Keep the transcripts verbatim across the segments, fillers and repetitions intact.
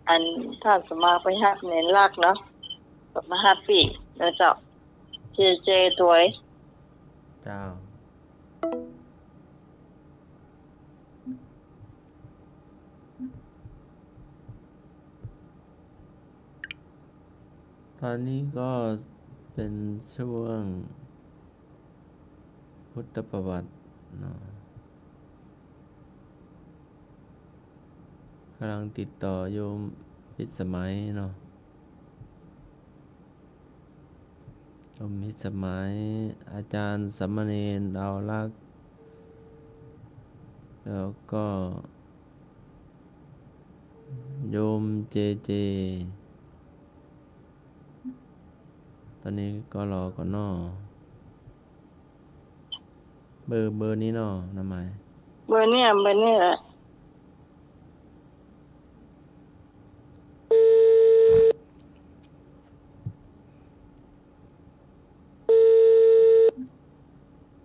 อันท่านสมัครไปฮับเณรลักษณ์เนาะ ก็มาฮับปี้นะเจ้า เจเจตวย เจ้า ตอนนี้ก็เป็นช่วงพุทธประวัติเนาะ กำลังติดต่อโยมพิสมัยเนาะ โยมพิสมัย อาจารย์สามเณรดาวลักษณ์ แล้วก็ โยมเจเจ ตอนนี้ก็รอก่อนเนาะ เบอร์ เบอร์นี้เนาะ น้าหมาย เบอร์เนี่ย เบอร์เนี่ยแหละ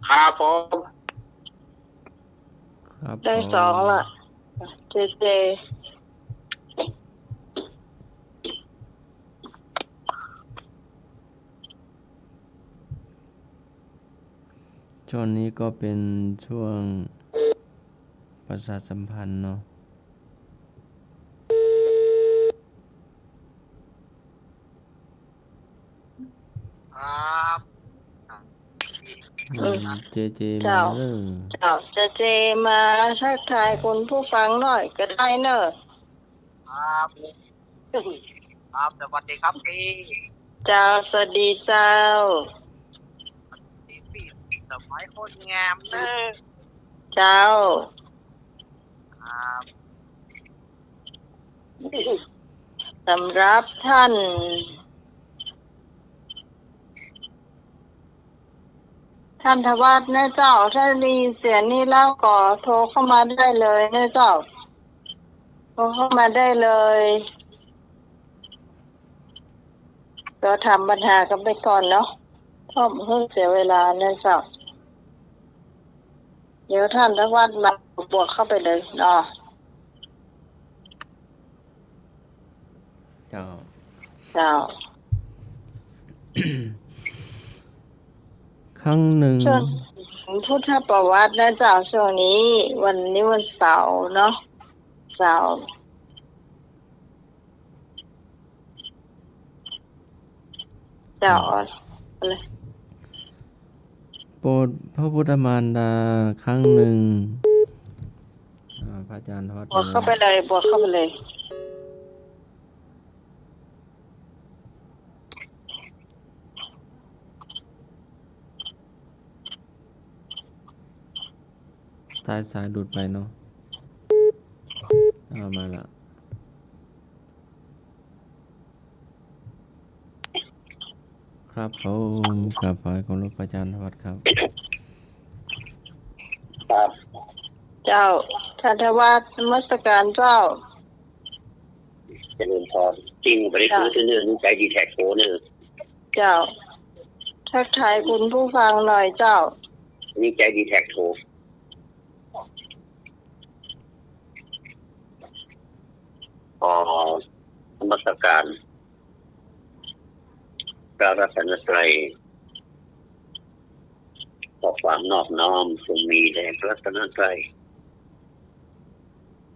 ครับผม ครับ ได้สองละ ผม เจเจ ช่วงนี้ก็เป็นช่วงประชาสัมพันธ์เนาะ ครับ อืม เจเจ เจ้า มาแล้ว เจ้า เจเจ มาทักทายคุณผู้ฟังหน่อยก็ได้เนอะ ครับ ครับ สวัสดีครับพี่ เจ้า สวัสดีเจ้า พี่สมัยคนงามเนอะ เจ้า ครับ สำหรับท่าน ท่านธวัฒน์นะเจ้า ถ้าได้ยินเสียงนี้แล้วก็โทรเข้ามาได้เลยนะเจ้า โทรเข้ามาได้เลย ก็ถามปัญหากันไปก่อนเนาะ เพราะบ่หื้อเสียเวลานะเจ้า เดี๋ยวท่านธวัฒน์มาบวกเข้าไปเลยเนาะ เจ้า เจ้า ครั้งหนึ่ง ช่วงพุทธประวัตินะเจ้า ช่วงนี้ วันนี้วันเสาร์เนาะ เสาร์ เจ้า ครับ เอาเลย โปรดพระพุทธมารดาครั้งหนึ่ง อ่า พระอาจารย์ธวัฒน์ บวกเข้าไปเลย บวกเข้าไปเลย สาย สายหลุดไปเนาะ เอามาละ ครับผม กราบไหว้เคารพอาจารย์ธวัฒน์ครับ ครับ เจ้า ท่านธวัฒน์ นมัสการเจ้า เจริญพร จริง บ่ได้ซื้อ เจ้า เทื่อเนิ่น นี่ใจ๊ดีแทร็กโทรเน่อ เจ้า ทักทายคุณผู้ฟังหน่อยเจ้า นี่ใจ๊ดีแทร็กโทร ขอนมัสการพระรัตนตรัย ขอความนอบน้อมจงมีแด่พระรัตนตรัย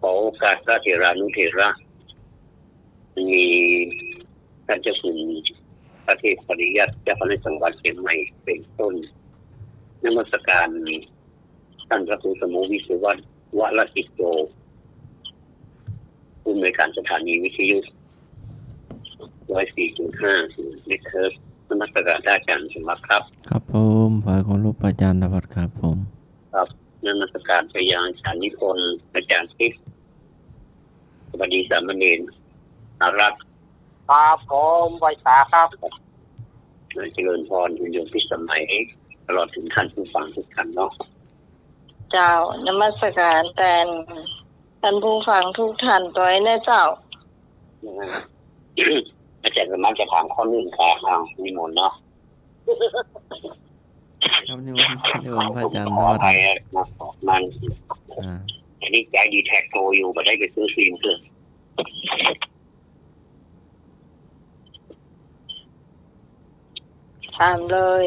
ขอโอกาสพระเถรานุเถระ มีท่านเจ้าคุณพระเทพปริยัติ เจ้าคณะจังหวัดเชียงใหม่เป็นต้น นมัสการ ท่านพระครูสมุวิศวัตร วรกิจโจ ผู้อำนวยการสถานีวิทยุ ร้อยสี่จุดห้า เมกะเฮิรตซ์ นมัสการท่านอาจารย์สมบัติครับ ครับผม ไหว้เคารพอาจารย์ธวัฒน์ครับผม ครับ นมัสการไปยังอาจารย์นิพนธ์ อาจารย์ติ๊ก สวัสดีสามเณรอารักษ์ ครับผม ไหว้สาครับ เจริญพรคุณโยมพิสมัย ตลอดถึงท่านผู้ฟังทุกท่านเนาะ เจ้า นมัสการแตนท่านผู้ฟังทุกท่านตวยนะเจ้า อาจารย์สมบัติจะถามข้อหนึ่งครับ อ้าว นิมนต์เนาะ ครับ นิมนต์ นิมนต์พระอาจารย์ ขออภัย ธวัฒน์ นะ มัน อ่า อันนี้ใจ๊ดีแทร็กโทรอยู่ บ่ได้ไปซื้อซิมเพิ่ม ถามเลย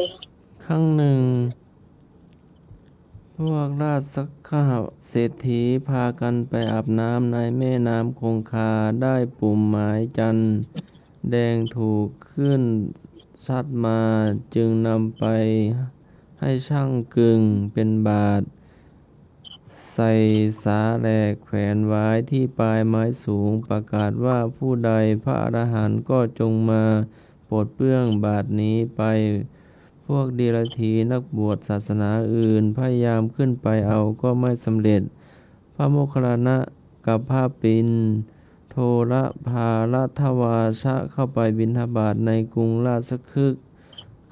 ครั้งหนึ่ง พวกราชคหเศรษฐีพากันไปอาบน้ำในแม่น้ำคงคา ได้ปุ่มหมายจันทร์แดงถูกขึ้นชัดมา จึงนำไปให้ช่างกึ่งเป็นบาตร ใส่สาแหลกแขวนไว้ที่ปลายไม้สูง ประกาศว่า ผู้ใดพระอรหันต์ก็จงมาปลดเปลื้องบาตรนี้ไป พวกเดียรถีนักบวชศาสนาอื่น พยายามขึ้นไปเอาก็ไม่สำเร็จ พระโมคคัลลานะกับพระปิณโทรพาลทวาชะเข้าไปบิณฑบาตในกรุงราชคฤห์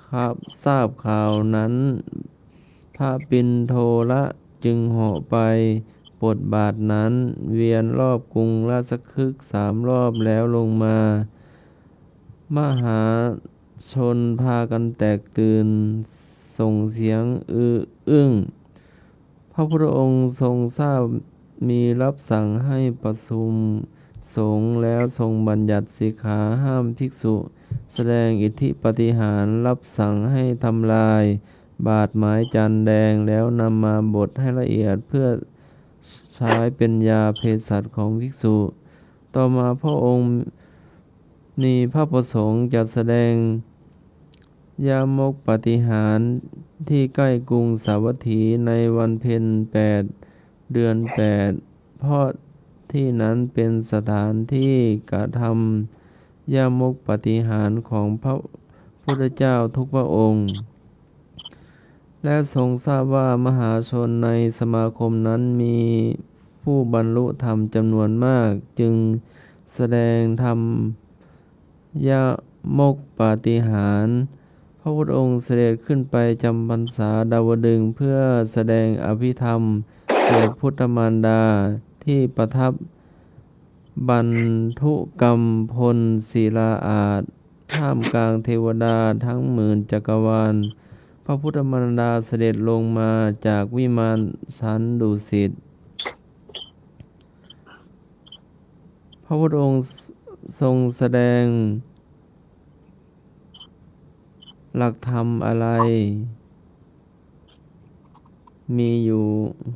ครับ ทราบข่าวนั้น พระปิณโทรจึงเหาะไปปลดบาตรนั้น เวียนรอบกรุงราชคฤห์สามรอบแล้วลงมา มหาชนพากันแตกตื่น ส่งเสียงอื้ออึ้ง พระพุทธองค์ทรงทราบ มีรับสั่งให้ประชุมสงฆ์แล้วทรงบัญญัติสิกขาห้ามภิกษุแสดงอิทธิปาฏิหาริย์ รับสั่งให้ทำลายบาตรหมายจันทร์แดง แล้วนำมาบดให้ละเอียดเพื่อใช้เป็นยาเภสัชของภิกษุ ต่อมาพระองค์มีพระประสงค์จะแสดง ยมกปาฏิหาริย์ที่ใกล้กรุงสาวัตถีในวันเพ็ญแปด เดือนแปด เพราะที่นั้นเป็นสถานที่กระทำยมกปาฏิหาริย์ของพระพุทธเจ้าทุกพระองค์ และทรงทราบว่ามหาชนในสมาคมนั้นมีผู้บรรลุธรรมจำนวนมาก จึงแสดงธรรม ยมกปาฏิหาริย์ พระพุทธองค์เสด็จขึ้นไปจำพรรษาดาวดึงส์ เพื่อแสดงอภิธรรมโปรดพุทธมารดาที่ประทับบัณฑุกำพลศิลาอาสน์ ท่ามกลางเทวดาทั้งหมื่นจักรวาล พระพุทธมารดาเสด็จลงมาจากวิมานชั้นดุสิต พระพุทธองค์ทรงแสดงหลักธรรมอะไร มีอยู่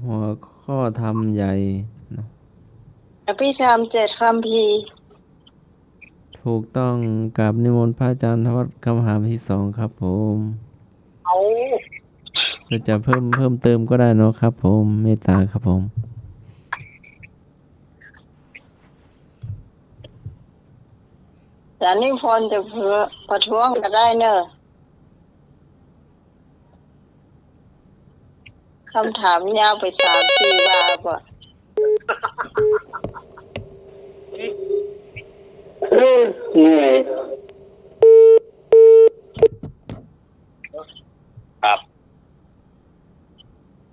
หัวข้อธรรมใหญ่เนาะ อภิธรรมเจ็ดคัมภีร์ ถูกต้อง กราบนิมนต์พระอาจารย์ธวัชคำถามที่สองครับผม เอา จะเพิ่ม เพิ่มเติมก็ได้เนาะครับผม เมตตาครับผม อาจารย์นิพนธ์จะประท้วงก็ได้เนอะ คำถามยาวไปสามสี่วาบ่ เหนื่อย ครับ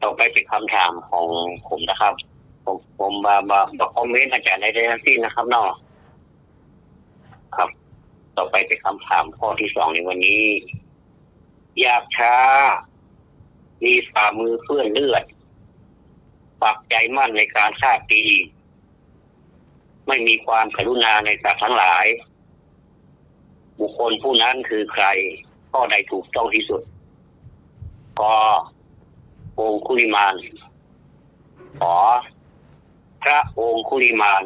ต่อไปเป็นคำถามของผมนะครับ ผม ผมบ่ บ่ บ่คอมเมนต์อาจารย์ใดๆ ทั้งสิ้นนะครับเนาะ ครับ ต่อไปเป็นคำถามข้อที่สองในวันนี้ หยาบช้า มีฝ่ามือเปื้อนเลือด ปักใจมั่นในการฆ่าตี ไม่มีความกรุณาในสัตว์ทั้งหลาย บุคคลผู้นั้นคือใคร ข้อใดถูกต้องที่สุด ก องคุลิมาน ข พระองคุลิมาน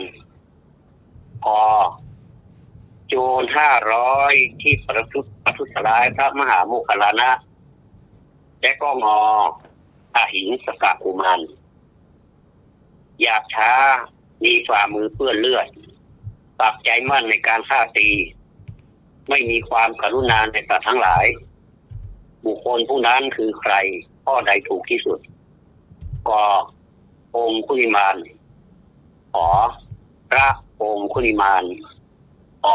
พ โจรห้าร้อยที่ประทุษ ประทุษร้ายพระมหาโมคคัลลานะ และก็ ง อหิงสกะกุมาร หยาบช้า มีฝ่ามือเปื้อนเลือด ปักใจมั่นในการฆ่าตี ไม่มีความกรุณาในสัตว์ทั้งหลาย บุคคลผู้นั้นคือใคร ข้อใดถูกที่สุด ก องคุลิมาน ข พระองคุลิมาน ป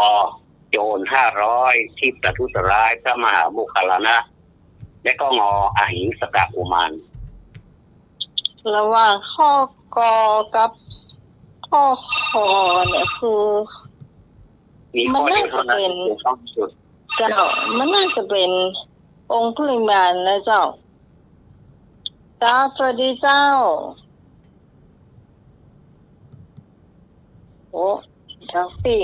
โจรห้าร้อยที่ประทุษร้ายพระมหาโมคคัลลานะ และก็ ง อหิงสกะกุมาร ระหว่างข้อ ก กับข้อ ข เนี่ยคือ มีข้อเดียวเท่านั้น มันน่าจะเป็น ถูกต้องที่สุด เจ้า มันน่าจะเป็นองคุลิมานนะเจ้า ครับ สวัสดีเจ้า โอ้ เดี๋ยวสิ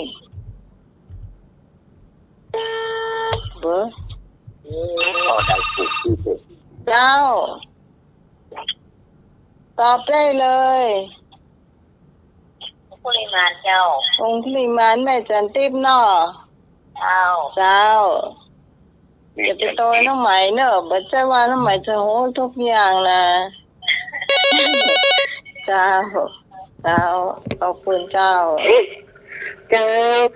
เบอร์ ข้อใดถูกที่สุด เจ้า ตอบได้เลย องคุลิมานเจ้า องคุลิมาน แม่จันทร์ติ๊บเนาะ เจ้า เจ้า อย่าไปตอยน้องไหมเนอะ บ่ใจ้ว่าน้องไหมจะฮู้ทุกอย่างนะ เจ้า เจ้า ขอบคุณเจ้า เจ้า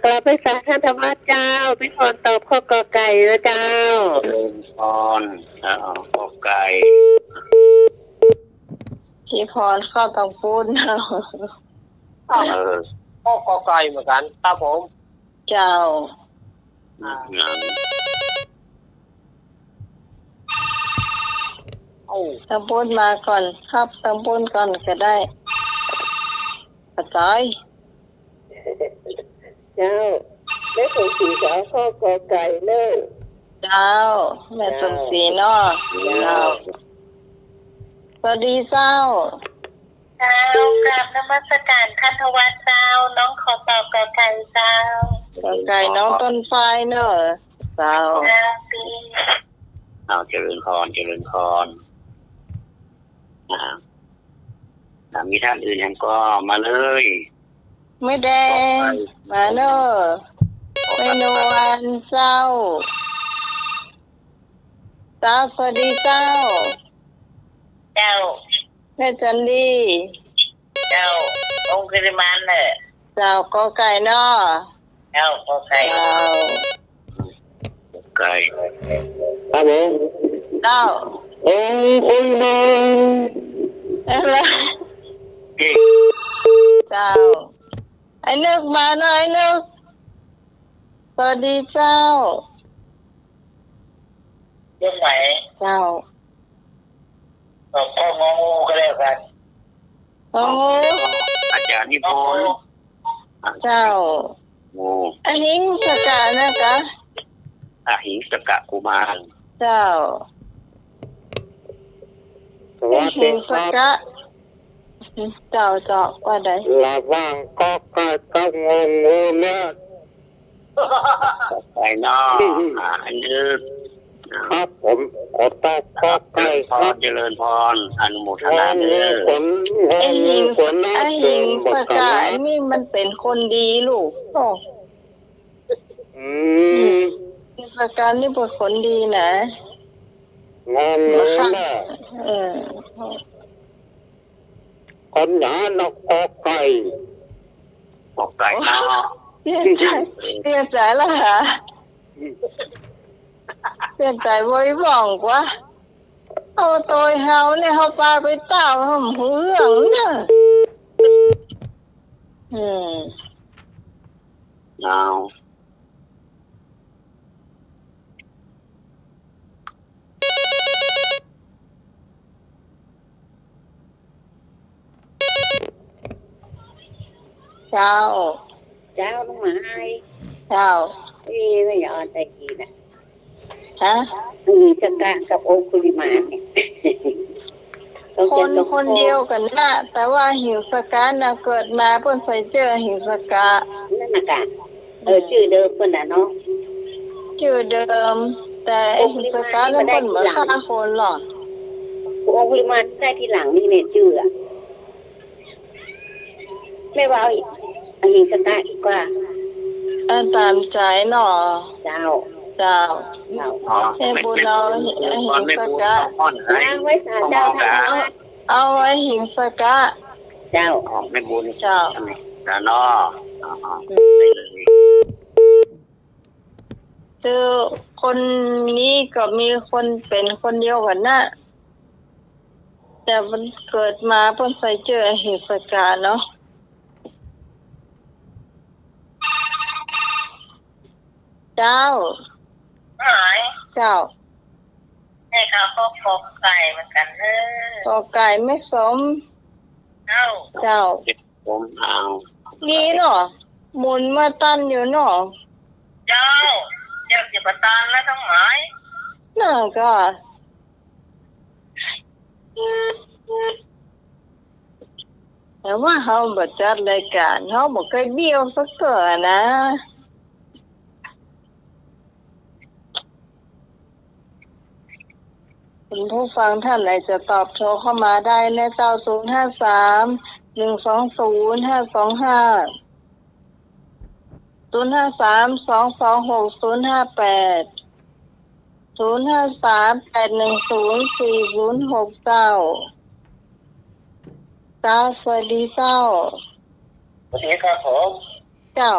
กราบไหว้สาท่านธรรมะเจ้า พี่พรตอบข้อกอไก่นะเจ้า เจริญพร อ่า กอไก่ พี่พรข้อตองปูน เออ ข้อกอไก่เหมือนกัน ครับผม เจ้า อืม เอ้า ตองปูนมาก่อนครับ ตองปูนก่อนก็ได้ อาจารย์ เจ้า แม่สมศรีก็เอาข้อกอไก่เนอะ เจ้า แม่สมศรีเนาะ เจ้า เจ้า สวัสดีเจ้า เจ้า กราบนมัสการท่านธวัชเจ้า น้องขอตอบกอไก่เจ้า กอไก่น้องต้นฝ้ายเนอะ เจ้า เจ้า เอา เจริญพร เจริญพร อ่า อ่า มีท่านอื่นแหมก็มาเลย แม่แดง มาเนอะ แม่นวลเจ้า เจ้า สวัสดีเจ้า เจ้า แม่จันดี เจ้า องคุลิมานเนอะ เจ้า กอไก่เนาะ เจ้า กอไก่ เจ้า ไก่ ครับผม เจ้า องคุลิมาน อะไร เก่ง เจ้า ไอ้นึกมาหน่อยนึก สวัสดีเจ้า เชียงใหม่ เจ้า ตอบข้ององูก็แล้วกัน งองู อาจารย์นิพนธ์ เจ้า โอ้ อหิงสกะนะคะ อหิงสกะกุมาร เจ้า สวัสดีครับ อหิงสกะ เจ้า เจ้า ว่าได ระหว่างกอไก่กับงองูเนี่ย กอไก่เนาะ อ่า อันนี้ ครับ ผมขอตอบกอไก่ครับ เจริญพร เจริญพร อนุโมทนาเด้อ งองูขน งองูขนหน้า อหิง อหิงสกะ เชิญบอกกันนะ นี่มันเป๋นคนดีลูก โอ้ อืม อหิงสกะนี่เป๋นคนดีนะ งองูน่ะ เออ คนหนานกกอไก่ กอไก่เนาะ เปลี่ยนใจ๋ เปลี่ยนใจ๋แล้วเหรอ เปลี่ยนใจ๋บ่อยบ่องกว่า เอาโตยเฮาเนี่ย เฮาปาไปเต้า เฮาบ่ฮู้เรื่องเนี่ย อืม เอา เจ้า เจ้า น้องหมาย เจ้า เอ๊ะ ไม่อยากเอาใจดีนะ ฮะ อหิงสกะกับองคุลิมานเนี่ย คน คนเดียวกั๋นนะ แต่ว่าอหิงสกะน่ะเกิดมาเปิ้นใส่เสื้ออหิงสกะ นั่นน่ะกะ เออ จื้อเดิมเปิ้นน่ะเนาะ จื้อเดิม แต่อหิงสกะนั้นเปิ้นบ่ฆ่าคนหรอก องคุลิมานได้ทีหลังนี่เนี่ยจื้ออะ แม่ว่าเอาอหิงสกะดีกว่า เออ ต๋ามใจ๋เนาะ เจ้า เจ้า เจ้า อ๋อ แม่บุญเอาอหิงสกะ แม่บุญเอาป้อนให้ ล้างไว้สาเจ้า เอา เอาอหิงสกะ เจ้า อ๋อ แม่บุญ เจ้า นะเนาะ อ๋อ อืม ได้เลย คือคนนี้ก็มีคนเป๋นคนเดียวกั๋นนะ แต่มันเกิดมาเปิ้นใส่เสื้ออหิงสกะเนาะ เจ้า หาย เจ้า นี่ก็ข้อกอไก่เหมือนกั๋นเน้อ กอไก่แม่สม เจ้า เจ้า ผมเอา นี่เนาะ หมุนมาตันอยู่เนาะ เจ้า เจ้าสิบ่ตันแล้วตังหลาย นั่นก็ แต่ว่าเฮาบ่จัดรายก๋าน เฮาบ่เคยเบี้ยวสักเตื้อนะ คุณผู้ฟังท่านไหนจะตอบโทรเข้ามาได้นะเจ้า ศูนย์ห้าสาม หนึ่งสองศูนย์ ห้าสองห้า ศูนย์ห้าสาม สองสองหก ศูนย์ห้าแปด ศูนย์ห้าสาม แปดหนึ่งศูนย์ สี่ศูนย์หก เจ้า เจ้า สวัสดีเจ้า สวัสดีครับผม เจ้า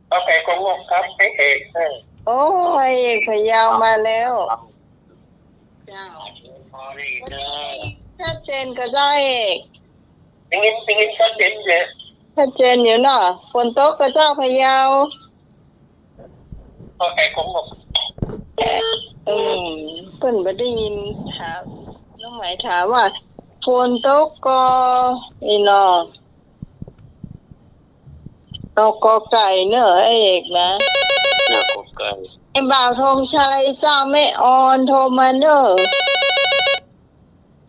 ข้าวไก่กรงนกครับ ไอ้เอก เออ โอ้ ไอ้เอกพะเยามาแล้ว เจ้า พอดีเด้อ ชัดเจนก่อเจ้าเอก ได้ยิน ได้ยินชัดเจนเลย ชัดเจนอยู่เนาะ ฝนตกก่อเจ้าพะเยา ข้าวไก่กรงนก อืม เปิ้นบ่ได้ยิน ถาม น้องไหมถามว่า ฝนตกก่อ อีหนอ ตกกอไก่เนอะ ไอ้เอกนะ ตกกอไก่ ไอ้บ่าวธงชัยเจ้า แม่ออนโทรมาเนอะ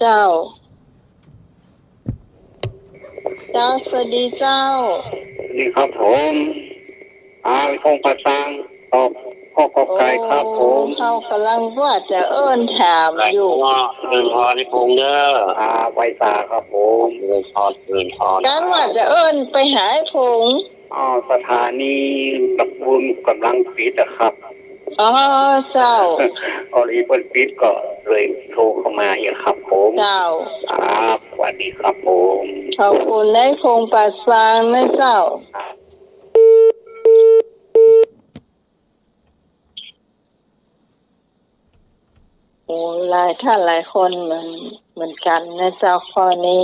เจ้า เจ้า สวัสดีเจ้า สวัสดีครับผม อ่า ธงประสาง ตอบข้อกอไก่ครับผม โอ้ เฮากำลังว่าจะเอิ้นถามอยู่ เจริญพร นิพงษ์เด้อ อ่า ไหว้สาครับผม เจริญพร เจริญพร กำลังว่าจะเอิ้นไปหาไอ้พงษ์ อ๋อ สถานีตะปูนกำลังปิดอะครับ อ๋อ เจ้า กรณีเปิ้นปิดก็เลยโทรเข้ามาอีกครับผม เจ้า ครับ สวัสดีครับผม ขอบคุณนายพงษ์ประสางนะเจ้า โอ้ หลายท่านหลายคนเหมือน เหมือนกั๋นนะเจ้า ข้อนี้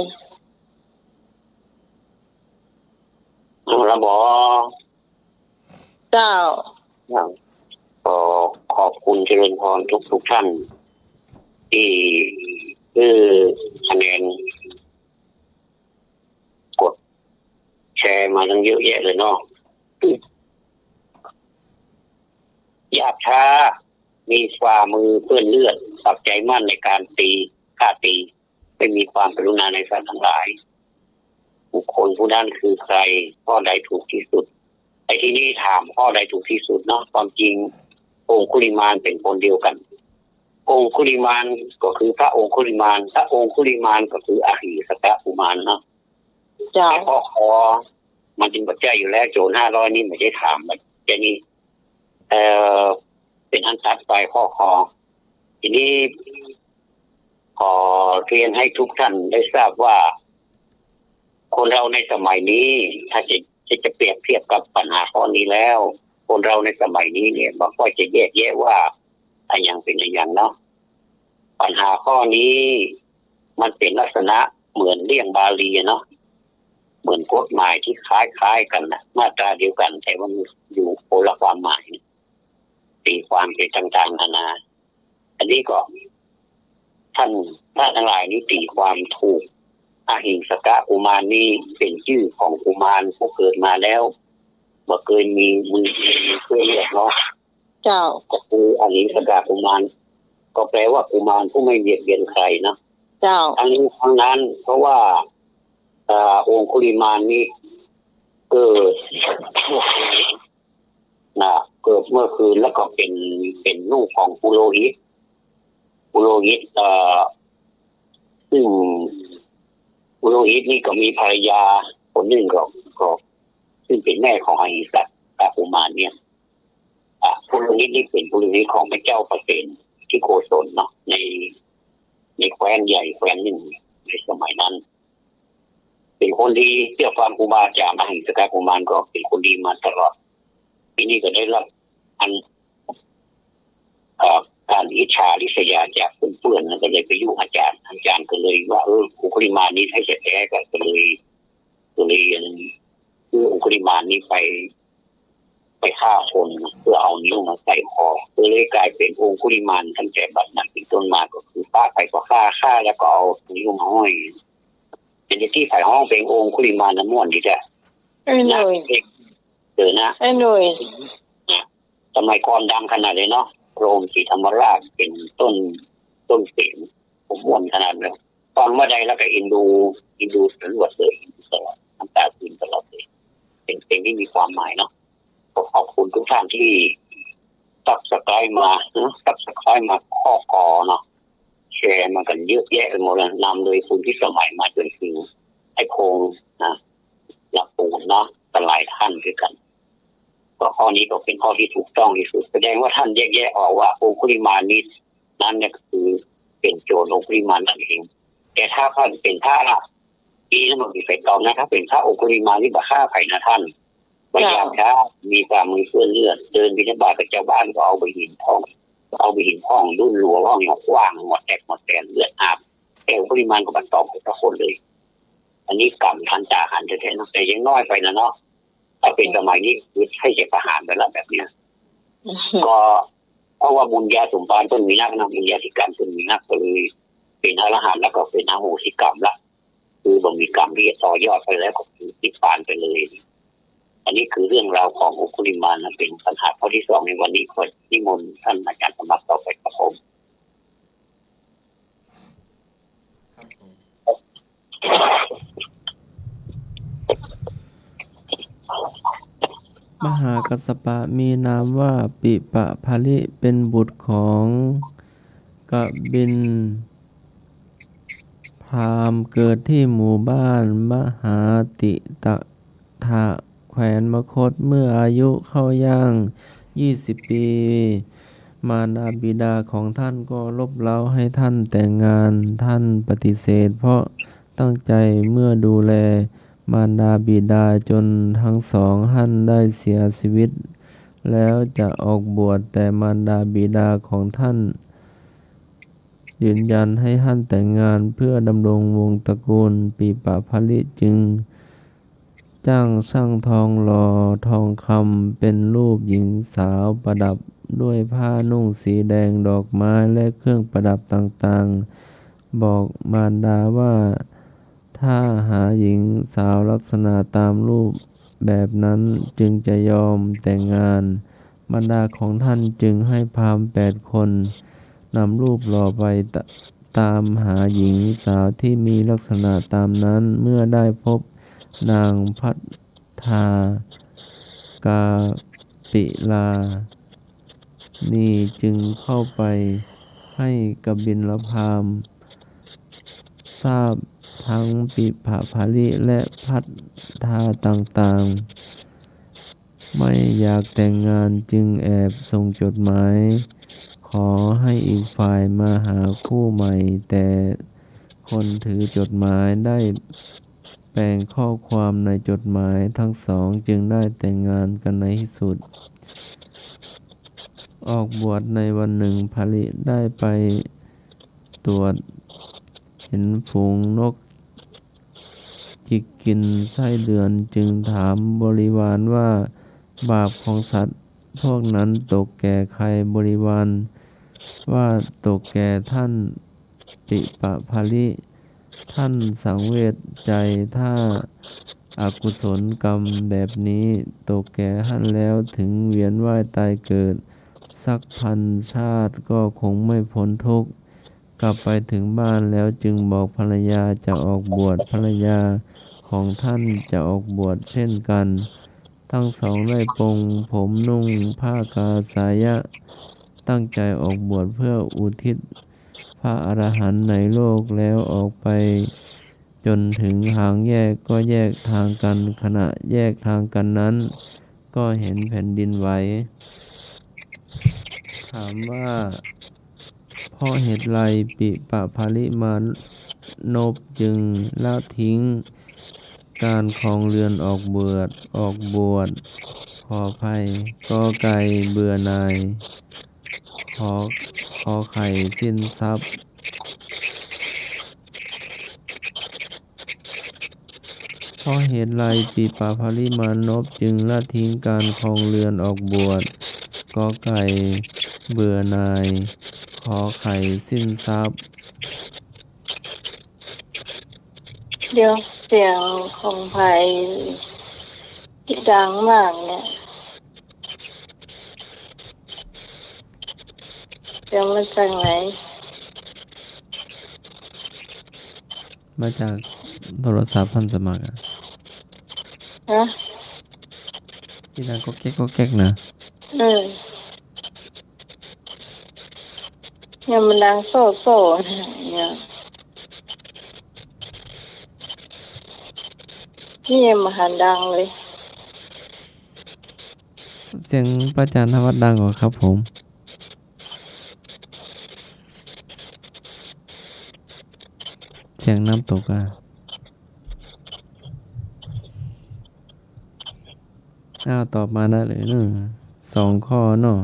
เอาละบ่ เจ้า ขอขอบคุณเจริญพรทุกๆ ท่าน ตี้ เออ คะแนน กดแชร์มาตั้งเยอะแยะเลยเนาะ หยาบช้า มีฝ่ามือเปื้อนเลือด ปักใจมั่นในการตี ฆ่าตี ไม่มีความกรุณาในสัตว์ทั้งหลาย บุคคลผู้นั้นคือใคร ข้อใดถูกที่สุด ไอ้ทีนี้ถามข้อใดถูกที่สุดเนาะ ความจริงองคุลิมานเป็นคนเดียวกั๋น องคุลิมานก็คือพระองคุลิมาน พระองคุลิมานก็คืออหิงสกะกุมารเนาะ เจ้า ไอ้ข้อ ขอ มันจึงบ่ใจ้อยู่แล้ว โจรห้าร้อยนี่บ่ใจ้ถาม บ่ใจ้นี่ เอ่อ เป๋นอันตัดไปข้อ ขอ ทีนี้ขอเรียนให้ทุกท่านได้ทราบว่า คนเราในสมัยนี้ ถ้าจะ จะ จะเปรียบเทียบกับปัญหาข้อนี้แล้ว คนเราในสมัยนี้เนี่ย บ่ค่อยจะแยกแยะว่าอะหยังเป๋นอะหยังเนาะ ปัญหาข้อนี้มันเป๋นลักษณะเหมือนเรื่องบาลีอะเนาะ เหมือนกฎหมายที่คล้ายๆ กั๋นน่ะ มาตราเดียวกั๋น แต่ว่ามันอยู่คนละความหมาย ตีความไปต่างๆ นานา อันนี้ก็ ท่าน ท่านทั้งหลายนี่ตีความถูก อหิงสกะกุมารนี่เป๋นจื้อของกุมารผู้เกิดมาแล้ว บ่เกยมีมือเปื้อนเลือดเนาะ เจ้า ก็คืออหิงสกะกุมาร ก็แปลว่ากุมารผู้ไม่เบียดเบียนใครเนาะ เจ้า ทั้งนี้ทั้งนั้น เพราะว่า เอ่อ องคุลิมานนี่เกิด นะ เกิดเมื่อคืนแล้วก็เป๋น เป๋นลูกของปุโรหิต ปุโรหิต เอ่อ ซึ่งปุโรหิตนี่ก็มีภรรยาคนนึ่งก็ ก็ ซึ่งเป๋นแม่ของอหิงสกะกุมารเนี่ย อ่ะ ปุโรหิตนี่เป๋นปุโรหิตของพระเจ้าประเสนทิโกศลเนาะ ใน ในแคว้นใหญ่แคว้นนึ่งในสมัยนั้น เป๋นคนดี เจื้อฟังครูบาอาจ๋ารย์ อหิงสกะกุมารก็เป๋นคนดีมาตลอด ทีนี้ก็ได้รับอัน เอ่อ การอิจฉาริษยาจากเปื้อนๆ นะ ก็เลยไปยุ่งอาจ๋ารย์ อาจ๋ารย์ก็เลยว่า เออ องคุลิมานนี่ใท้แต๊ๆ ก็เลย ก็เลย คือองคุลิมานนี่ไป ไปฆ่าคนเพื่อเอานิ้วมาใส่คอ ก็เลยกลายเป๋นองคุลิมาน ตั้งแต่บัดนั้นเป๋นต้นมา ก็คือปะไปก็ฆ่า ฆ่าแล้วก็เอานิ้วมาห้อย เป๋นตี้ใผฮ้องเพลงองคุลิมานนะ ม่วนดีแต๊ ไอ้หน่อย นะ เออนะ ไอ้หน่อย นะ สมัยก่อนดังขนาดเลยเนาะ พระพรหมศรีธรรมราชเป๋นต้น ต้นเสียง ผมม่วนขนาดเลย ฟังเมื่อใดแล้วก็เอ็นดู เอ็นดูตลอดเลย เอ็นดูตลอด น้ำตาซึมตลอดเลย เป็นเพลงที่มีความหมายเนาะ ขอขอบคุณทุกท่านที่ Subscribe มาเนาะ Subscribe มาข้อ ขอ เนาะ แชร์มากั๋นเยอะแยะไปหมดแล้ว นำโดยคุณพิสมัยมาจ๋นเถิงไอ้พงษ์นะ หลักปูนเนาะ กั๋นหลายต้านตวยกั๋น ก็ข้อนี้ก็เป๋นข้อตี้ถูกต้องตี้สุด แสดงว่าต้านแยกแยะออกว่าองคุลิมาลนี้ นั้นเนี่ยคือเป๋นโจรองคุลิมาลนั้นเอง แต่ถ้าต้านเป๋นพระละ ตี้นั้นบ่มีใผตอบนะ ถ้าเป๋นพระองคุลิมาลนี่บ่ฆ่าใผนะต้าน บ่หยาบช้า มีฝ่ามือเปื้อนเลือด เดินบิณฑบาตกับจาวบ้านก็เอาใบหินพ่อง เอาใบหินพ่องดุ้นหลัวพ่องเนี่ยขว้างหมดแตกหมดแตนเลือดอาบ แต่องคุลิมาลก็บ่ตอบใผสักคนเลย อันนี้กรรมต้านจ๋าหันแต๊ๆ เนาะ แต่ยังน้อยไปนะเนาะ ถ้าเป๋นสมัยนี้คือใค่จะประหารไปละแบบเนี้ย ก็เพราะว่าบุญญาสมภารเปิ้นมีนักนะ บุญญาธิการเปิ้นมีนัก ก็เลยเป๋นอรหันต์แล้วก็เป๋นอโหสิกรรมละ คือบ่มีกรรมตี้จะต่อยอดไปแล้ว ก็คือนิพพานไปเลย อันนี้คือเรื่องราวขององคุลิมาลนะ เป๋นปัญหาข้อตี้สองในวันนี้ ขอนิมนต์ต้านอาจ๋ารย์สมัครต่อไปครับผม มหากัสสปะมีนามว่าปิปะพาลิ เป๋นบุตรของกบิลพราหมณ์ เกิดตี้หมู่บ้านมหาติตะ ทะ แคว้นมคธ เมื่ออายุเข้าย่างยี่สิบปี๋ มารดาบิดาของต้านก็รบเร้าให้ต้านแต่งงาน ต้านปฏิเสธ เพราะตั้งใจ๋เมื่อดูแลมารดาบิดาจ๋นตึงสองหั้นได้เสียจีวิต แล้วจะออกบวช แต่มารดาบิดาของต้านยืนยันให้ต้านแต่งงานเพื่อดำรงวงศ์ตระกูล ปิปะพาลิจึง จ้างช่างทองหล่อทองคำเป๋นรูปหญิงสาวประดับด้วยผ้านุ่งสีแดง ดอกไม้และเครื่องประดับต่างๆ บอกมารดาว่า ถ้าหาหญิงสาวลักษณะตามรูปแบบนั้นจึงจะยอมแต่งงาน มารดาของต้านจึงให้พราหมณ์แปดคนนำรูปหล่อไปตะ- ตามหาหญิงสาวตี้มีลักษณะตามนั้น เมื่อได้พบนางภัททากาปิลานีจึงเข้าไปให้กบิลพราหมณ์ทราบทั้งปิปะพาลิและภัททาต่างๆ ไม่อยากแต่งงานจึงแอบส่งจดหมายขอให้อีกฝ่ายมาหาคู่ใหม่ แต่คนถือจดหมายได้แปลงข้อความในจดหมาย ตึงสองจึงได้แต่งงานกั๋นในตี้สุด ออกบวชในวันนึ่ง พาลิได้ไปตรวจเห็นฝูงนก จิกกิ๋นไส้เดือน จึงถามบริวารว่า บาปของสัตว์พวกนั้นตกแก่ใคร บริวารว่าตกแก่ต้านปิปะพาลิ ต้านสังเวชใจ๋ ถ้าอกุศลกรรมแบบนี้ตกแก่ต้านแล้ว ถึงเวียนว่ายตายเกิดสักพันชาติก็คงไม่พ้นทุกข์ กลับไปถึงบ้านแล้วจึงบอกภรรยาจะออกบวช ภรรยาของต้านจะออกบวชเช่นกั๋น ตึงสองได้ปลงผมนุ่งผ้ากาสายะ ตั้งใจ๋ออกบวชเพื่ออุทิศพระอรหันต์ในโลก แล้วออกไปจ๋นเถิงทางแยกก็แยกตางกั๋น ขณะแยกตางกั๋นนั้นก็เห็นแผ่นดินไหว ถามว่า เพราะเหตุใดปิปะพาลิมานพจึงละทิ้งก๋านครองเฮือนออกบวช ออกบวช ขออภัย กอไก่ เบื่อหน่าย ขอ ขอไข่ สิ้นทรัพย์ เพราะเหตุใดปิปะพาลิมานพจึงละทิ้งก๋านครองเฮือนออกบวช กอไก่ เบื่อหน่าย ขอไข่ สิ้นทรัพย์ เดี๋ยว เสียงของใผดังมากเนี่ย เสียงมาจากไหน มาจากโทรศัพท์ท่านสมัครอะ ฮะ ที่ดังก๊อกแก๊กก๊อกแก๊กนะ เออ เนี่ยมันดังโซ่โซ่เนี่ย นี่ยังบ่หันดังเลย เสียงพระอาจารย์ธวัฒน์ดังกว่าครับผม เสียงน้ำตกอ่ะ อ้าว ตอบมาได้เลยเนาะ สองข้อเนาะ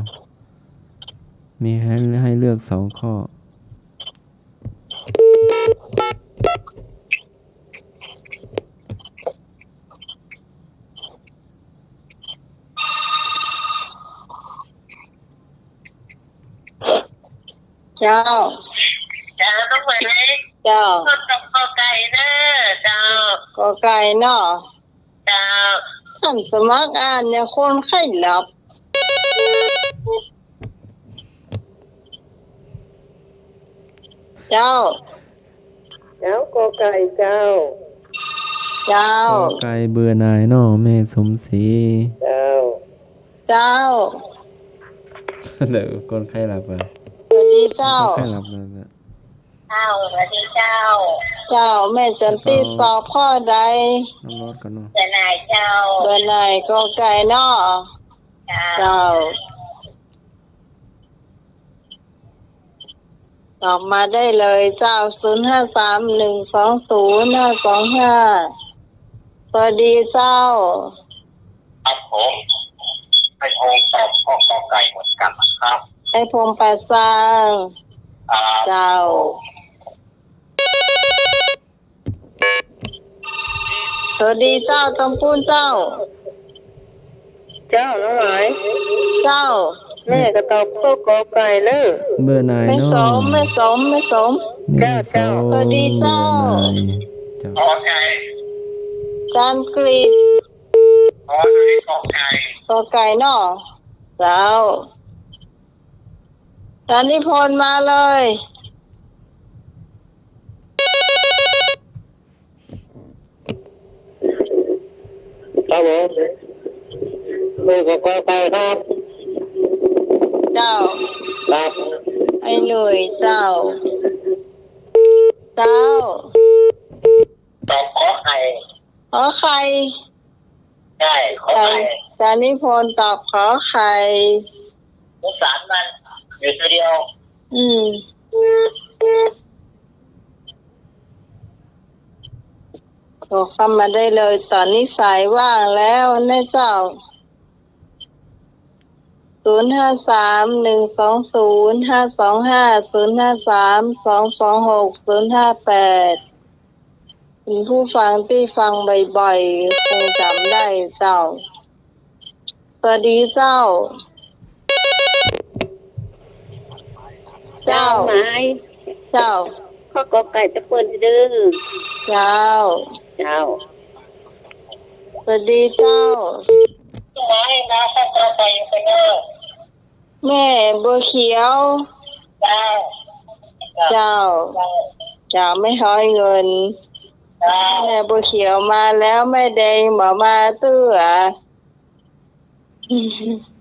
มีให้ ให้เลือกสองข้อ เจ้า เจ้า ต้องไปเลย เจ้า กอไก่เนอะ เจ้า กอไก่เนาะ เจ้า หันสมัครอ่านเนี่ย คนไข้หลับ เจ้า เจ้า กอไก่เจ้า เจ้า กอไก่เบื่อหน่ายเนาะ แม่สมศรี เจ้า เจ้า เดี๋ยวคนไข้หลับอ่ะ สวัสดีเจ้า คนไข้หลับเลยเนี่ย เจ้า สวัสดีเจ้า เจ้า แม่สันติตอบข้อใด น้ำร้อนก่อนเนาะ เบื่อหน่ายเจ้า เบื่อหน่ายกอไก่เนาะ เจ้า เจ้า ตอบมาได้เลยเจ้า ศูนย์ห้าสาม หนึ่งสองศูนย์ ห้าสองห้า สวัสดีเจ้า ครับผม ไอ้พงษ์ตอบข้อกอไก่เหมือนกันนะครับ ไอ้พงษ์ป่าซาง ครับ เจ้า สวัสดีเจ้า ตองปูนเจ้า เจ้า น้องหลาย เจ้า แม่ก็ตอบข้อกอไก่เนอะ เบื่อหน่ายเนาะ แม่สม แม่สม แม่สม เจ้า เจ้า สวัสดีเจ้า เบื่อหน่าย เจ้า กอไก่ จานกรีก อ๋อ สวัสดีกอไก่ กอไก่เนาะ เจ้า จานนิพนธ์มาเลย ครับผม หนึ่งกอไก่ครับ เจ้า ครับ ไอ้หนุ่ยเจ้า เจ้า ตอบขอไข่ ขอไข่ ใช่ ขอไข่ จานนิพนธ์ตอบขอไข่ สงสารมัน อยู่ตัวเดียว อืม โทรเข้ามาได้เลย ต๋อนนี้สายว่างแล้วนะเจ้า ศูนย์ห้าสาม หนึ่งสองศูนย์ ห้าสองห้า ศูนย์ห้าสาม สองสองหก ศูนย์ห้าแปด คุณผู้ฟังตี้ฟังบ่อยๆ คงจ๋ำได้เจ้า สวัสดีเจ้า เจ้า เจ้า หมาย เจ้า ข้อกอไก่ตะเปินเด้อ เจ้า เจ้า สวัสดีเจ้า หมายนะ ข้อกอไก่ตะเปินเด้อ แม่บัวเขียว เจ้า เจ้า เจ้า แม่ฮ้อยเงิน เจ้า แม่บัวเขียวมาแล้ว แม่แดงบ่มาเตื้อ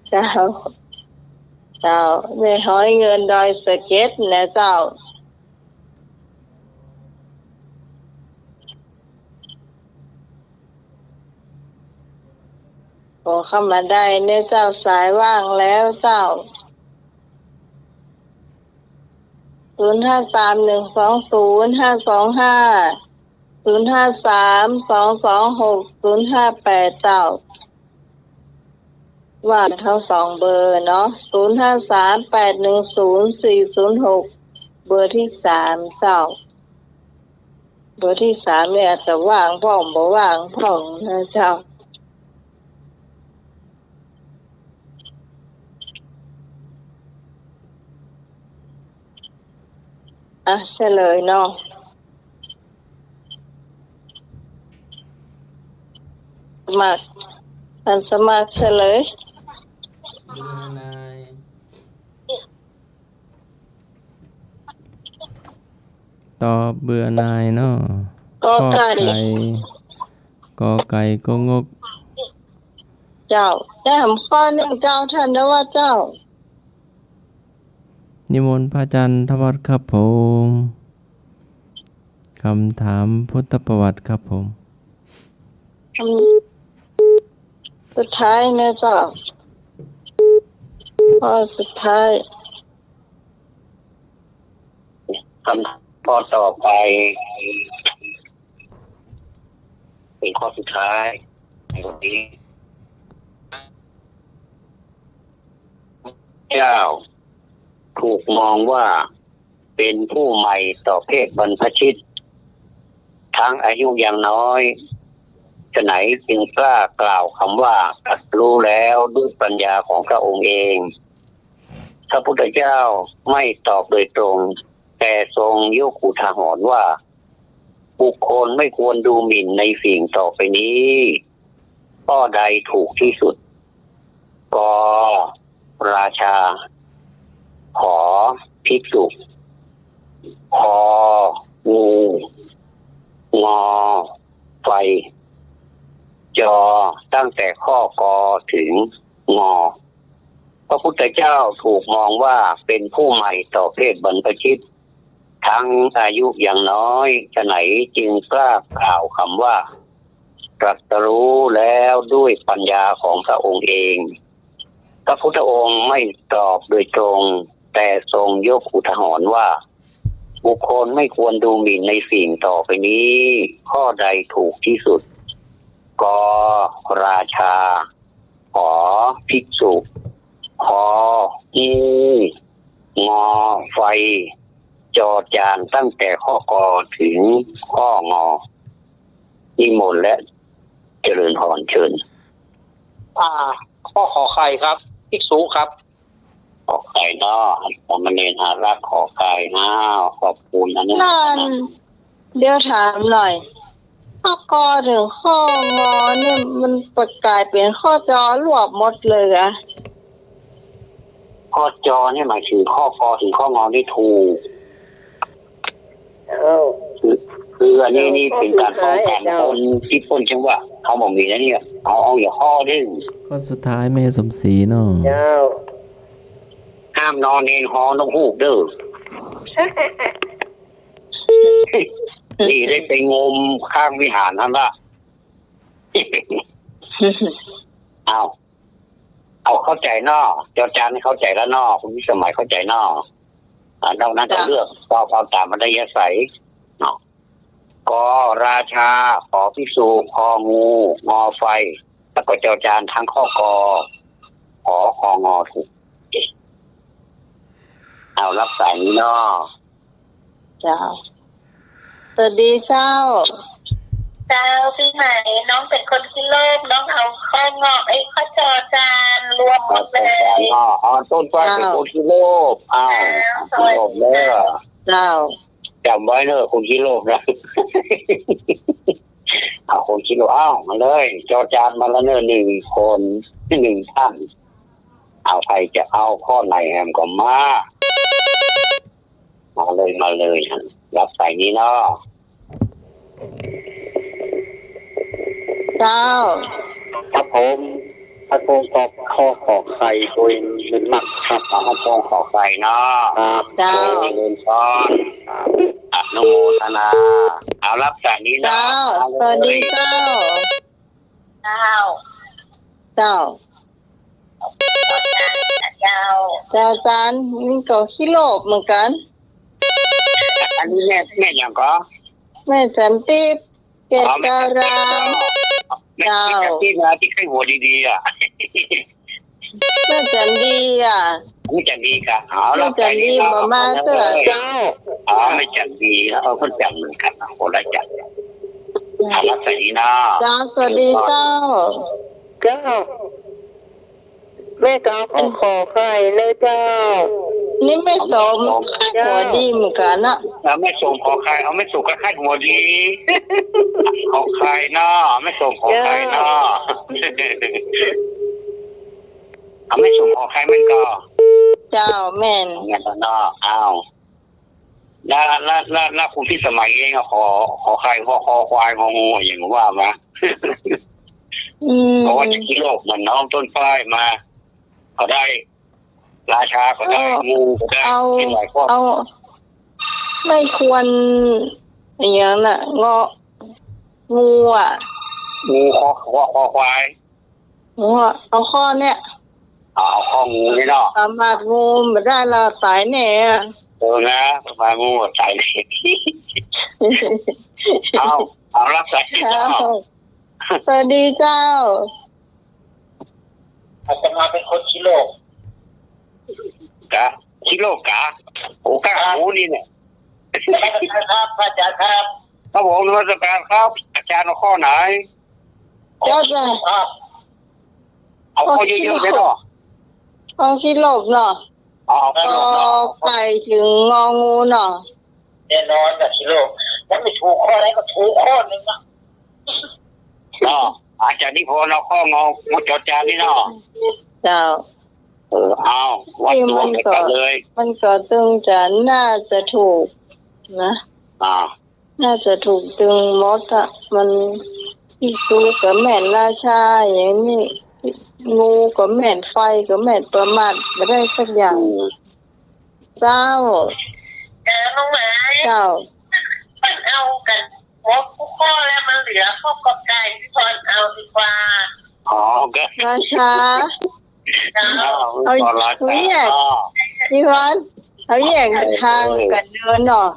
เจ้า เจ้า แม่ฮ้อยเงินดอยสะเก็ดนะเจ้า โทรเข้ามาได้เนี่ยเจ้า สายว่างแล้วเจ้า ศูนย์ห้าสาม หนึ่งสองศูนย์ ห้าสองห้า ศูนย์ห้าสาม สองสองหก ศูนย์ห้าแปด เจ้า ว่างทั้งสองเบอร์เนาะ ศูนย์ห้าสาม แปดหนึ่งศูนย์ สี่ศูนย์หก เบอร์ที่สามเจ้า เบอร์ที่สามเนี่ยอาจจะว่างพ่องบ่ว่างพ่องนะเจ้า อ่ะ เฉลยเนาะ สมัคร ท่านสมัครเฉลย เบื่อหน่าย ตอบเบื่อหน่ายเนาะ กอไก่ ข้อไก่ กอไก่ กองก เจ้า แถมข้อนึ่งเจ้า ท่านนวัตเจ้า นิมนต์พระอาจารย์ธวัชครับผม คำถามพุทธประวัติครับผม คำสุดท้ายนะเจ้า ข้อสุดท้าย คำ ข้อต่อไป เป็นข้อสุดท้ายในวันนี้ เจ้าถูกมองว่าเป็นผู้ใหม่ต่อเพศบรรพชิต ทั้งอายุยังน้อย ฉะไหนจึงกล้ากล่าวคำว่าตรัสรู้แล้วด้วยปัญญาของพระองค์เอง พระพุทธเจ้าไม่ตอบโดยตรง แต่ทรงยกอุทาหรณ์ว่า บุคคลไม่ควรดูหมิ่นในสิ่งต่อไปนี้ ข้อใดถูกที่สุด ก ราชา ข ภิกษุ ค งู ง ไฟ จ ตั้งแต่ข้อ ก ถึง ง พระพุทธเจ้าถูกมองว่าเป็นผู้ใหม่ต่อเพศบรรพชิต ทั้งอายุยังน้อย ฉะไหนจึงกล้ากล่าวคำว่าตรัสรู้แล้วด้วยปัญญาของพระองค์เอง พระพุทธองค์ไม่ตอบโดยตรง แต่ทรงยกอุทาหรณ์ว่า บุคคลไม่ควรดูหมิ่นในสิ่งต่อไปนี้ ข้อใดถูกที่สุด ก ราชา ข ภิกษุ ค งู ง ไฟ จ จาน ตั้งแต่ข้อ ก ถึงข้อ ง นิมนต์และเจริญพร เชิญ อ่า ข้อขอไข่ครับ ภิกษุครับ ขอไข่เนาะ สามเณรอารักษ์ ขอไข่ อ้าว ขอบคุณนะเนี่ย นั่น เดี๋ยวถามหน่อย ข้อ ก ถึงข้อ ง นี่มันกลายเป็นข้อ จ รวบหมดเลยอะ ข้อ จ นี่หมายถึงข้อ ก ถึงข้อ ง นี่ถูก อ้าว คือ คืออันนี้นี่เป็นก๋านป้องกั๋น ข้อสุดท้าย คนตี้ป้นจังหวะ เขาบ่มีนะเนี่ย เอา เอาอย่างข้อหนึ่ง ข้อสุดท้ายแม่สมศรีเนาะ เจ้า ห้ามนอนเนนฮอนกฮูกเด้อ นี่ได้ไปงมข้างวิหารหั้นละ เอา เอาเข้าใจ๋เนาะ จอจานเข้าใจ๋แล้วเนาะ คุณพิสมัยเข้าใจ๋เนาะ อ่า นอกนั้นก็ เจ้า เลือกเอา เอาต๋ามอัธยาศัยเนาะ ก ราชา ข ภิกษุ ค งู ง ไฟ แล้วก็จอจานทั้งข้อ ก ข ค ง ถูก เอา รับสายนี้เนาะ เจ้า สวัสดีเจ้า เจ้า ปีใหม่ น้องเป็นคนขี้โลภ น้องเอาข้อ ง เอ้ย ข้อ จ จาน รวมหมดเลย จอจานเนาะ อ๋อ ต้นกล้าเป็นคนขี้โลภ อ้าว อ้าว ขี้โลภเด้อ เจ้า จ๋ำไว้เนอะ คนขี้โลภนะ เอาคนขี้โลภ เอามาเลย จอจานมาแล้วเนอะ หนึ่งคน หนึ่งท่าน เอา ใผจะเอาข้อไหนแหมก็มา มาเลย มาเลย รับสายนี้เนาะ เจ้า ครับผม ครับผม ขอ ขอ ขอไข่ โดยเงินมากครับ เอา ครับผม ขอไข่เนาะ ครับ เจ้า เจริญพร ครับ อนุโมทนา เอา รับสายนี้เนาะ เจ้า มาเลย สวัสดีเจ้า เจ้า เจ้า เจ้า เจ้าจาน นี่ก็ขี้โลภเหมือนกั๋น อันนี้แม่ แม่หยังก่อ แม่สันติ เกตการาม อ๋อ แม่สันติเนาะ แม่ เจ้า แม่สันตินะ ตี้ใค่หัวดีๆ อ่ะ แม่จันดีอ่ะ แม่จันดีก่ะ เอา แม่จันดี รับสายนี้เนาะ บ่มาเตื้อ เจ้า อ๋อ แม่จันดี เอา คนจันเหมือนกั๋น คนละจัน เอา รับสายนี้เนาะ เจ้า สวัสดีเจ้า เจ้า แม่ก็เอาข้อ ขอไข่เลยเจ้า นี่แม่สม เจ้า หัวดีเหมือนกั๋นนะ เอาแม่สมขอไข่ เอาแม่สมก็ใค่หัวดี ขอไข่เนาะ แม่สมขอไข่เนาะ เจ้า เอาแม่สมขอไข่แม่นก่อ เจ้า แม่น แม่นเนาะ เอา แล้ว แล้ว แล้ว แล้วคุณพิสมัยเองอะ ขอ ขอไข่ ขอ คอควาย งองู อย่างว่ามา อืม เพราะว่าจะขี้โลภเหมือนน้องต้นฝ้ายมา เขาได้ ราชาก็ได้ เออ งูก็ได้ เอา เห็นหลายข้อ เอา ไม่ควร อย่างนั้นน่ะ งอ งูอะ งูคอ คอ คอควาย เอาข้อเนี้ย เอา เอาข้องูนี่เนาะ ประมาทงูบ่ได้ละ ต๋ายแน่อะ เออนะ ประมาทงูต๋ายแน่ เอา เอา รับสายเจ้า เจ้า สวัสดีเจ้า อาตมาเป็นคนขี้โลภ กะ ขี้โลภกะ โอ้ กะ ครับ โอ้ นี่เนี่ย นมัสการครับ พระอาจารย์ครับ ครับผม นมัสการครับ อาจารย์เอาข้อไหน เจ้า เจ้า ครับ เอาข้อเยอะๆ เลยเนาะ ข้อขี้โลภเนาะ เอา เอาข้อขี้โลภเนาะ กอไก่เถิงงองูเนาะ แน่นอนนะ ขี้โลภ ถ้าไม่ถูกข้อใดก็ถูกข้อหนึ่งนะ เนาะ อาจารย์นิพนธ์เอาข้องอ งอจอจานนี่เนาะ เจ้า เออ เอา วัดดวงไปกันเลย มันก็ มันก็ตึงจะน่าจะถูกนะ อ่า น่าจะถูกตึงหมดอะ มัน ขี้ซูก็แม่นราชาอย่างนี้ งูก็แม่น ไฟก็แม่น ประมาทบ่ได้สักอย่าง อืม เจ้า เออ น้องหมาย เจ้า มันเอากันครบทุกข้อแล้ว มันเหลือข้อกอไก่ พี่พรเอาดีกว่า อ๋อ ก็ ราชา เจ้า เอา เอา เอา ราชา เอาอย่าง อ๋อ พี่พร เอาอย่างทางกันเดินเนาะ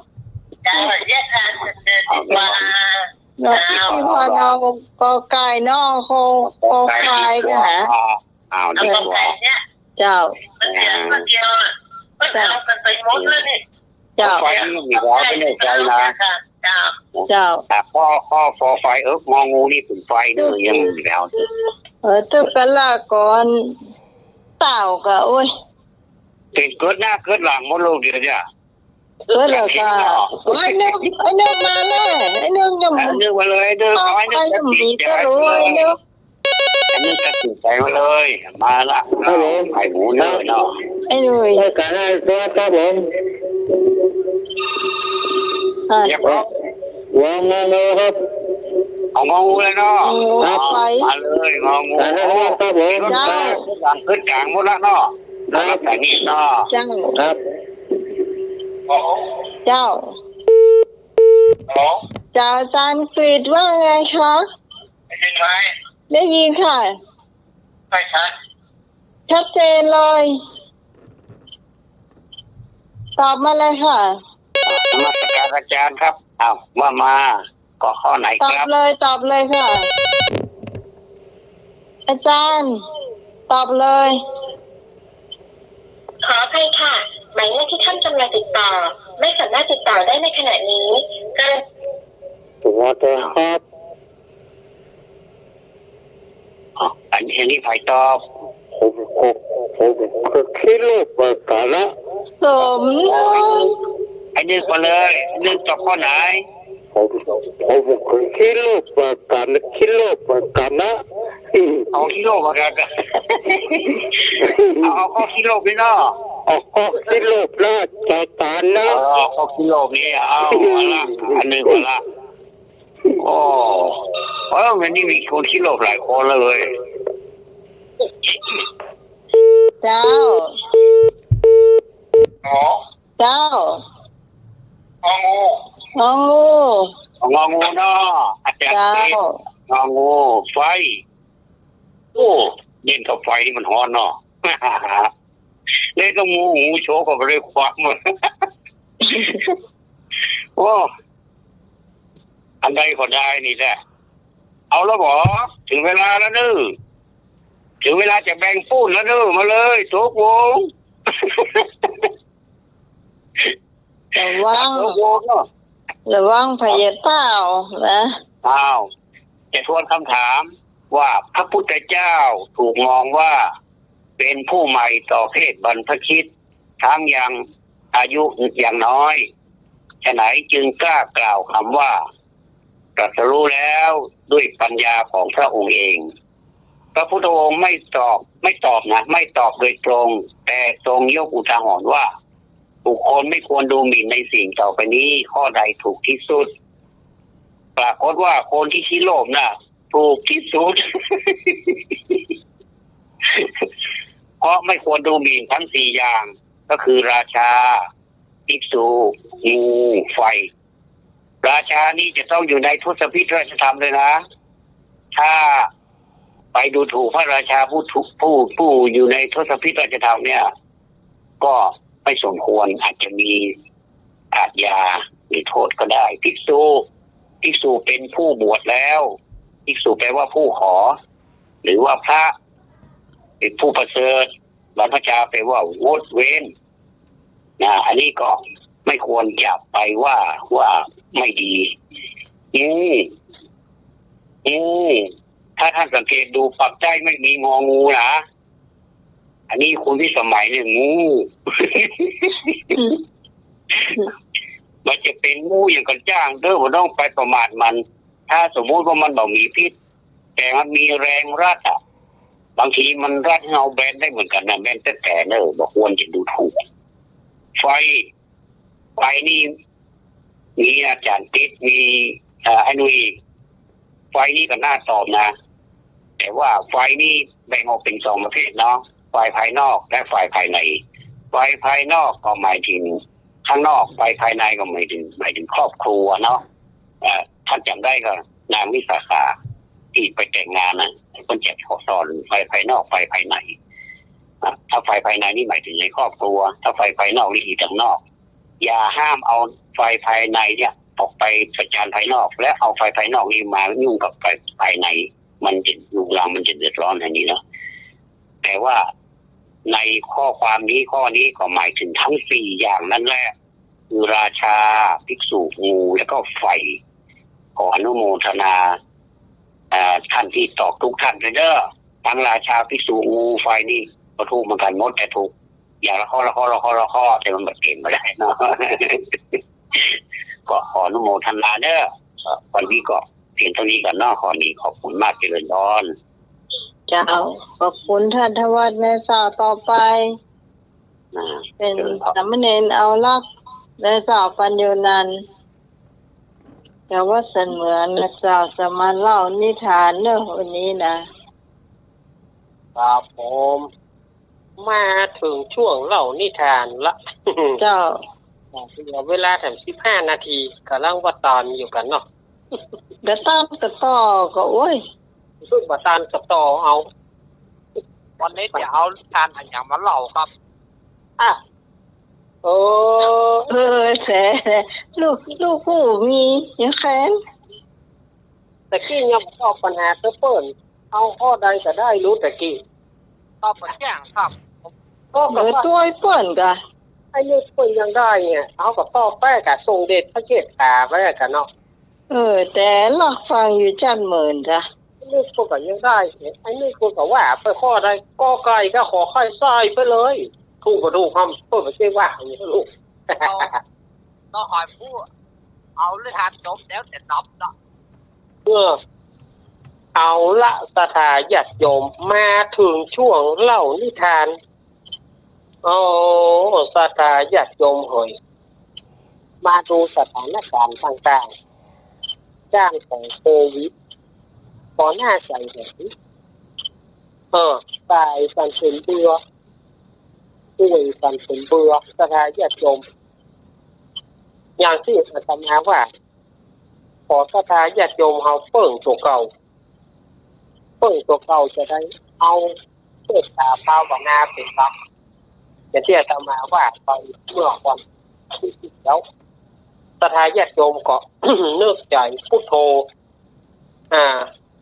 เจ้า แยกทางกันเดินดีกว่า เนาะ เจ้า พี่พรเอากอไก่เนาะ คอ คอควายกันนะ อ้าว เอา เดี๋ยว เอาไปเนี่ย เจ้า มันเหลือตัวเดียวอะ มันเอากันไปหมดแล้วนี่ เจ้า ไฟนี่มีหัวไม่แน่ใจนะ เจ้า เจ้า แต่ข้อ ข้อคอไฟ เออ งองูนี่เป๋นไฟนี่ยังมีแล้ว เออ ตึกกันละก่อน เต่าก็ โอ้ย เป๋นเกิดหน้าเกิดหลังหมดเลยเดี๋ยวเนี่ย เออ แล้วก็ ไอ้นึก ไอ้นึกมาเลย ไอ้นึกยัง ไอ้นึกมาเลย ไอ้นึก เอา ไอ้นึก ไอ้นึก จะติดใจ ไอ้นึก ไอ้นึก ไอ้นึก จะติดใจมาเลย มาละ ครับผม ไอ้หมูเนอะเนาะ ไอ้หนุ่ย รายการอะไรครับผม อ่า เดี๋ยวครับ หัวงองูครับ เอางองูเลยเนาะ งองู ครับ ไป มาเลย งองู ครับผม เจ้า หลังขึ้นกลางหมดละเนาะ ครับ แต่นี่เนาะ เจ้า ครับ เจ้า ฮัลโหล เจ้า อาจารย์กฤษว่าไงคะ ได้ยินไหม ได้ยินค่ะ ไม่ชัด ชัดเจนเลย ตอบมาเลยค่ะ นมัสการอาจารย์ครับ อ้าว ว่ามา ก็ข้อไหนครับ ตอบเลย ตอบเลยค่ะ อาจารย์ ตอบเลย ขออภัยค่ะ หมายเลขที่ท่านกำลังติดต่อ ไม่สามารถติดต่อได้ในขณะนี้ กรุณา สวัสดีครับ อ๋อ อัน อันนี้ใผตอบ ผม ผม ผมก็ขี้โลภเหมือนกั๋นนะ สมนึก ไอ้นึกมาเลย นึกตอบข้อไหน ผม ผมก็ขี้โลภเหมือนกั๋น ขี้โลภเหมือนกั๋นนะ เอาขี้โลภเหมือนกั๋น เอา เอาข้อขี้โลภนี่เนาะ เอาข้อขี้โลภนะ จอจานนะ เออ เอาข้อขี้โลภนี่ เอา เอาละ อันนึงเอาละ โอ้ เออ วันนี้มีคนขี้โลภหลายคนแล้วเว้ย เจ้า อ๋อ เจ้า งองู งองู งองูเนาะ อาจารย์ เจ้า งองู ไฟ โอ้ เย็นกับไฟนี่มันฮ้อนเนาะ เลยต้องมู มูโชว์ก็บ่ได้ควักมา โอ้ อันใดก็ได้นี่แหละ เอาละบ่ ถึงเวลาแล้วเน้อ ถึงเวลาจะแบ่งปูนแล้วเน้อ มาเลย ตกลง ระวัง ตกลงเนาะ ระวังพยาเต้านะ อ้าว จะทวนคำถามว่าพระพุทธเจ้าถูกมองว่าเป็นผู้ใหม่ต่อเพศบรรพชิต ทั้งยังอายุยังน้อย ฉะไหนจึงกล้ากล่าวคำว่าตรัสรู้แล้วด้วยปัญญาของพระองค์เอง พระพุทธองค์ไม่ตอบ ไม่ตอบนะ ไม่ตอบโดยตรง แต่ทรงยกอุทาหรณ์ว่า บุคคลไม่ควรดูหมิ่นในสิ่งต่อไปนี้ ข้อใดถูกที่สุด ปรากฏว่าคนที่ขี้โลภน่ะ ถูกที่สุด เพราะไม่ควรดูหมิ่นทั้งสี่อย่าง ก็คือราชา ภิกษุ งู ไฟ ราชานี่จะต้องอยู่ในทศพิธราชธรรมเลยนะ ถ้าไปดูถูกพระราชาผู้ถูก ผู้ ผู้อยู่ในทศพิธราชธรรมเนี่ย ก็ไม่สมควร อาจจะมีอาชญาหรือโทษก็ได้ ภิกษุ ภิกษุเป็นผู้บวชแล้ว ภิกษุแปลว่าผู้ขอ หรือว่าพระเป็นผู้ประเสริฐ บรรพชาแปลว่างดเว้น นะ อันนี้ก็ไม่ควรจะไปว่า ว่าไม่ดี งู งู ถ้าท่านสังเกตดูปากใต้ไม่มีงองูนะ อันนี้คุณพิสมัยเนี่ยงู มันจะเป๋นงูอย่างกั๋นจ้างเด้อ บ่ต้องไปประมาทมัน ถ้าสมมุติว่ามันบ่มีพิษ แต่มันมีแรงรัดอะ บางทีมันรัดให้เฮาแบนได้เหมือนกั๋นนะ แบนแต๊ๆ เนอะ บ่ควรจะดูถูก ไฟ ไฟนี่ มีอาจ๋ารย์ติ๊ด มี เอ่อ ไอ้หนุ่ย ไฟนี่ก็น่าตอบนะ แต่ว่าไฟนี่แบ่งออกเป๋นสองประเภทเนาะ ฝ่ายภายนอกและฝ่ายภายใน ฝ่ายภายนอกก็หมายถึงข้างนอก ฝ่ายภายในก็หมายถึง หมายถึงครอบครัวเนาะ เอ่อ ท่านจ๋ำได้ก่อ นางวิสาขา ตี้ไปแต่งงานนะ เปิ้นจะสอนฝ่ายภายนอก ฝ่ายภายใน อ่ะ ถ้าฝ่ายภายในนี่หมายถึงในครอบครัว ถ้าฝ่ายภายนอกนี่อยู่ตางนอก อย่าห้ามเอาฝ่ายภายในเนี่ยออกไปประจานภายนอก และเอาฝ่ายภายนอกนี่มายุ่งกับฝ่ายภายใน มันจะรุงรัง มันจะเดือดร้อนอันนี้เนาะ แต่ว่าในข้อความนี้ ข้อนี้ก็หมายถึงทั้งสี่อย่างนั่นแหละ คือราชา ภิกษุ งู แล้วก็ไฟ ขออนุโมทนา เอ่อ ท่านตี้ตอบทุกท่านเลยเด้อ ทั้งราชา ภิกษุ งู ไฟนี่ ก็ถูกเหมือนกั๋นหมด แต่ถูกอย่างละข้อ ละข้อ ละข้อ ละข้อ แต่มันบ่เป๋นบ่ได้เนาะ ก็ขออนุโมทนาเด้อ เอ่อ วันนี้ก็เพียงเต้านี้ก่อนเนาะ ขอนี้ขอบคุณมาก เจริญพร เจ้า ขอบคุณต้านทวัฒน์ ในเสาร์ต่อไป อ่า เป๋น เจริญพร สามเณรเอาลักษณ์ ในเสาร์ปัญโญนันท์ เจ้าวัดสันเหมือนนะเจ้า จะมาเล่านิทานเนอะวันนี้นะ ครับผม มาเถิงช่วงเล่านิทานละ เจ้า เหลือเวลาแถมสิบห้านาที ก่ำลังว่าตานอยู่กั๋นเนาะ กระตันกระต่อก็ โอ้ย เพิ่งบ่ตานกระต่อเอา วันนี้จะเอานิทานอะหยังมาเล่าครับ อ่ะ เออ เออ แส ลูก ลูกผู้มียังแค้น ตะกี้ยังตอบปัญหาเตื้อเปิ้น เอาข้อใดก็ได้ ลูกตะกี้ ตอบบ่แจ้งครับ ก็ เออ ก็ว่า จ้วยเปิ้นกะ ไอ้นี่เปิ้นยังได้เนี่ย เอาก็ตอบไปกะ สมเด็จพระเชษฐาไปกะเนาะ เออ แต่ลักฟังอยู่จั้นเหมือนกะ ไอ้นี่เปิ้นก็ยังได้เนี่ย ไอ้นี่เปิ้นก็ว่าไปข้อใด กอไก่กับขอไข่ใส่ไปเลย ถูกบ่ถูกครับ เปิ้นบ่ใจ้ว่าอย่างนี้ลูก เอา ต้องหอยพูด เอานิทานจบแล้วจะนับเนาะ เออ เอาละ ศรัทธาญาติโยม มาเถิงช่วงเล่านิทาน โอ้ ศรัทธาญาติโยมเหย มาดูสถานการณ์ต่างๆ ด้านของโควิด ก่อนหน้าใสเหย เออ ต๋ายกั๋นเป๋นเบื่อ ป่วยกั๋นเป๋นเบื่อ ศรัทธาญาติโยม อย่างตี้อาตมาว่า ขอศรัทธาญาติโยมเฮาเปิ้งตั๋วเก่า เปิ้งตั๋วเก่าจะได้เอาเมตตาภาวนาเป๋นหลัก อย่างตี้อาตมาว่าไปเมื่อวันที่แล้ว ศรัทธาญาติโยมก็ นึกใจ๋พุทโธ อ่า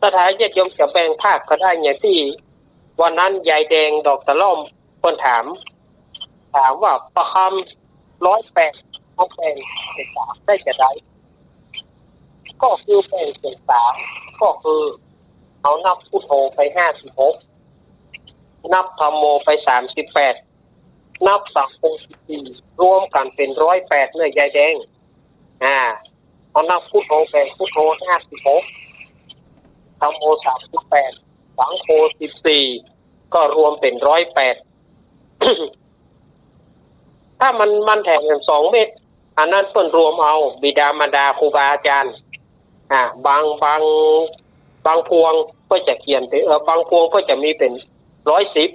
ศรัทธาญาติโยมจะแบ่งภาคก็ได้ อย่างตี้วันนั้นยายแดงดอกตะล่อมเปิ้นถาม ถามว่าประคำร้อยแปด เอาแบ่งเศษสามได้จะใด ก็คือแบ่งเศษสาม ก็คือเอานับพุทโธไปห้าสิบหก นับธัมโมไปสามสิบแปด นับสังโฆสิบสี่ รวมกั๋นเป๋นร้อยแปดเน่อยายแดง อ่า เอานับพุทโธแบ่งพุทโธห้าสิบหก ธัมโมสามสิบแปด สังโฆสิบสี่ ก็รวมเป๋นร้อยแปด ถ้ามัน มันแถมสองเม็ด อันนั้นเปิ้นรวมเอาบิดามารดาครูบาอาจารย์ อ่า บาง บาง บางพวงเปิ้นจะเขียนเป๋น เอ่อ บางพวงเปิ้นจะมีเป๋นร้อยสิบ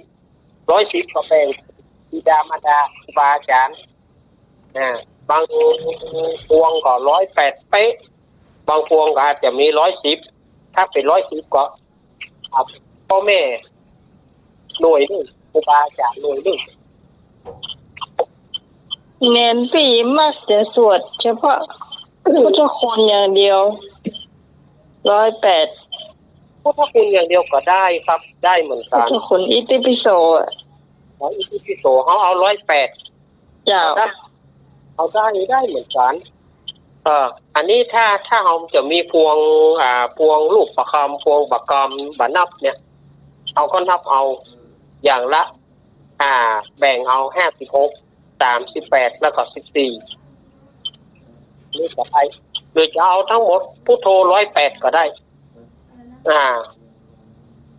ร้อยสิบก็แบ่งบิดามารดา ครูบาอาจ๋ารย์ อ่า บางพวงก็ร้อยแปดเป๊ะ บางพวงก็อาจจะมีร้อยสิบ ถ้าเป๋นร้อยสิบก็ อ่า ป้อแม่หน่วยนึ่ง ครูบาอาจ๋ารย์หน่วยนึ่ง เณรปี้มักจะสวดเฉพาะพุทธคุณอย่างเดียว ร้อยแปด พุทธคุณอย่างเดียวก็ได้ครับ ได้เหมือนกัน พุทธคุณ อิติปิโสอะ อ๋อ อิติปิโส เฮาเอาร้อยแปด เจ้า เอาได้ เอาได้ ได้เหมือนกัน เอ่อ อันนี้ถ้า ถ้าเฮาจะมีพวง อ่า พวงลูกประคำ พวงประกำบ่นับเนี่ย เฮาก็นับเอาอย่างละ อ่า แบ่งเอาห้าสิบหก สามสิบแปด แล้วก็สิบสี่ นี่ก็ได้ หรือจะเอาทั้งหมดพุทโธร้อยแปดก็ได้ อ่า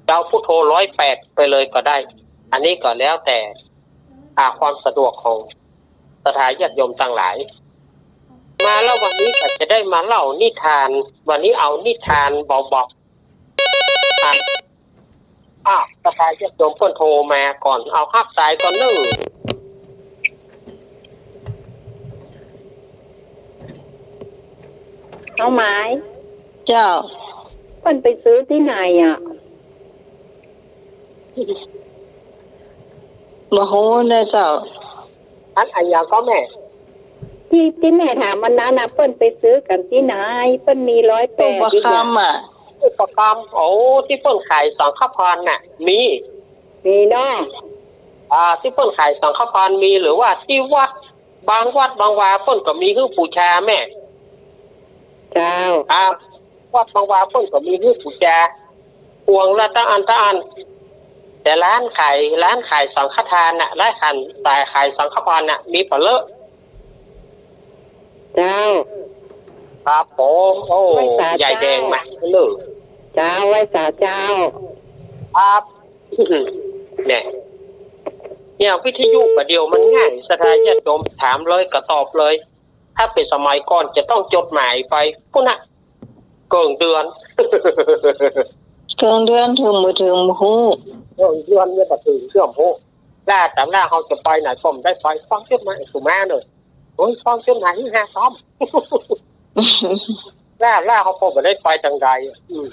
จะเอาพุทโธร้อยแปดไปเลยก็ได้ อันนี้ก็แล้วแต่ อ่า ความสะดวกของศรัทธาญาติโยมตังหลาย มาแล้ววันนี้ก็จะได้มาเล่านิทาน วันนี้เอานิทานเบาๆ อ่ะ อ่ะ ศรัทธาญาติโยมเปิ้นโทรมาก่อน เอาฮับสายก่อนเน่อ เอาหมาย เจ้า เปิ้นไปซื้อตี้ไหนอะ บ่ฮู้นะเจ้า อัน อันหยังก็แม่ ตี้ ตี้แม่ถามวันนั้นน่ะ เปิ้นไปซื้อกั๋นตี้ไหน เปิ้นมีร้อยแปด ตู้ประคำอะ ตู้ประคำ โอ้ ตี้เปิ้นขายสังฆภัณฑ์น่ะ มี มีเนาะ อ่า ตี้เปิ้นขายสังฆภัณฑ์มี หรือว่าตี้วัด บางวัดบางวาเปิ้นก็มีหื้อปู๋จาแม่ เจ้า อ่า วัดบางวาเปิ้นก็มีหื้อปู๋จา พวงละตั้งอันตั้งอัน แต่ร้านขาย ร้านขายสังฆทานน่ะ ร้านขาย ขายสังฆภัณฑ์น่ะ มีบ่เลอะ เจ้า ครับผม โอ้ ไหว้สา ใหญ่แดง เจ้า มาเลย เจ้า ไหว้สาเจ้า ครับ เนี่ย เนี่ย วิทยุบ่าเดี่ยวมันง่าย ศรัทธาญาติโยมถามเลยก็ตอบเลย ถ้าเป๋นสมัยก่อนจะต้องจดหมายไปปู๊นน่ะ เกิ่งเดือน เกิ่งเดือนเถิงบ่เถิงบ่ฮู้ เกิ่งเดือนเนี่ยบ่เถิงเกื้อมฮู้ ล่าต๋ามล่าเฮาจะไปไหนก็บ่ได้ไป ฟังจดหมายสุมาเน่อ โอ้ย ฟังจดหมายหื้อหาซ้อม ล่า ล่าเฮาก็บ่ได้ไปตางใด อืม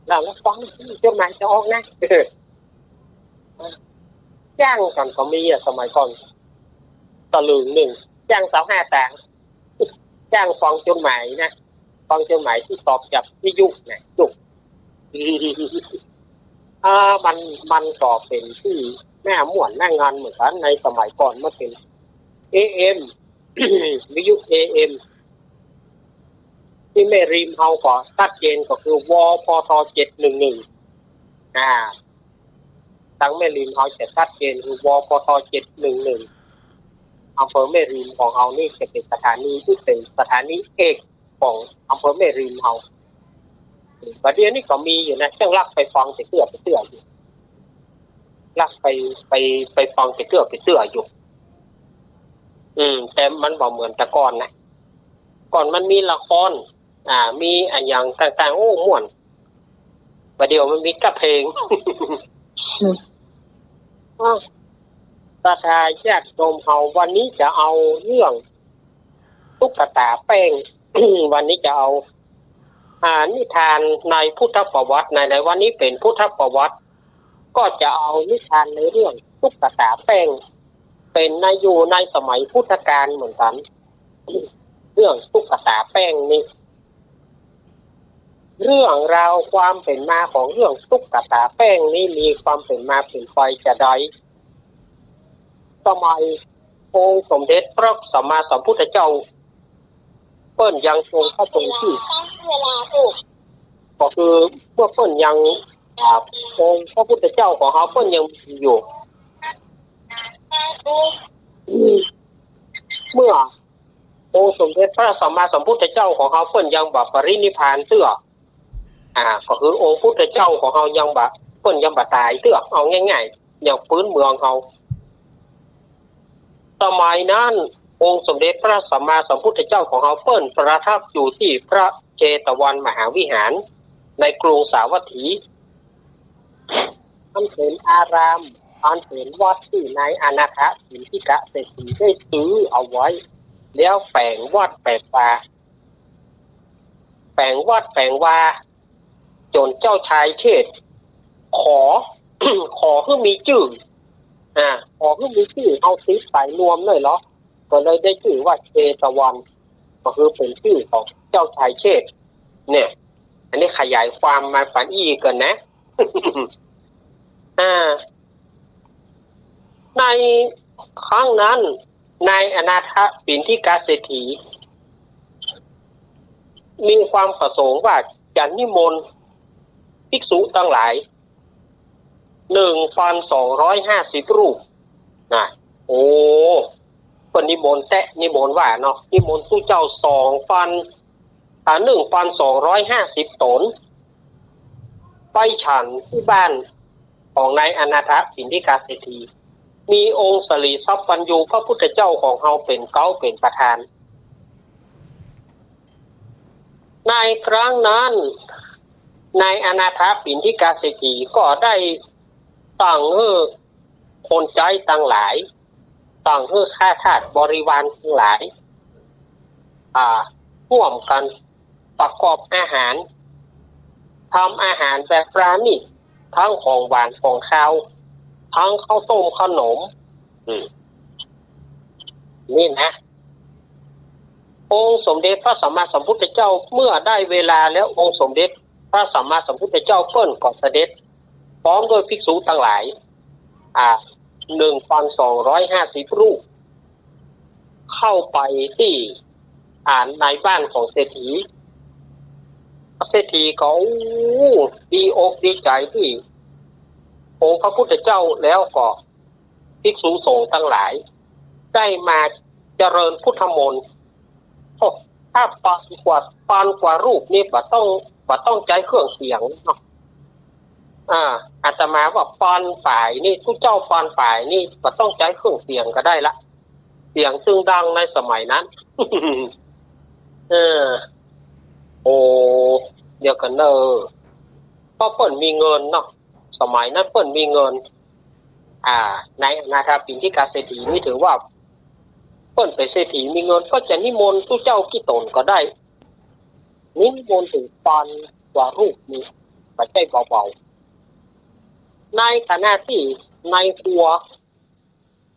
ล่าแล้วฟังจดหมายจะออกนะ จ้างกั๋นก็มีอะ สมัยก่อน ตะลึงนึ่ง จ้างซาวห้าตางค์ จ้างฟังจดหมายนะ ฟังจดหมายตี้ตอบจากวิทยุนะ จุก อ่า มัน มันก็เป๋นตี้น่าม่วนน่างันเหมือนกั๋น ในสมัยก่อนมันเป๋น เอเอ็ม วิทยุ เอเอ็ม ตี้แม่ริมเฮาก็ชัดเจนก็คือ วพท เจ็ดหนึ่งหนึ่ง อ่า ตังแม่ริมเฮาจะชัดเจนคือ วพท เจ็ดหนึ่งหนึ่ง อำเภอแม่ริมของเฮานี่จะเป๋นสถานีตี้เป๋นสถานีเอกของอำเภอแม่ริมเฮา บ่าเดี่ยวนี้ก็มีอยู่นะ ยังลักไปฟังแต่เตื้อไปเตื้ออยู่ ลักไป ไป ไปฟังแต่เตื้อไปเตื้ออยู่ อืม แต่มันบ่เหมือนแต่ก่อนนะ ก่อนมันมีละคร อ่า มีอะหยังต่างๆ โอ้ ม่วน บ่าเดี่ยวมันมีแต่เพลง อืม อ่ะ ศรัทธาญาติโยมเฮา วันนี้จะเอาเรื่องตุ๊กตาแป้ง วันนี้จะเอา อ่า นิทานในพุทธประวัติ ไหนๆ วันนี้เป๋นพุทธประวัติ ก็จะเอานิทานในเรื่องตุ๊กตาแป้ง เป๋นใน อยู่ในสมัยพุทธกาลเหมือนกั๋น เรื่องตุ๊กตาแป้งนี่ เรื่องราวความเป๋นมาของเรื่องตุ๊กตาแป้งนี้มีความเป๋นมาเป๋นไปจาใด สมัยองค์สมเด็จพระสัมมาสัมพุทธเจ้า เปิ้นยังทรงพระชนม์ชีพ ก็คือเมื่อเปิ้นยัง อ่า องค์พระพุทธเจ้าของเฮาเปิ้นยังมีอยู่ เมื่อองค์สมเด็จพระสัมมาสัมพุทธเจ้าของเฮาเปิ้นยังบ่ปรินิพพานเตื้อ อ่า ก็คือองค์พุทธเจ้าของเฮายังบ่ เปิ้นยังบ่ต๋ายเตื้อ เอาง่ายๆ อย่างพื้นเมืองเฮา สมัยนั้นองค์สมเด็จพระสัมมาสัมพุทธเจ้าของเฮาเปิ้นประทับอยู่ตี้พระเจตวันมหาวิหาร ในกรุงสาวัตถี มันเป๋นอาราม อันเป๋นวัดตี้นายอนาถปิณฑิกะเศรษฐีได้ซื้อเอาไว้ แล้วแป๋งวัดแป๋งวา แป๋งวัดแป๋งวา จ๋นเจ้าชายเชษฐ ขอ ขอหื้อมีจื้อ อ่า ขอหื้อมีจื้อ เอาติดป๋ายนวมเลยเหรอ ก็เลยได้จื้อว่าเชตวัน ก็คือเป๋นจื้อของเจ้าชายเชษฐ เนี่ย อันนี้ขยายความมาปานอี้ก่อนนะ อ่า ในครั้งนั้น นายอนาถปิณฑิกะเศรษฐี มีความประสงค์ว่าจะนิมนต์ภิกษุตังหลาย หนึ่งพันสองร้อยห้าสิบรูป นะ โอ้ เปิ้นนิมนต์แต๊ นิมนต์ว่าเนาะ นิมนต์ตุ๊เจ้าสองพัน อ่า หนึ่งพันสองร้อยห้าสิบต๋น ไปฉันตี้บ้านของนายอนาถปิณฑิกะเศรษฐี มีองค์สรีสัพพัญญูพระพุทธเจ้าของเฮาเป๋นเก๊าเป๋นประธาน ในครั้งนั้น นายอนาถปิณฑิกะเศรษฐีก็ได้สั่งหื้อคนใจ๊ตังหลาย สั่งหื้อข้าทาสบริวารตังหลาย อ่า ฮ่วมกั๋นประกอบอาหาร ทำอาหารแบบปราณีต ตึงของหวานของคาว ตึงข้าวต้มขนม อืม นี่นะ องค์สมเด็จพระสัมมาสัมพุทธเจ้า เมื่อได้เวลาแล้ว องค์สมเด็จพระสัมมาสัมพุทธเจ้าเปิ้นก็เสด็จ พร้อมด้วยภิกษุตังหลาย อ่า หนึ่งพันสองร้อยห้าสิบรูป เข้าไปตี้ อ่า ในบ้านของเศรษฐี เศรษฐีก็ โอ้ ดีอกดีใจ๋ตี้องค์พระพุทธเจ้า แล้วก็ภิกษุสงฆ์ตังหลาย ได้มาเจริญพุทธมนต์ โอ้ ถ้าปานกว่า ปานกว่ารูปนี่บ่ต้อง บ่ต้องใจ๊เครื่องเสียงเนาะ อ่า อาตมาว่าปานป๋ายนี่ ตุ๊เจ้าปานป๋ายนี่ บ่ต้องใจ๊เครื่องเสียงก็ได้ละ เสียงตึงดังในสมัยนั้น เออ โอ้ เดี๋ยวก่อนเน่อ เพราะเปิ้นมีเงินเนาะ สมัยนั้นเปิ้นมีเงิน อ่า นายอนาถปิณฑิกะเศรษฐีนี่ถือว่า เปิ้นเป๋นเศรษฐีมีเงิน ก็จะนิมนต์ตุ๊เจ้ากี่ต๋นก็ได้ นิมนต์เถิงปานกว่ารูปนี่ บ่ใจ้เบาๆ ในขณะตี้ในครัว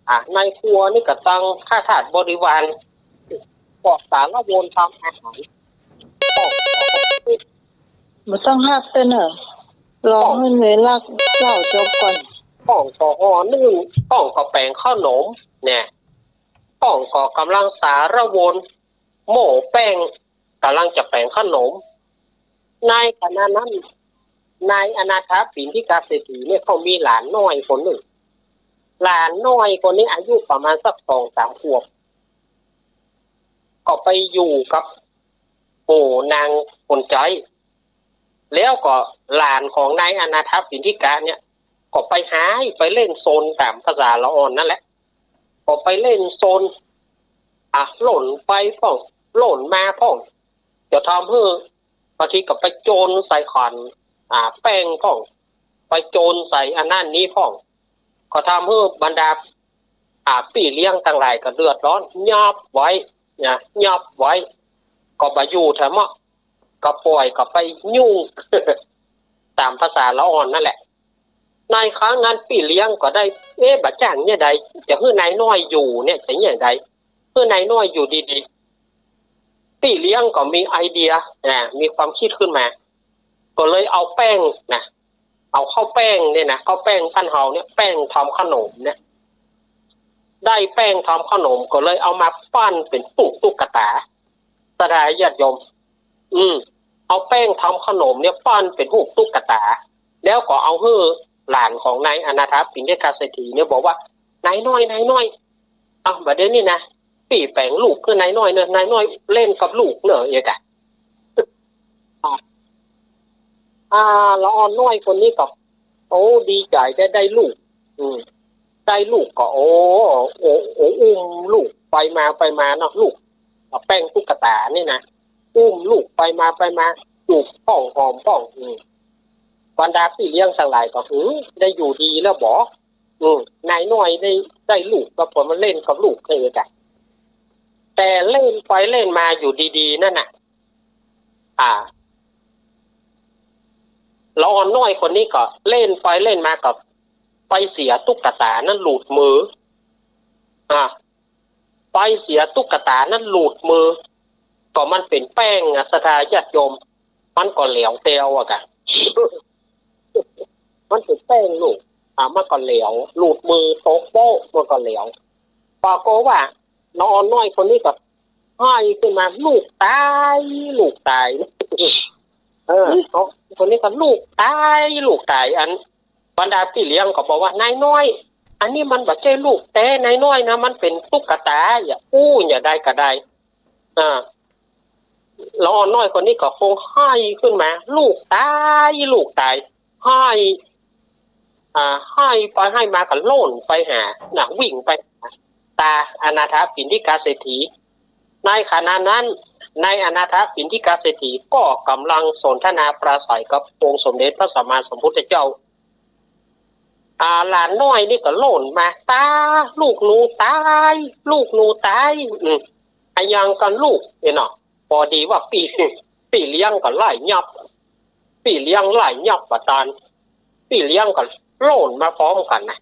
อ่ะ ในครัวนี่ก็ตึงข้าทาสบริวาร ก็สารวนทำอาหาร บ่ต้องฮับเต๊อะเน่อ รอหื้อเนยลักเล่าจบก่อน ป้องก็ห่อนึ่ง ป้องก็แป๋งข้าวหนม เนี่ย ป้องก็ก่ำลังสารวน โม่แป้ง ก่ำลังจะแป๋งข้าวหนม ในขณะนั้น นายอนาถปิณฑิกะเศรษฐีเนี่ยเขามีหลานน้อยคนนึ่ง หลานน้อยคนนี้อายุประมาณสักสองสามขวบ ก็ไปอยู่กับหมู่นางคนใจ๊ แล้วก็หลานของนายอนาถปิณฑิกะเนี่ย ก็ไปหายไปเล่นซนต๋ามภาษาละอ่อนนั่นแหละ ก็ไปเล่นซน อ่ะ หล่นไปพ่อง หล่นมาพ่อง จะทำหื้อ บางทีก็ไปโจรใส่ขัน อ่า แป้งพ่อง ไปโจรใส่อันนั้นนี้พ่อง ก็ทำหื้อบรรดา อ่า ปี้เลี้ยงตังหลายก็เดือดร้อน ยับไว้นะ ยับไว้ ก็บ่อยู่แถมเนาะ ก็ป่อยก็ไปยุ่ง ต๋ามภาษาละอ่อนนั่นแหละ ในครั้งนั้นปี้เลี้ยงก็ได้ เอ๊ะ บ่าจ้างเนี่ยใด จะหื้อนายน้อยอยู่เนี่ย จะเนี่ยใด หื้อนายน้อยอยู่ดีๆ ปี้เลี้ยงก็มีไอเดีย อ่า มีความคิดขึ้นมา ก็เลยเอาแป้งนะ เอาข้าวแป้งเนี่ยนะ ข้าวแป้งบ้านเฮาเนี่ย แป้งทำข้าวหนมเนี่ย ได้แป้งทำข้าวหนมก็เลยเอามาปั้นเป๋นตุ๊กตุ๊กตา ศรัทธาญาติโยม อืม เอาแป้งทำข้าวหนมเนี่ยปั้นเป๋นรูปตุ๊กตา แล้วก็เอาหื้อหลานของนายอนาถปิณฑิกะเศรษฐีเนี่ยบอกว่า นายน้อย นายน้อย เอ้า บ่าเดี่ยวนี้นะ ปี้แป๋งลูกหื้อนายน้อยเน่อ นายน้อยเล่นกับลูกเน่อ เอกะ อ่า ละอ่อนน้อยคนนี้ก็ โอ้ ดีใจ๋ได้ ได้ลูก อืม ได้ลูกก็ โอ้ โอ้ โอ้ อุ้มลูกไปมาไปมาเนาะ ลูก แป้งตุ๊กตานี่นะ อุ้มลูกไปมาไปมา จูบพ่องหอมพ่อง อืม บรรดาปี้เลี้ยงตังหลายก็ หือ ได้อยู่ดีแล้วบ่ อืม นายน้อยได้ ได้ลูก ก็ปล่อยมันเล่นกับลูกเถิดอะ แต่เล่นไปเล่นมาอยู่ดีๆ นั่นน่ะ อ่า ละอ่อนน้อยคนนี้ก็เล่นไปเล่นมาก็ไปเสียตุ๊กตานั้นหลุดมือ อ่า ไปเสียตุ๊กตานั้นหลุดมือ ก็มันเป๋นแป้งอะ ศรัทธาญาติโยม มันก็แหลวแตวอะกะ มันเป๋นแป้งลูก อ่า มันก็แหลว หลุดมือตกโป๊ะ มันก็แหลว ปรากฏว่าละอ่อนน้อยคนนี้ก็ไห้ขึ้นมา "ลูกต๋าย ลูกต๋าย" เออ คนนี้ก็ "ลูกต๋าย ลูกต๋าย" อันบรรดาปี้เลี้ยงก็บอกว่า "นายน้อย อันนี้มันบ่ใจ้ลูกแต๊นายน้อยนะ มันเป๋นตุ๊กตา อย่าอู้ อย่าได้ก็ได้" อ่า ละอ่อนน้อยคนนี้ก็คงไห้ขึ้นมา "ลูกต๋าย ลูกต๋าย" ไห้ อ่า ไห้ไปไห้มาก็โล่นไปหา น่ะ วิ่งไปหาตาอนาถปิณฑิกะเศรษฐี ในขณะนั้น นายอนาถปิณฑิกะเศรษฐีก็ก่ำลังสนทนาปราศรัยกับองค์สมเด็จพระสัมมาสัมพุทธเจ้า อ่า หลานน้อยนี่ก็โล่นมา "ต๋า ลูกหนูต๋าย ลูกหนูต๋าย" อืม อะหยังกั๋นลูก เนาะ ปอดีว่าปี้ ปี้เลี้ยงก็ไล่ยับ ปี้เลี้ยงไล่ยับบ่าตัน ปี้เลี้ยงก็โล่นมาพร้อมกั๋นน่ะ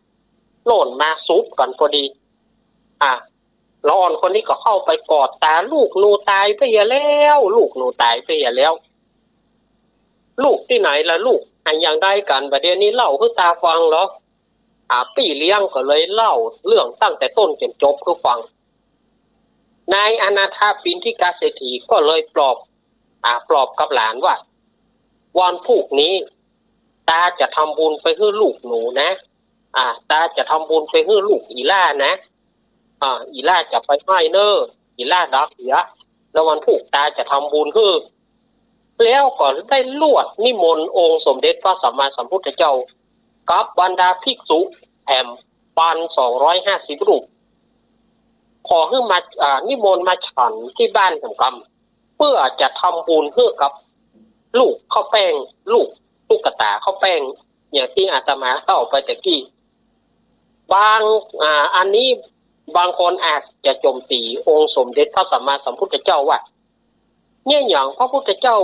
โล่นมาสุบกั๋นปอดี อ่า ละอ่อนคนนี้ก็เข้าไปกอดต๋า "ลูกหนูต๋ายไปเหียแล้ว ลูกหนูต๋ายไปเหียแล้ว" "ลูกตี้ไหนล่ะลูก อะหยังได้กั๋น บ่าเดี่ยวนี้เล่าหื้อต๋าฟังเหรอ" อ่า ปี้เลี้ยงก็เลยเล่าเรื่องตั้งแต่ต้นจ๋นจบหื้อฟัง นายอนาถปิณฑิกะเศรษฐีก็เลยปลอบ อ่า ปลอบกับหลานว่า "วันพูกนี้ ต๋าจะทำบุญไปหื้อลูกหนูนะ อ่า ต๋าจะทำบุญไปหื้อลูกอี่หล้านะ อ่า อี่หล้าจะไปไห้เน่อ อี่หล้าดับเหีย แล้ววันพูกต๋าจะทำบุญหื้อ" แล้วก็ได้ลวดนิมนต์องค์สมเด็จพระสัมมาสัมพุทธเจ้า กับบรรดาภิกษุแถมพันสองร้อยห้าสิบรูป ขอหื้อมา อ่า นิมนต์มาฉันตี้บ้านแถมกำ เปื้อจะทำบุญหื้อกับลูกข้าวแป้ง ลูกตุ๊กตาข้าวแป้ง อย่างตี้อาตมาเล่าไปตะกี้ บาง อ่า อันนี้บางคนอาจจะโจมตีองค์สมเด็จพระสัมมาสัมพุทธเจ้าว่า เนี่ยหยังพระพุทธเจ้า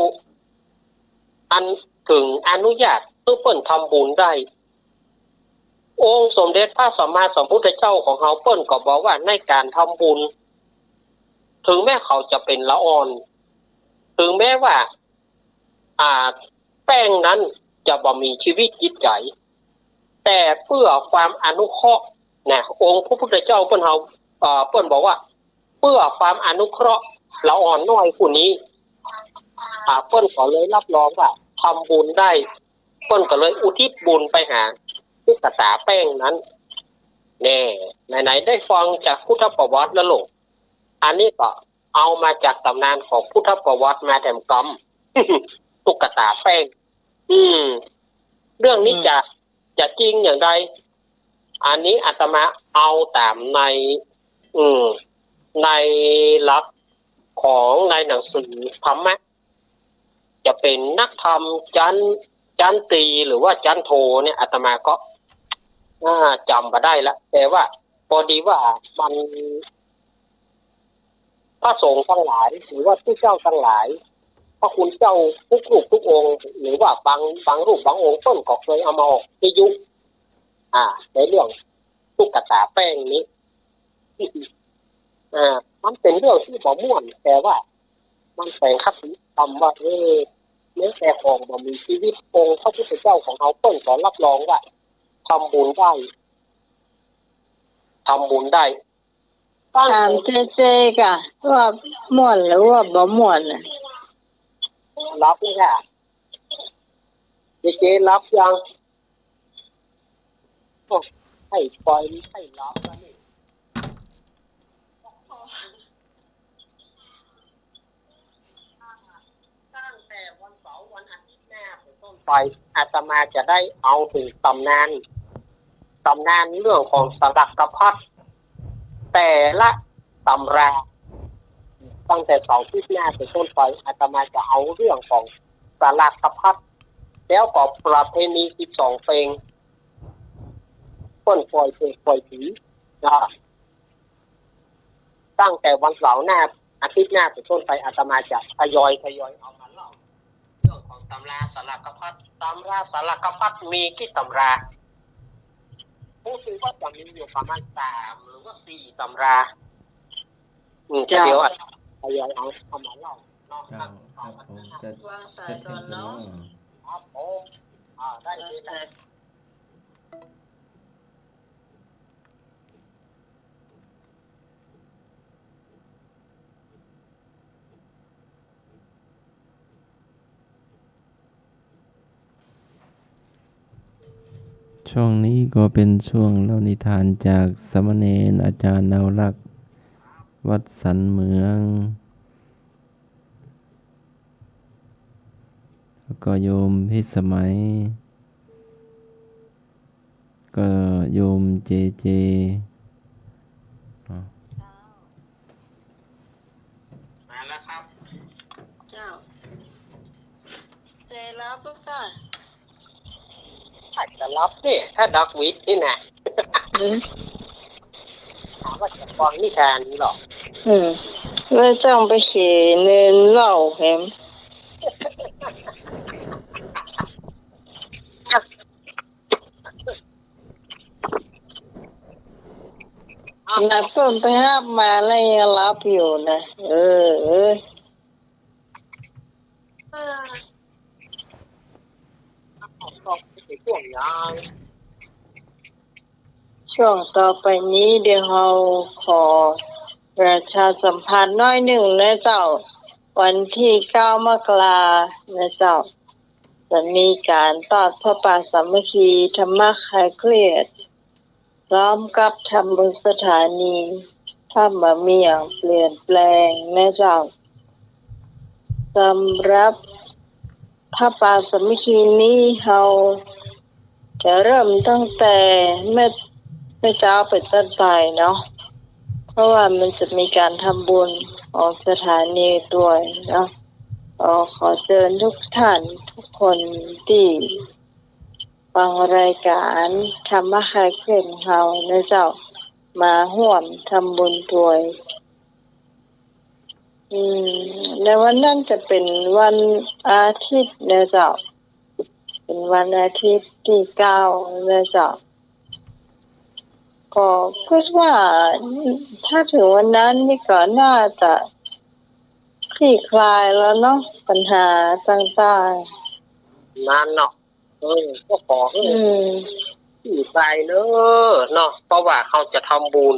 อันเถิงอนุญาตหื้อเปิ้นทำบุญได้ องค์สมเด็จพระสัมมาสัมพุทธเจ้าของเฮาเปิ้นก็บอกว่าในก๋านทำบุญ เถิงแม้เขาจะเป๋นละอ่อน เถิงแม้ว่า อ่า แป้งนั้นจะบ่มีจีวิตจิตใจ๋ แต่เปื้อความอนุเคราะห์นะ องค์พระพุทธเจ้าเปิ้นเฮา เอ่อ เปิ้นบอกว่า เปื้อความอนุเคราะห์ละอ่อนน้อยผู้นี้ อ่า เปิ้นก็เลยรับรองว่าทำบุญได้ เปิ้นก็เลยอุทิศบุญไปหาตุ๊กตาแป้งนั้น แน่ ไหนๆ ได้ฟังจากพุทธประวัติแล้วโลก อันนี้ก็เอามาจากต๋ำนานของพุทธประวัติมาแถมกำ ตุ๊กตาแป้ง อืม เรื่องนี้ อืม จะ จะจริงอย่างใด อันนี้อาตมาเอาต๋ามใน อืม ในหลักของในหนังสือธรรมะ จะเป๋นนักธรรมชั้น ชั้นตรีหรือว่าชั้นโทเนี่ย อาตมาก็ อ่า จ๋ำบ่ได้ละ แต่ว่าปอดีว่ามัน พระสงฆ์ตังหลาย หรือว่าผู้เจ้าตังหลาย พระคุณเจ้ากู้รูปกู้องค์ หรือว่าบาง บางรูปบางองค์เปิ้นก็เกยเอามาออกวิทยุ อ่า ในเรื่องตุ๊กตาแป้งนี้ อ่า มันเป๋นเรื่องตี้บ่ม่วน แต่ว่ามันแฝงคติธรรมว่า เออ แม้แต่ของบ่มีจีวิต องค์พระพุทธเจ้าของเฮาเปิ้นก็รับรองว่าทำบุญได้ ทำบุญได้ ถามเจ๊ๆ ก่ะ ว่าม่วนหรือว่าบ่ม่วนน่ะ หลับแล้วก่ะ เจ๊ๆ หลับยัง โอ้ ให้ปล่อยให้หลับแล้วนี่ ตั้งแต่วันเสาร์วันอาทิตย์หน้าเป๋นต้นไป อาตมาจะได้เอาเถิงต๋ำนาน ต๋ำนานเรื่องของสลักกภัต แต่ละต๋ำรา ตั้งแต่เสาร์อาทิตย์หน้าเป๋นต้นไป อาตมาจะเอาเรื่องของสลักกภัต แล้วก็ประเพณีสิบสองเพลง คนปล่อยเปรตปล่อยผีนะ ตั้งแต่วันเสาร์หน้า อาทิตย์หน้าเป็นต้นไป อาตมาจะทยอยทยอยเอามาเล่า เรื่องของตำราสารพัด ตำราสารพัดมีกี่ตำรา รู้สึกว่าจะมีอยู่ประมาณสามหรือว่าสี่ตำรา อืม เจ้า เดี๋ยวทยอยเอา เอามาเล่าเนาะ เจ้า ครับผม จะ วางสายก่อนเนาะ ครับผม อ่า ได้เลยนะ ช่วงนี้ก็เป็นช่วงเล่านิทานจากสามเณรอาจารย์นวรักษ์ วัดสันเหมือง แล้วก็โยมพิสมัย ก็โยมเจเจ อ๋อ มาแล้วครับ เจ้า เจรับลูกจ้า ถ้าจะรับเนี่ย ถ้าดักวิทย์นี่นะ อืม ถามว่าจะฟังนิทานนี่หรอ อืม แล้วจ้องไปเขียนเล่าแหม นะ เปิ้นไปฮับมาแล้วยังหลับอยู่นะ เออ เออ ช่วงต่อไปนี้เดี๋ยวเฮาขอประชาสัมพันธ์หน้อยนึ่งนะเจ้า วันตี้เก้ามกรานะเจ้า จะมีก๋านตอดผ้าป่าสามัคคี ธรรมะคลายเครียด พร้อมกับทำบุญสถานี ถ้าบ่มีหยังเปลี่ยนแปลงนะเจ้า สำหรับผ้าป่าสามัคคีนี้เฮาจะเริ่มตั้งแต่แม่ แม่เจ๊าเป๋นต้นไปเนาะ เพราะว่ามันจะมีก๋านทำบุญของสถานีตวยเนาะ ก็ขอเจิญทุกท่านทุกคนตี้ ฟังรายก๋านธรรมะคลายเครียดของเฮานะเจ้า มาฮ่วมทำบุญตวย อืม ในวันนั้นจะเป๋นวันอาทิตย์นะเจ้า เป๋นวันอาทิตย์ตี้เก้านะเจ้า ก็กึ๊ดว่าถ้าเถิงวันนั้นนี่ก็น่าจะคลี่คลายแล้วเนาะ ปัญหาต่างๆ นั่นเนาะ เออ ก็ขอหื้อ อืม คลี่คลายเน้อเนาะ เพราะว่าเฮาจะทำบุญ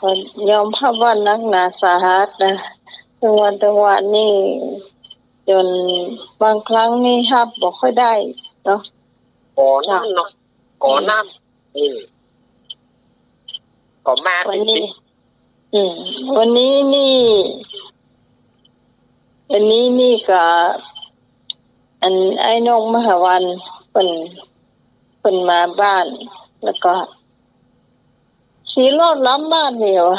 ก็ยอมฮับว่านักหนาสาหัสนะ ตึงวันตึงวันนี่ จนบางครั้งนี่ฮับบ่ค่อยได้เนาะ ก็นั่นเนาะ ก็นั่น อืม ก็มาวันนี้ อืม วันนี้นี่ วันนี้นี่ก็ อันไอ้นกมหาวันเปิ้น เปิ้นมาบ้าน แล้วก็ขี่รถล้ำบ้านนี่หว่า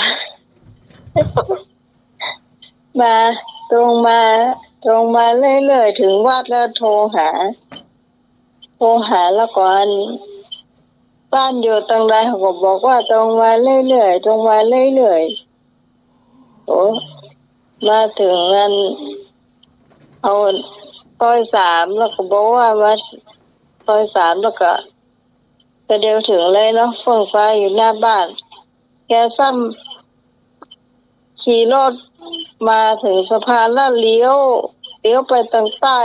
มา ตรงมา ตรงมาเรื่อยๆ เถิงวัดแล้วโทรหา โทรหาแล้วก็อัน บ้านอยู่ตรงใด เขาก็บอกว่าตรงมาเรื่อยๆ ตรงมาเรื่อยๆ โอ้ มาเถิงอัน เอาซอยสาม แล้วก็บอกว่ามาซอยสาม แล้วก็ ก็เดียวเถิงเลยเนาะ เฟื่องฟ้าอยู่หน้าบ้าน แกซ้ำขี่รถมาเถิงสะพานแล้วเลี้ยว เลี้ยวไปตางใต้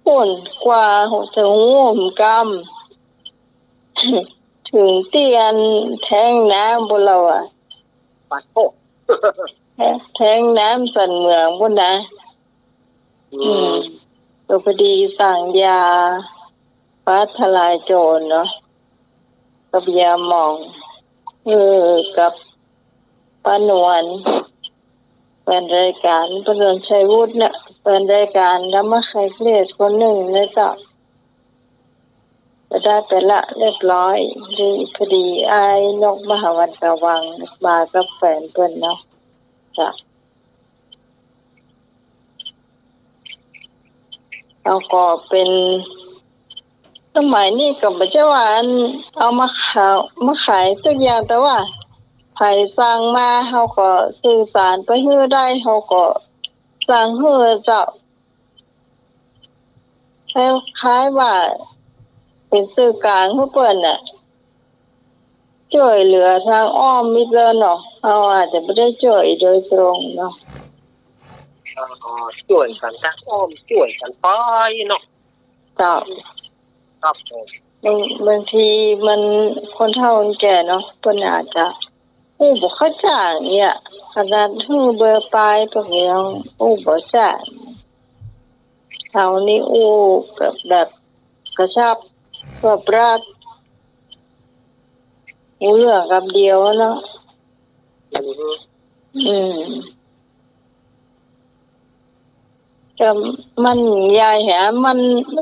ปู้นกว่าเถิงหูหมกำ เถิงตี้อันแทงน้ำปู้นแล้วอะ ปะโท้ แทง แทงน้ำสันเหมืองปู้นนะ อืม อืม ก็พอดีสั่งยาฟ้าทะลายโจรเนาะ กับยาหม่อง เออ กับป้านวล แฟนรายก๋าน ป้านวลชัยวุฒิเนี่ย แฟนรายก๋านธรรมะคลายเครียดคนนึ่งนะเจ้า ก็ได้ไปละเรียบร้อย ดี พอดีอ้ายนกมหาวันกะวังมากับแฟนเปิ้นเนาะ จ้ะ แล้วก็เป๋น สมัยนี้ก็บ่ใจ้ว่าอันเอามาขาย มาขายสักอย่าง แต่ว่าใผสั่งมาเฮาก็สื่อสารไปหื้อได้ เฮาก็สั่งหื้อเจ้า คล้ายๆ ว่าเป๋นสื่อกลางหื้อเปิ้นน่ะ จ้วยเหลือตางอ้อมมิดแล้วเนาะ เฮาอาจจะบ่ได้จ้วยโดยตรงเนาะ อ๋อ จ้วยกั๋นตางอ้อม จ้วยกั๋นไปเนาะ เจ้า ครับผม บาง บางทีมันคนเฒ่าคนแก่เนาะ เปิ้นอาจจะอู้บ่เข้าจ้าเนี่ย ขนาดหื้อเบอร์ไปเปิ้นยังอู้บ่จ้า เฮานี่อู้แบบ แบบกระชับ รวบรัด ฮู้เรื่องกำเดียวเนาะ อืม อืม ก็มันใหญ่แหม มัน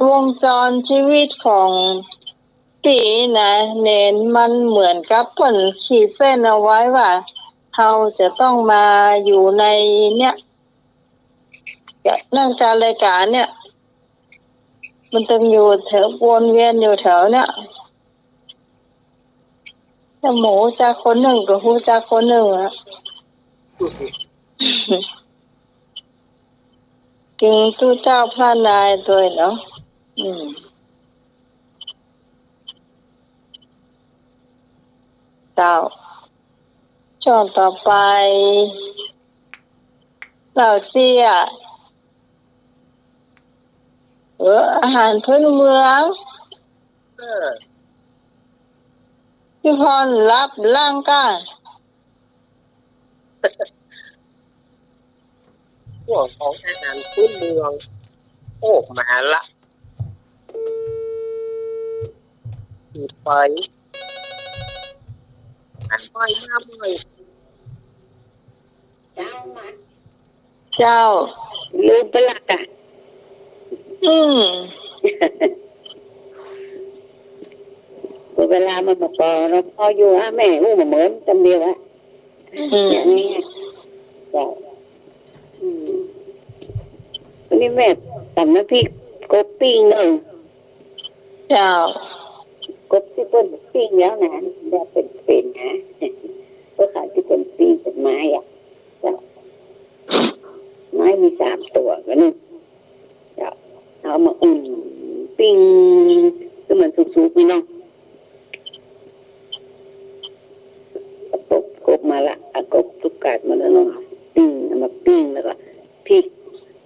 วงจรชีวิตของตี้นะ เณร มันเหมือนกับเปิ้นขีดเส้นเอาไว้ว่า เฮาจะต้องมาอยู่ในเนี่ย จะนั่งจัดรายก๋านเนี่ย มันต้องอยู่แถว วนเวียนอยู่แถวเนี่ย ถ้าบ่ฮู้จักคนหนึ่งก็ฮู้จักคนหนึ่งอะ เกรงตุ๊เจ้าพระนายตวยเนาะ อืม เจ้า ช่วงต่อไป เล่าเสี้ย เออ อาหารพื้นเมือง เออ ตี้พ่อนลับล้างก้า ช่วงของอาหารพื้นเมือง โอ้ มาละ ไป อันใหม่มาใหม่ เจ้ามา เจ้า ลืมไปละกะ อืม เวลามันบ่ปอเนาะ ปออยู่อะ แม่อู้บ่เหมือนกำเดียวอะ อืม อย่างนี้อะ เจ้า อืม วันนี้แม่ต๋ำน้ำพริกกบปิ้งเนาะ เจ้า กบตี้เปิ้นปิ้งแล้วนะ แบบเป๋นๆ นะ กบขาวตี้เปิ้นปิ้งเป๋นไม้อะ เจ้า ไม้มีสามตั๋วก็นึ่ง เจ้า เอามาอุ่นปิ้ง คือมันสุกๆ นี่เนาะ เอากบ กบมาละ เอากบสุกกาดมาแล้วเนาะ ปิ้ง เอามาปิ้ง แล้วก็พริก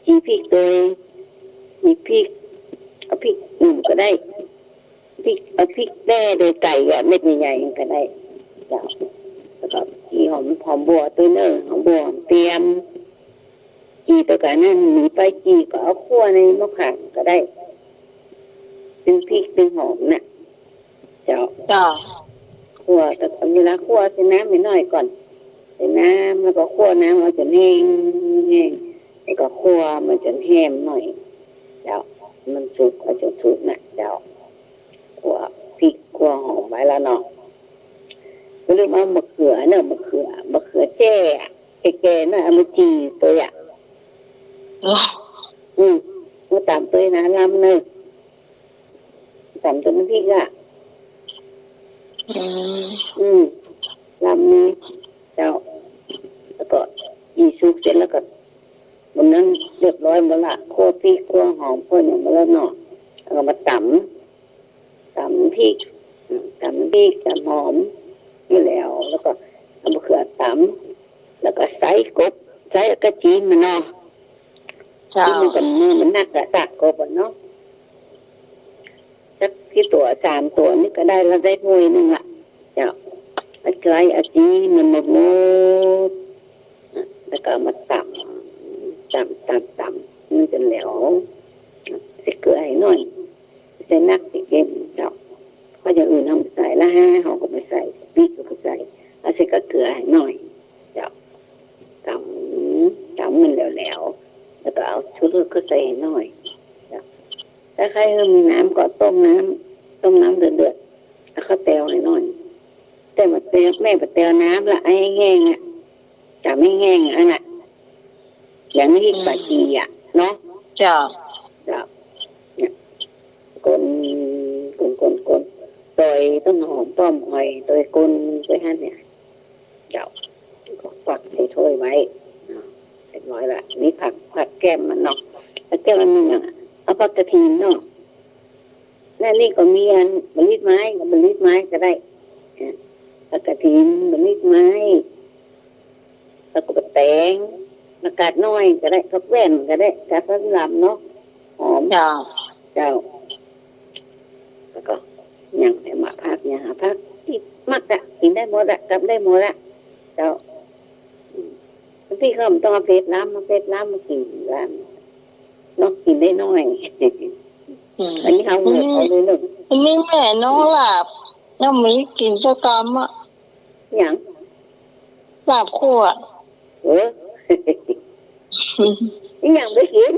จี่พริกตวย จี่พริก เอาพริกหนุ่มก็ได้ พริก เอาพริกแด้โดยใก่อะ เม็ดใหญ่ๆ ก็ได้ เจ้า แล้วก็จี่หอม หอมบัวตวยเนาะ หอมบัว หอมเตียม จี่ตวยก๋านนั้น มีใบจี่ก็เอาคั่วในหม้อข่าก็ได้ ตึงพริกตึงหอมน่ะ เจ้า เจ้า คั่ว แต่เวลาคั่วใส่น้ำหน่อยก่อน ใส่น้ำ แล้วก็คั่วน้ำเอาจ๋นแห้ง แห้ง แล้วก็คั่วมันจ๋นแห้งหน่อย เจ้า มันสุก เอาจ๋นสุกน่ะ เจ้า คั่วพริก คั่วหอมไว้แล้วเนาะ ก็เลยเอามะเขือเนาะ มะเขือ มะเขือแจ้อะ แก่ๆ เนาะ เอามาจี่ตวยอะ อ๋อ อืม มาต๋ำตวยนะ ลำเนาะ ต๋ำตวยน้ำพริกอะ อืม อืม ลำนี้ เจ้า แล้วก็จี่สุกเสร็จแล้วก็ วันนั้นเรียบร้อยหมดละ คั่วพริก คั่วหอม คั่วหยังหมดแล้วเนาะ แล้วก็มาต๋ำ ต๋ำพริก อืม ต๋ำพริก ต๋ำหอมนี่แล้ว แล้วก็เอามะเขือต๋ำ แล้วก็ใส่กบ ใส่กระจี่มันเนาะ เจ้า ตี้มันก็ มือมันนักอะ ซากกบอะเนาะ สักกี่ตั๋ว สามตั๋วนี่ก็ได้ละ ได้ถ้วยนึ่งละ เจ้า เอาใส่กระจี่มันหมดๆ แล้วก็เอามาต๋ำ ต๋ำ ต๋ำ ต๋ำ มันจ๋นแล้ว ใส่เกลือหื้อหน่อย ใส่นักใส่เก็มเจ้า เพราะอย่างอื่นเฮาบ่ใส่ ละห้าเฮาก็บ่ใส่ ปิ๊กก็บ่ใส่ เอาใส่ก้าเกลือหื้อหน่อยเจ้า ต๋ำ ต๋ำมันแล้วๆ แล้วก็เอาชูรสก็ใส่หื้อหน่อยเจ้า ถ้าใค่หื้อมีน้ำก็ต้มน้ำ ต้มน้ำเดือดๆ เอาข้าวแตวหื้อหน่อย แต่บ่แตว แม่บ่แตวน้ำละ เอาแห้งๆ อะ ต๋ำแห้งๆ อันน่ะ อย่างนี้ อืม ปาจีอะเนาะ เจ้า เจ้า เนี่ย คน คน ตวยต้นหอมป้อมอ้อย ตวยก้นตวยหั้นเนี่ย เจ้า ก็ควักใส่ถ้วยไว้เนาะ เรียบร้อยละ มีผัก ผักแก้มมันเนาะ ผักแก้มมันหนึ่งอะ เอาผักกระถินเนาะ และนี่ก็มีอันบ่าลีดไม้ ก็บ่าลีดไม้ก็ได้ เออ ผักกระถิน บ่าลีดไม้ แล้วก็บักแตง ผักกาดน้อยก็ได้ ผักแว่นก็ได้ ผักกาดลำเนาะ หอม เจ้า เจ้า แล้วก็หยังแต่มาผัก หยังหาผักตี้มักอะ กิ๋นได้หมดอะ กับได้หมดอะ เจ้า อืม บางตี้ก็บ่ต้องเอาเผ็ดล้ำ เอาเผ็ดล้ำมากิ๋นล้ำเนาะ กิ๋นได้น้อย อืม อันนี้เอาเลย อืม เอาเลยเนาะ อันนี้แม่น้องลาบ ยังมีกิ๋นส้มต๋ำอะ หยัง ลาบคั่ว เออ อีหยังไปกิ๋น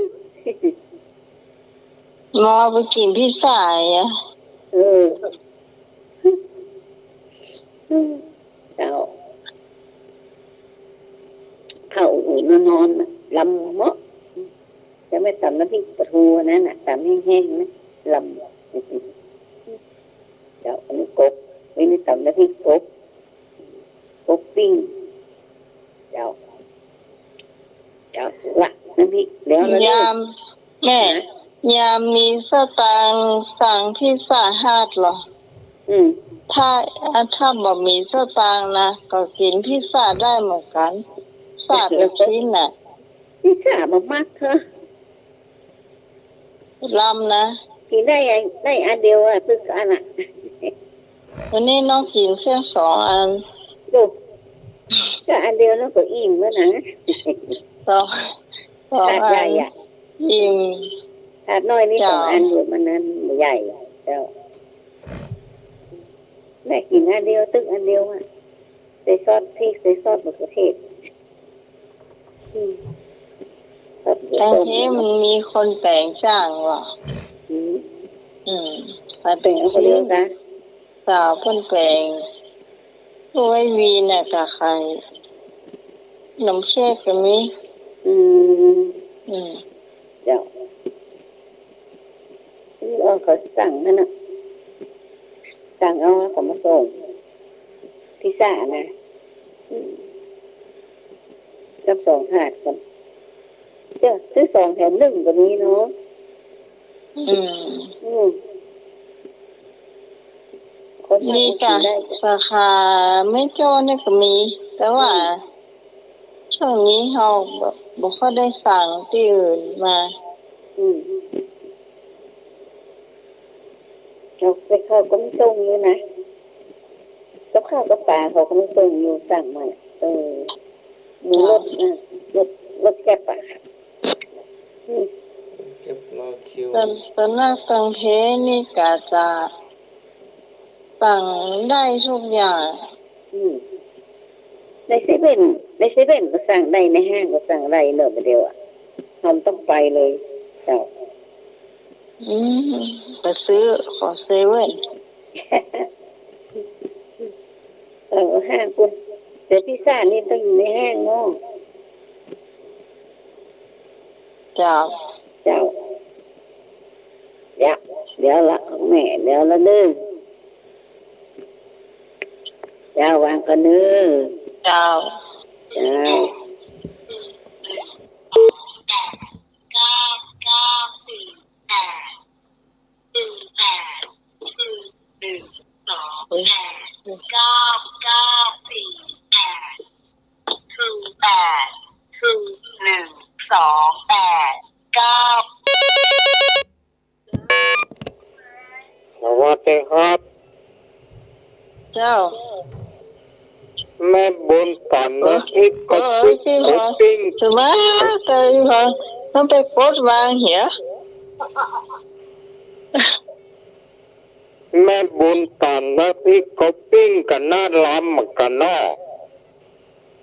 หมอไปกิ๋นพิซซ่าอะ เออ เจ้า เข้าอู่นอนๆ น่ะ ลำเหมาะ จะไม่ต๋ำน้ำพริกปลาทูนั้นน่ะ ต๋ำแห้งๆ นะ ลำ เจ้า อันนี้กบ อันนี้ต๋ำน้ำพริกกบ กบปิ้ง เจ้า เจ้า ละ น้ำพริก แล้ว แล้ว ยาม แม่ ฮะ ยามมีสตางค์สั่งพิซซ่าฮัทเหรอ อืม ถ้า ถ้าบ่มีสตางค์นะ ก็กิ๋นพิซซ่าได้เหมือนกั๋น พิซซ่าเป๋นชิ้นน่ะ พิซซ่าบ่มักเหรอ ลำนะ กิ๋นได้อัน ได้อันเดียวอะ ตึกอันอะ วันนี้น้องกิ๋นเสี้ยงสองอัน ดู ก็อันเดียวน้องก็อิ่มแล้วนะ สอง สองอัน ถาดใหญ่อะ อิ่ม ถาดน้อยนี่ เจ้า สองอันอยู่ มันนั้นใหญ่ เจ้า ได้กิ๋นอันเดียว ตึกอันเดียวอะ ใส่ซอสพริก ใส่ซอสมะเขือเทศ อืม ครับ ตังเทมันมีคนแป๋งจ้างว่ะ อืม อืม แป๋งเอาคนเดียวกะ สาวเปิ้นแป๋ง โอ้ย วีน่ะกะใค่ หนมเค้กก็มี อืม อืม เจ้า นี่ เออ เขาสั่งนั่นน่ะ สั่งเอาเขามาส่ง พิซซ่านะ อืม กับสองถาดก่อน เจ้า ซื้อสองแถมหนึ่งก็มีเนาะ อืม อืม คนสั่ง มีจ้ะ ก็กิ๋นได้จ้ะ สาขาแม่โจ้นี่ก็มี แต่ว่า อืม ช่วงนี้เฮาบ่ บ่ค่อยได้สั่งตี้อื่นมา อืม เฮาไป เขาก็มีส่งอยู่นะ กับข้าวกับป๋าเขาก็มีส่งอยู่ สั่งมา เออ มีรถ ค่ะ อ่ะ รถ รถแก็บอะ อืม เก็บรอคิว แต่ แต่หน้าตังเทนี่กะจะสั่งได้ทุกอย่าง อืม ในเซเว่น ในเซเว่นก็สั่งได้ ในห้างก็สั่งได้เนาะ บ่าเดี่ยวอะ เฮาบ่ต้องไปเลย เจ้า อืม ไปซื้อของเซเว่น เออ ห้างพุ้น แต่พิซซ่านี่ต้องอยู่ในห้างเนาะ เจ้า เจ้า เดี๋ยว เดี๋ยวละ ของแม่ เดี๋ยวละเด้อ เจ้า วางก่อนเด้อ เจ้า เจ้า เก้า เก้า สี่ แปด หนึ่ง แปด หนึ่ง หนึ่ง สอง แปด เก้า เก้า สี่ แปด หนึ่ง แปด หนึ่ง หนึ่ง สอง แปด เก้า สวัสดีครับ เจ้า แม่บุญต๋ำน้ำพริกกบปิ้ง เออ เออ เออ ปิ้ง สบาย แต่อีหยัง มันไปกดวางเหีย แม่บุญต๋ำน้ำพริกกบปิ้งก็น่าลำเหมือนกั๋นเนาะ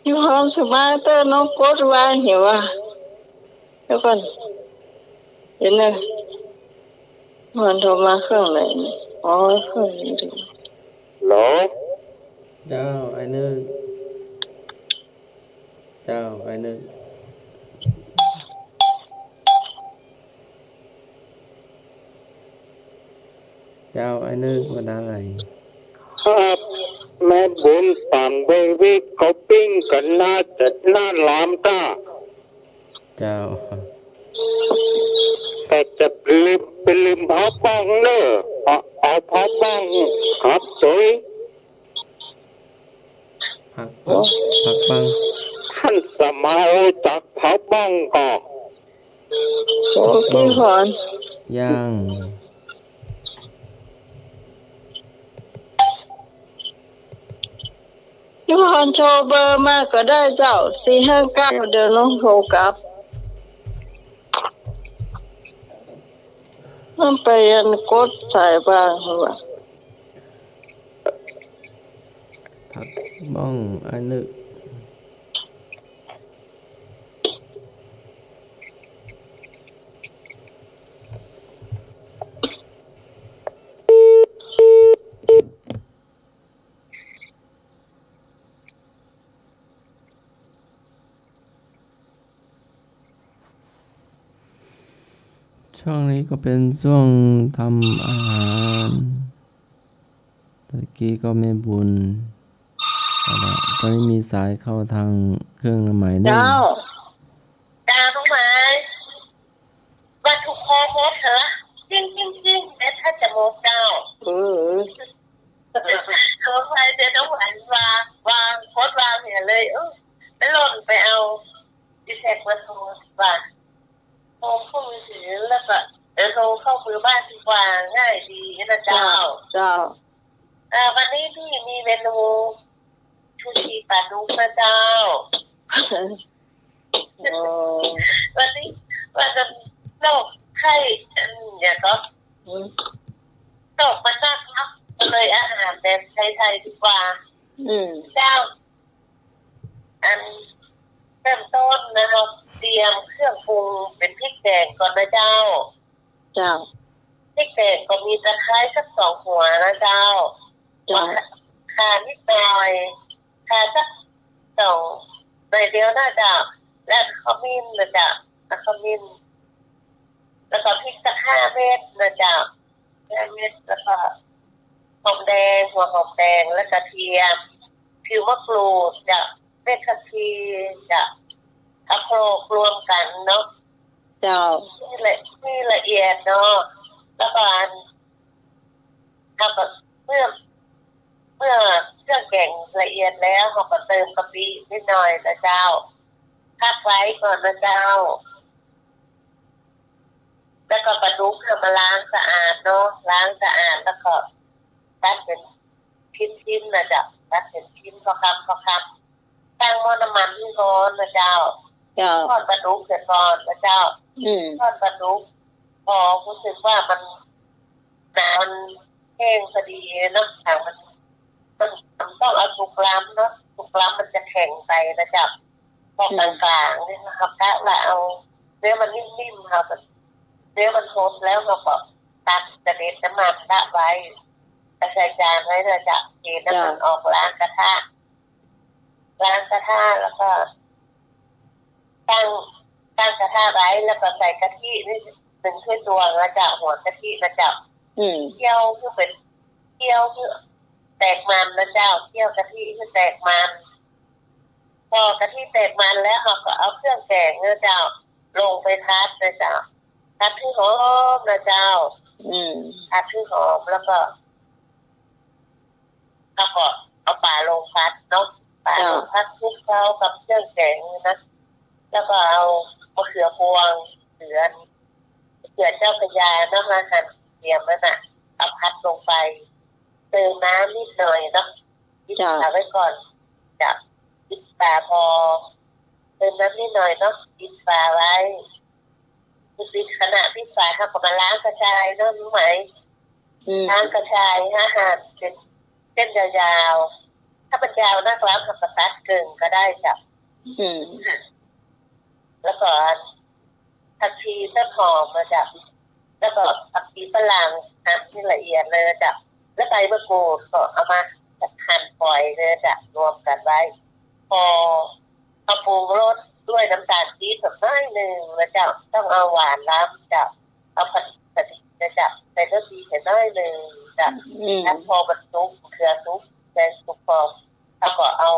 อยู่ห้องสบาย แต่น้องกดวางเหียว่ะ เดี๋ยวก่อน เดี๋ยวนะ มันโทรมาเครื่องไหนเนี่ย อ๋อ เครื่องนี้ดี ฮัลโหล เจ้า ไอ้นึ่ง เจ้า ไอ้นึ่ง เจ้า ไอ้นึกว่าได้ ครับ แม่บุญ ฝั่งเบงวิกเขาปิ้งกั๋น น่าจะ น่าลามต้า เจ้า แต่จะลืม ไปลืมผักบ้องเน่อ เอา เอาผักบ้องหัดสวย ผัก ผักบ้อง ต้านสมาวจักผักบ้องก่อ โอ้ ผักบ้อง ตี้ผ่อน ยัง ตี้ผ่อนโทรเบอร์มาก็ได้เจ้า สี่ห้าเก้า เดี๋ยวน้องโทรกลับ มันไปอันกดสายบ้างเหรอวะ ผักบ้อง ไอ้นึก ช่วงนี้ก็เป๋นช่วงทำอาหาร ตะกี้ก็แม่บุญ เอาละ ตอนนี้มีสายเข้าทางเครื่องหมายนึ่ง เจ้า เจ้า น้องไหม ว่าถูกคอหมดเหรอ จริงๆๆ แม่ถ้าจะหมดเจ้า เออ ขออภัยเจ้า น้องไหม ว่า ว่า โคตรว่าเนี่ยเลย เออ แล้วหล่นไปเอา อีแท็กมาโทรว่า โทรเข้ามือถือแล้วก็ เออ โทรเข้ามือบ้านดีกว่า ง่ายดีนะเจ้า เจ้า เจ้า เอ่อ วันนี้พี่มีเมนูชูชีปลาดุกนะเจ้า อ๋อ วันนี้ว่าจะโรคไข้ อืม อย่างก็ อืม โรคมันนักเนาะ ก็เลยอาหารแบบไทยๆ ดีกว่า อืม เจ้า อันเริ่มต้นนะครับ เตรียมเครื่องปรุงเป๋นพริกแดงก่อนนะเจ้า เจ้า พริกแดงก็มีตะไคร้สักสองหัวนะเจ้า เจ้า ข่านิดหน่อย ข่าสักสอง หน่อยเดียวนะเจ้า แล้วขมิ้นนะเจ้า แล้วขมิ้น แล้วก็พริกสักห้าเม็ดนะเจ้า ห้าเม็ด แล้วก็หอมแดง หัวหอมแดง แล้วกระเทียม ผิวมะกรูดเจ้า เม็ดผักชีเจ้า เอาโขลกรวมกั๋นเนาะ เจ้า ให้ละ ให้ละเอียดเนาะ แล้วก็อัน แล้วก็เมื่อ เมื่อเครื่องแกงละเอียดแล้วเฮาก็เติมกะปินิดหน่อยนะเจ้า พักไว้ก่อนนะเจ้า แล้วก็ปลาดุกเฮามาล้างสะอาดเนาะ ล้างสะอาดแล้วก็ตัดเป๋นชิ้นๆ นะเจ้า ตัดเป๋นชิ้นพอคำพอคำ ตั้งหม้อน้ำมันหื้อฮ้อนนะเจ้า เจ้า ทอดปลาดุกเสียก่อนนะเจ้า อืม ทอดปลาดุก พอฮู้สึกว่ามัน หนังมันแห้งพอดีเนาะ หนังมัน มัน มันต้องเอาสุกล้ำเนาะ สุกล้ำมันจะแข็งไปนะเจ้า พอกลางๆ เนี่ยนะครับ กะว่าเอาเนื้อมันนิ่มๆ ครับ เนื้อมันหดแล้วเราก็ตักจะเด็ดน้ำมันละไว้ ก็ใส่จานไว้นะเจ้า เทน้ำมันออก ล้างกระทะ ล้างกระทะแล้วก็ ตั้ง ตั้งกระทะไว้ แล้วก็ใส่กะทินี่หนึ่งถ้วยตวงนะเจ้า หัวกะทินะเจ้า อืม เคี่ยวหื้อเป๋น เคี่ยวหื้อแตกมันนะเจ้า เคี่ยวกะทิหื้อแตกมัน พอกะทิแตกมันแล้ว เราก็เอาเครื่องแกงนะเจ้า ลงไปผัดนะเจ้า ผัดหื้อหอมนะเจ้า อืม ผัดหื้อหอม แล้วก็ แล้วก็เอาปลาลงผัดเนาะ ปลาลงผัดคลุกเคล้ากับเครื่องแกงนะ แล้วก็เอามะเขือพวง เขือ มะเขือเจ้าพระยาเนาะ หั่นเตรียมไว้น่ะ เอาผัดลงไป เติมน้ำนิดหน่อยเนาะ ปิดฝาไว้ก่อน เจ้า ปิดฝาพอ เติมน้ำนิดหน่อยเนาะ ปิดฝาไว้ ปิด ขณะปิดฝา เราก็มาล้างกระชายเนาะ รู้ไหม อืม ล้างกระชาย หั่นเส้น เส้นยาวๆ ถ้ามันยาวนักแล้ว เราก็ตัดเกิ่งก็ได้เจ้า อืม แล้วก็ผักชีต้นหอมนะเจ้า แล้วก็ผักชีฝรั่งหั่นให้ละเอียดเลยนะเจ้า แล้วใบมะกรูดก็เอามาหั่นฝอยเลยนะเจ้า รวมกันไว้ พอ เอาปรุงรสด้วยน้ำตาลปี๊บสักน้อยหนึ่งนะเจ้า ต้องเอาหวานล้ำเจ้า เอาผัด ผัด นะเจ้า ใส่รสดีแค่น้อยนึ่งเจ้า อืม แล้วพอมันสุก เขือสุก แตงสุกพอ เขาก็เอา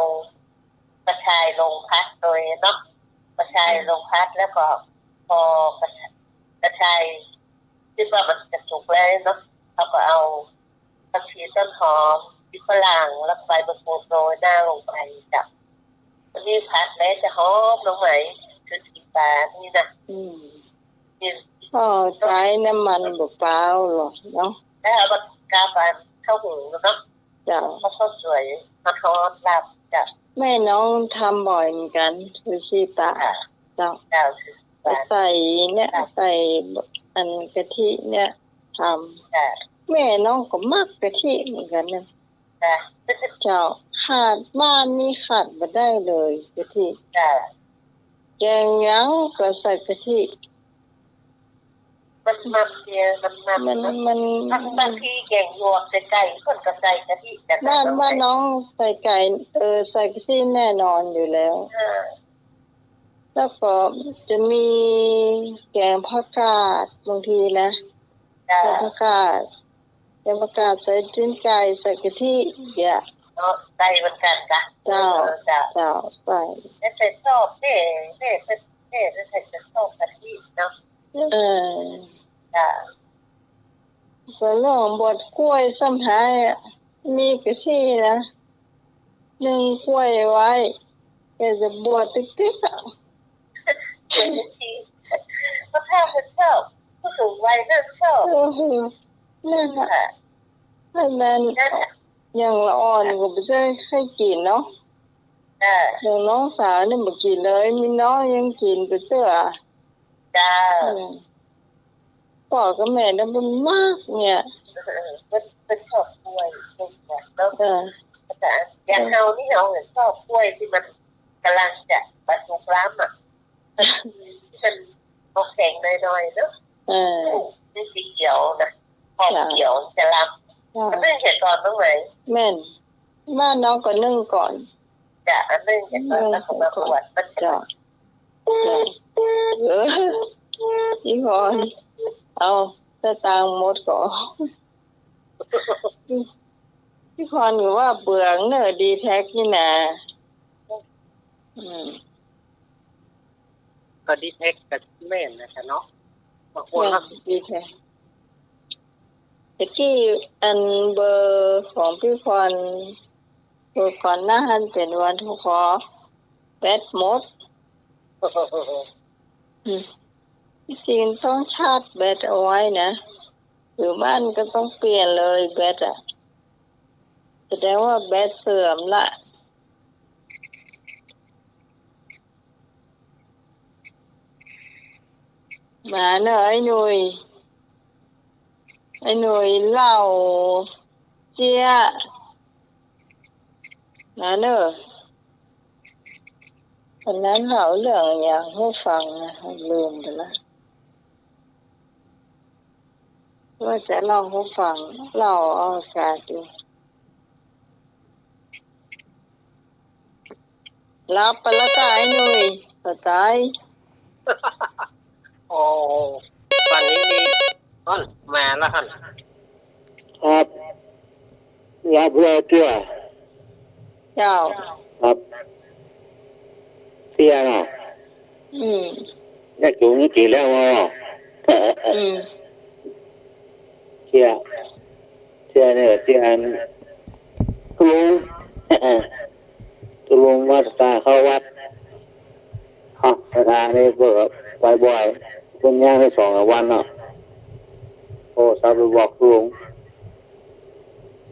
กระชายลงผัดหน่อยเนาะ กระชายลงผัด แล้วก็พอกระชาย กระชาย คิดว่ามันจะสุกแล้วเนาะ เขาก็เอาผักชีต้นหอม พริกฝรั่ง แล้วก็ใบมะกรูดโรยหน้าลงไปเจ้า อันนี้ผัดแล้วจะหอมลงไหม คือกิ๋นปลานี่นะ อืม กิ๋น ก็ใจ๊น้ำมันเปล่าๆ หรอกเนาะ แล้วเอามากาบอันข้าวหุงเนาะ เจ้า ข้าว ข้าวสวยมาทอดลาบเจ้า แม่น้องทำบ่อยเหมือนกั๋น ซูชิปลา ค่ะ เจ้า เจ้า ซูชิปลา ใส่เนี่ย ค่ะ ใส่อันกะทิเนี่ยทำ ค่ะ แม่น้องก็มักกะทิเหมือนกั๋นนะ ค่ะ เจ้า ขาด บ้านนี้ขาดบ่ได้เลยกะทิ ค่ะ แกงหยังก็ใส่กะทิ มัน มันเนี่ย มัน มัน มัน มัน บาง บางทีแกงหยวกใส่ไก่ เปิ้นก็ใส่กะทิกันนะ บ้าน เนาะ บ้านน้องใส่ไก่ เออ ใส่กะทิแน่นอนอยู่แล้ว เออ แล้วก็จะมีแกงผักกาดบางทีนะ จ้ะ แกงผักกาด แกงผักกาดใส่ตีนไก่ ใส่กะทิ เนี่ย เนาะ ใส่เหมือนกั๋นจ้ะ เจ้า เออ เจ้า เจ้า ใส่ แต่ใส่ซอส แม่ แม่ใส่ แม่ใส่ซอสกะทิเนาะ เออ จ้ะ ก็ลองบวชกล้วยซ้ำหายอะ มีกะทินะ นึ่งกล้วยไว้ แต่จะบวชติ๊กๆ อะ ก็ถ้าเปิ้นชอบ ผู้สูงวัยเปิ้นชอบ เออ นั่นน่ะ ค่ะ นั่นแหละ นั่นน่ะ อย่างละอ่อนก็บ่ใจ้ใค่กิ๋นเนาะ จ้ะ อย่างน้องสาวนี่บ่กิ๋นเลย มีน้องยังกิ๋นไปเตื้อ เจ้า อืม ป้อกับแม่นี่เปิ้นมักเนี่ย เออ เปิ้น เปิ้นชอบกล้วย เปิ้นชอบเนาะ เออ แต่อย่างเฮานี่เฮาชอบกล้วยตี้มันก่ำลังจะบ่สุกล้ำอะ ตี้มันออกแข็งหน่อยๆ เนาะ เออ นี่สีเขียวนะ ออก เจ้า เขียวจะล้ำ เจ้า อันนึ่งเขียวก่อนตรงไหน แม่น บ้านน้องก็นึ่งก่อน จ้ะ อันนึ่งเขียวก่อน นึ่ง แล้วก็มาบวช เขียวก่อน มันจะ จ้ะ จ้ะ เออ อีพร เอาสตางค์หมดก่อ อีพรก็ว่าเปลืองเนอะ ดีแท็กนี่นา อืม ก็ดีแท็กก็แม่นนะเนาะ บางคน แม่น ก็ ดีแท็ก ตะกี้อันเบอร์ของปี้พร เบอร์ก่อนหน้าหั้นเป๋นวันทุกข์ขอ แบตหมด อืม ที่จริงต้องชาร์จแบตเอาไว้นะ อยู่บ้านก็ต้องเปลี่ยนเลยแบตอะ แสดงว่าแบตเสื่อมละ มาเนอะไอ้หนุ่ย ไอ้หนุ่ยเหล้าเจี๊ยะ มาเนอะ วันนั้นเล่าเรื่องอะหยังหื้อฟังนะ ลืมไปละ ว่าจะเล่าหื้อฟัง เล่าออกอากาศอยู่ หลับไปแล้วก้าไอ้หนุ่ย สตาย โอ้ วันนี้มี อ้อน มาแล้วหั้น ครับ หลับแล้วเตี้ย เจ้า ครับ เตี้ยน่ะ อืม ได้สูงกี่แล้วอ่ะ อืม เตี้ย เตี้ยเนี่ย เตี้ยอัน ลุง ลุงวัดตาเข้าวัด อ่ะ ประธานนี่เปิดบ่อยๆ เพิ่งย่างได้สองสามวันเนาะ โทรศัพท์ไปบอกลุง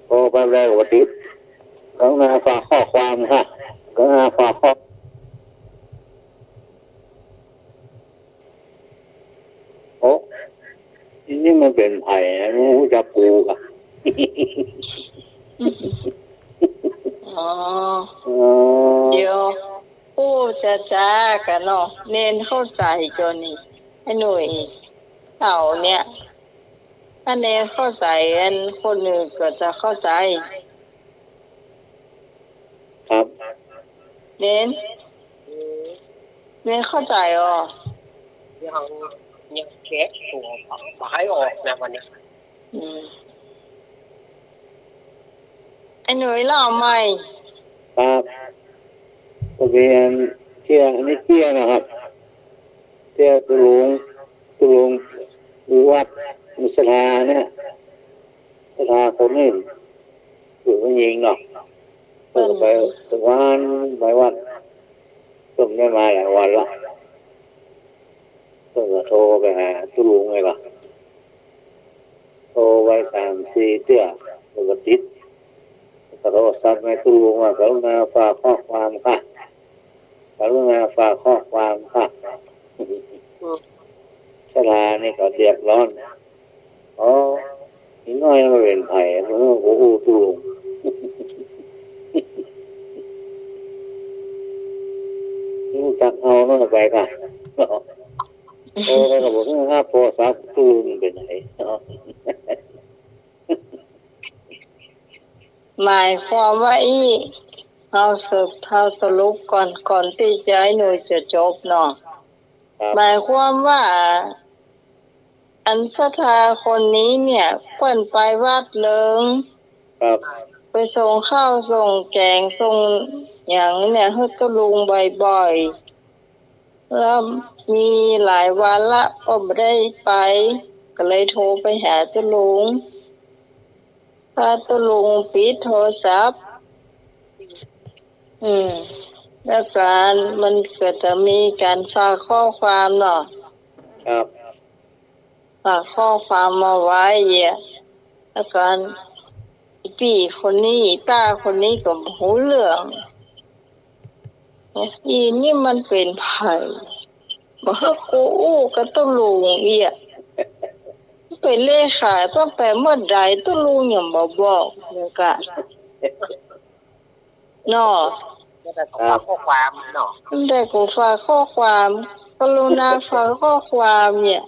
โทรไปแล้วก็บ่ติด กรุณาฝากข้อความค่ะ กรุณาฝากข้อ โอ้ นี่มันเป๋นใผอะ บ่ฮู้จักกูกะ อ๋อ อ๋อ เดี๋ยว อู้จ๋าๆ กั๋นเนาะ เณรเข้าใจ๋ก่อนี่ ไอ้หนุ่ย เต่าเนี่ย ถ้าเณรเข้าใจ๋ อันคนอื่นก็จะเข้าใจ๋ ครับ เณร เณรเข้าใจ๋อ่อ ยัง ยังแกะตั๋วบ่ให้ออกนะวันนี้ อืม ไอ้หนุ่ยเล่าใหม่ ครับ ก็เป๋นเตื้อ อันนี้เตื้อนะครับ เตื้อตุ๊ลุง ตุ๊ลุงอยู่วัดศรัทธาเนี่ย ศรัทธาคนนึ่ง ผู้หญิงเนาะ เปิ้นก็ไปทุกวัน ไปวัด เปิ้นบ่ได้มาหลายวันละ เปิ้นก็โทรไปหาตุ๊ลุงไงล่ะ โทรไปสามสี่เตื้อ เปิ้นก็บ่ติด ก็โทรศัพท์ไปหาตุ๊ลุงว่า กรุณาฝากข้อความค่ะ กรุณาฝากข้อความค่ะ ศรัทธานี่ก็เดือดร้อน อ๋อ อีน้อยมันเป๋นใผ มันก็อู้ตุ๊ลุง ฮู้จักเฮาน้อยไปก่ะ โอ้ แล้วก็บ่ฮู้ฮับโทรศัพท์ตุ๊ลุงเป๋นใผ หมายความว่าอี้ เฮาสรุป เฮาสรุปก่อน ก่อนตี้จะไอ้หนุ่ยจะจบเนาะ ครับ หมายความว่า อันศรัทธาคนนี้เนี่ย เปิ้นไปวัดเลิง ครับ ไปส่งข้าวส่งแกงส่งหยังเนี่ย หื้อตุ๊ลุงบ่อยๆ แล้วมีหลายวันละก็บ่ได้ไป ก็เลยโทรไปหาตุ๊ลุง ถ้าตุ๊ลุงปิดโทรศัพท์ อืม แล้วก็มันก็จะมีก๋านฝากข้อความเนาะ ครับ ฝากข้อความมาไว้อะ แล้วก็อีปี้คนนี้ อีป้าคนนี้ก็บ่ฮู้เรื่อง อีนี่มันเป๋นใผ บ่หื้อกูอู้กับตุ๊ลุงอี้อะ เป๋นเลขาตั้งแต่เมื่อใด ตุ๊ลุงยังบ่บอกเลยกะ เนาะ ตั้งแต่กูฝากข้อความเนาะ ตั้งแต่กูฝากข้อความ กรุณาฝากข้อความเนี่ย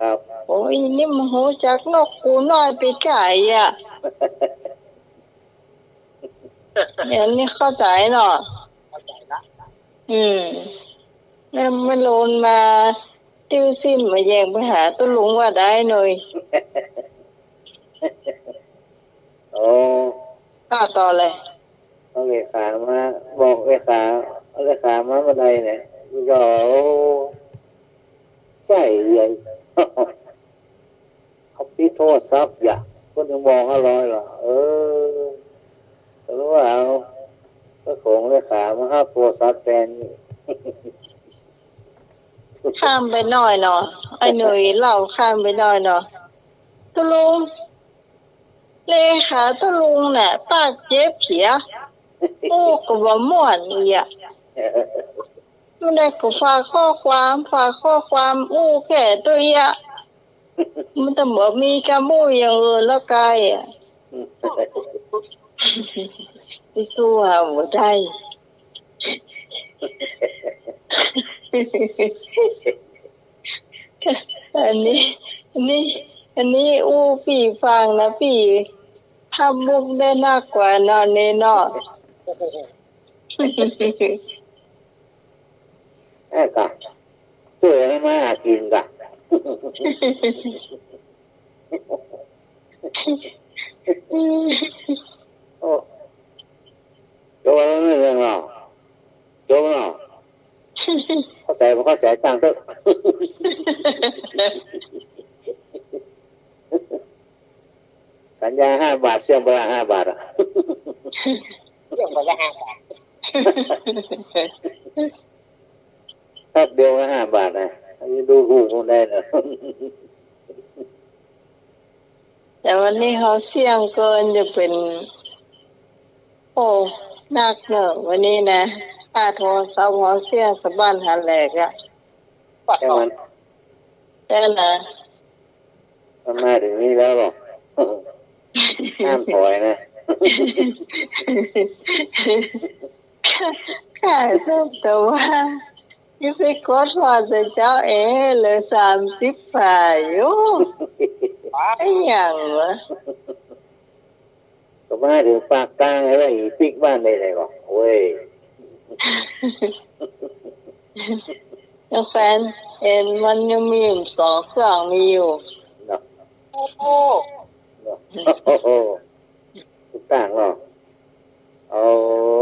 ครับ โอ้ย นี่มันฮู้จักนอกกูน้อยไปไกลอะ เนี่ย นี่เข้าใจ๋เนาะ เข้าใจ๋ละ อืม แล้วมันโลนมา ติ้วซิ้นมาแย่งไปหาตุ๊ลุงว่าได้หน่อย โอ้ อ้าว ต่อเลย เอาเลขามา บอกเลขา เอาเลขามาบ่ได้เนี่ย ก็ โอ้ ใจ๋ใหญ่ เขาปิดโทรศัพท์อย่า คนยังมองห้าร้อยเหรอ เออ ก็รู้ว่าเอา เจ้าของเลขามาฮับโทรศัพท์แตน ข้ามไปหน่อยเนาะ ไอ้หนุ่ยเล่าข้ามไปหน่อยเนาะ ตุ๊ลุง เลขาตุ๊ลุงน่ะ ปากเจ็บเสีย อู้ก็บ่ม่วนอี้อะ มันได้ก็ฝากข้อความ ฝากข้อความอู้แก้ตั๋วอี้อะ มันต้องบ่มีกำอู้อย่างอื่นแล้วกายอะ สู้หาบ่ได้ อันนี้ อันนี้ อันนี้อู้ปี้ฟังนะ ปี้ฮับมุกได้นักกว่าเนาะนี่เนาะ เอ้ยกะ เปื่อยให้มาหากิ๋นกะ โอ้ จบแล้วเนาะ จบแล้วเนาะ เข้าใจ๋บ่เข้าใจ๋ จ้างเต๊อะ สัญญาห้าบาท เสี้ยงไปละห้าบาทอะ เสี้ยงไปละห้าบาท แป๊บเดียวก็ห้าบาทนะ อันนี้ดูถูกคนได้นะ แต่วันนี้เขาเสี้ยงเกิ๋นจะเป๋น โอ้ นักเนอะ วันนี้นะ ค่าโทรศัพท์เขาเสี้ยงสะบั้นหันแหลกอะ ใช่มัน ใช่นะ มันมาเถิงนี้แล้วเหรอ ห้ามถอยนะ ข้าชอบแต่ว่า นี่ไปกดฮอดแต่เจ๊าเอ๋ เหลือสามสิบฝ่ายอยู่ อะหยังวะ ก็มาเถิงปากตางแล้ว อีปิ๊กบ้านได้ไดก่อ เว้ย ยังแฟน เห็นมันยังมีอยู่สองเครื่อง มีอยู่ เนาะ โอ้โห เนาะ โอ้โห ต่างเนาะ เอา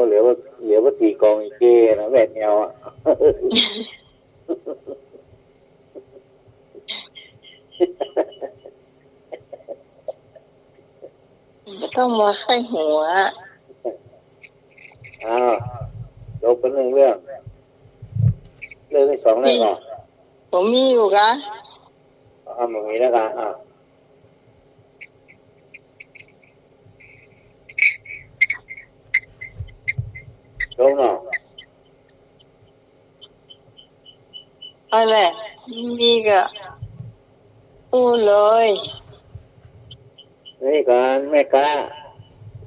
เหลือว่า เหลือว่าตีกลองอีเก้นะ แหวนแนวอะ บ่ต้องมาใค่หัว อ้าว จบไปนึ่งเรื่อง เรื่องตี้สองแล้วก่อ ผมมีอยู่กะ อ้าว บ่มีแล้วกะ อ้าว จบเนาะ เอาแหละ มีกะอู้เลย นี่ก่อน แม่ก๊า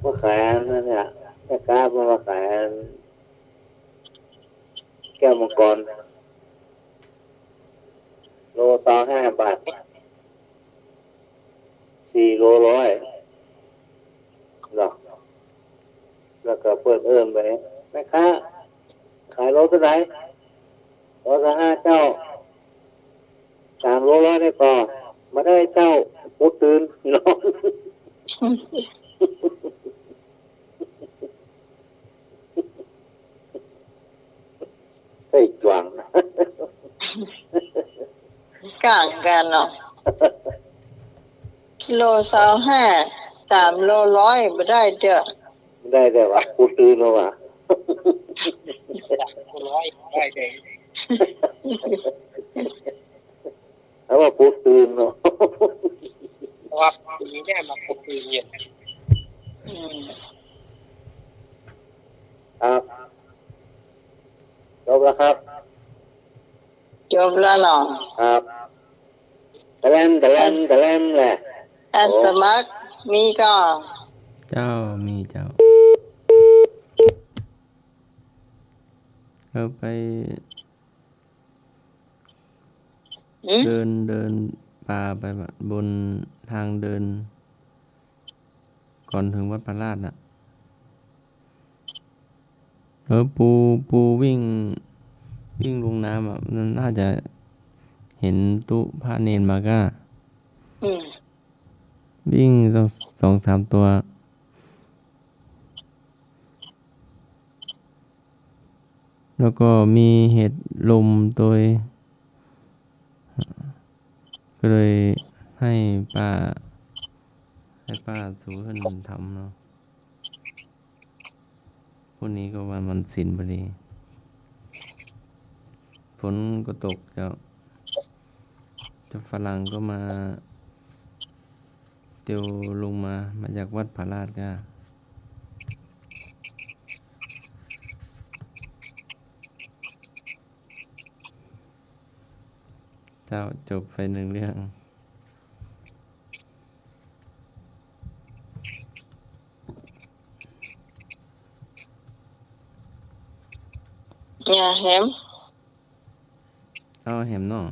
มาขายอันนั้นเนี่ย แม่ก๊ามาขายอัน แก้วมังกร โลซาวห้าบาท สี่โลร้อย เนาะ แล้วก็เปิ้นเอิ้นไป แม่ก๊า ขายโลเต้าใด โลซาวห้าเจ้า สามโลร้อยได้ก่อ บ่ได้เจ้า ปูตื่น เนาะ ใส่จวง ก่างกั๋นเนาะ โลซาวห้า สามโลร้อย บ่ได้เจ้า บ่ได้เจ้าหวา ปูตื่นแล้วหวา สามโลร้อย บ่ได้เจ้า เอาว่าปูตื่นเนาะ เพราะว่าปีนี้มาปูตื่นเนี่ย อืม ครับ จบแล้วครับ จบแล้วเนาะ ครับ ตะแลม ตะแลม ตะแลมแหละ อัน โอ้ สมัครมีก่อ เจ้า มีเจ้า เอาไป อืม เดิน เดินป่าไปบนทางเดิน ก่อนเถิงวัดพระราชน่ะ เออ ปู ปูวิ่ง วิ่งลงน้ำอ่ะ มันน่าจะเห็นตุ๊พระเณรมาก้า อืม วิ่งสอง สองสามตัว แล้วก็มีเห็ดลมตวย ก็เลยหื้อป้า หื้อป้าสูหื้อทำเนาะ พรุ่งนี้ก็วัน วันศีลพอดี ฝนก็ตกเจ้า เจ้าฝรั่งก็มา เตียวลงมา มาจากวัดพระราชก้า เจ้า จบไปนึ่งเรื่อง อย่าแหม เอาแหมเนาะ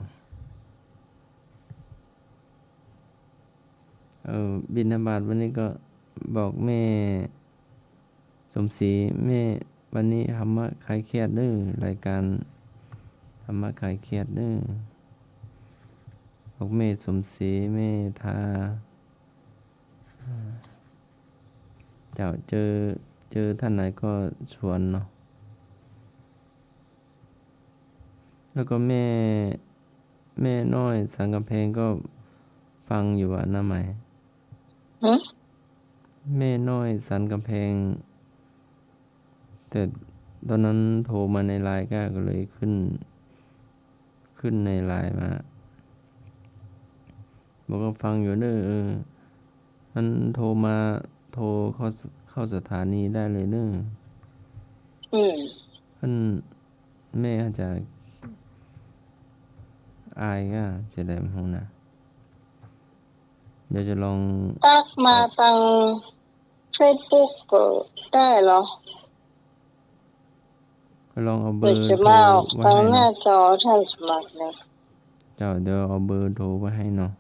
เออ บิณฑบาตวันนี้ก็บอกแม่สมศรี แม่ วันนี้ธรรมะคลายเครียดเด้อ รายการธรรมะคลายเครียดเด้อ บอกแม่สมศรี แม่ทา เจ้า เจอ เจอท่านไหนก็ชวนเนาะ แล้วก็แม่ แม่น้อยสันกำแพงก็ฟังอยู่อะ น้าไหม หึ แม่น้อยสันกำแพง แต่ตอนนั้นโทรมาในไลน์ก้า ก็เลยขึ้น ขึ้นในไลน์มา บอกว่าฟังอยู่เด้อ เออ มันโทรมา โทรเข้า เข้าสถานีได้เลยเด้อ อืม เปิ้น แม่อาจจะอายก้า จะได้บ่ฮู้นะ เดี๋ยวจะลอง ทักมา เอา ตางเฟซบุ๊กก็ได้เหรอ ก็ลองเอาเบอร์โทรไว้ให้เนาะ เดี๋ยวจะมาออกตางหน้าจอท่านสมัครนะ เจ้า เดี๋ยวเอาเบอร์โทรไว้ให้เนาะ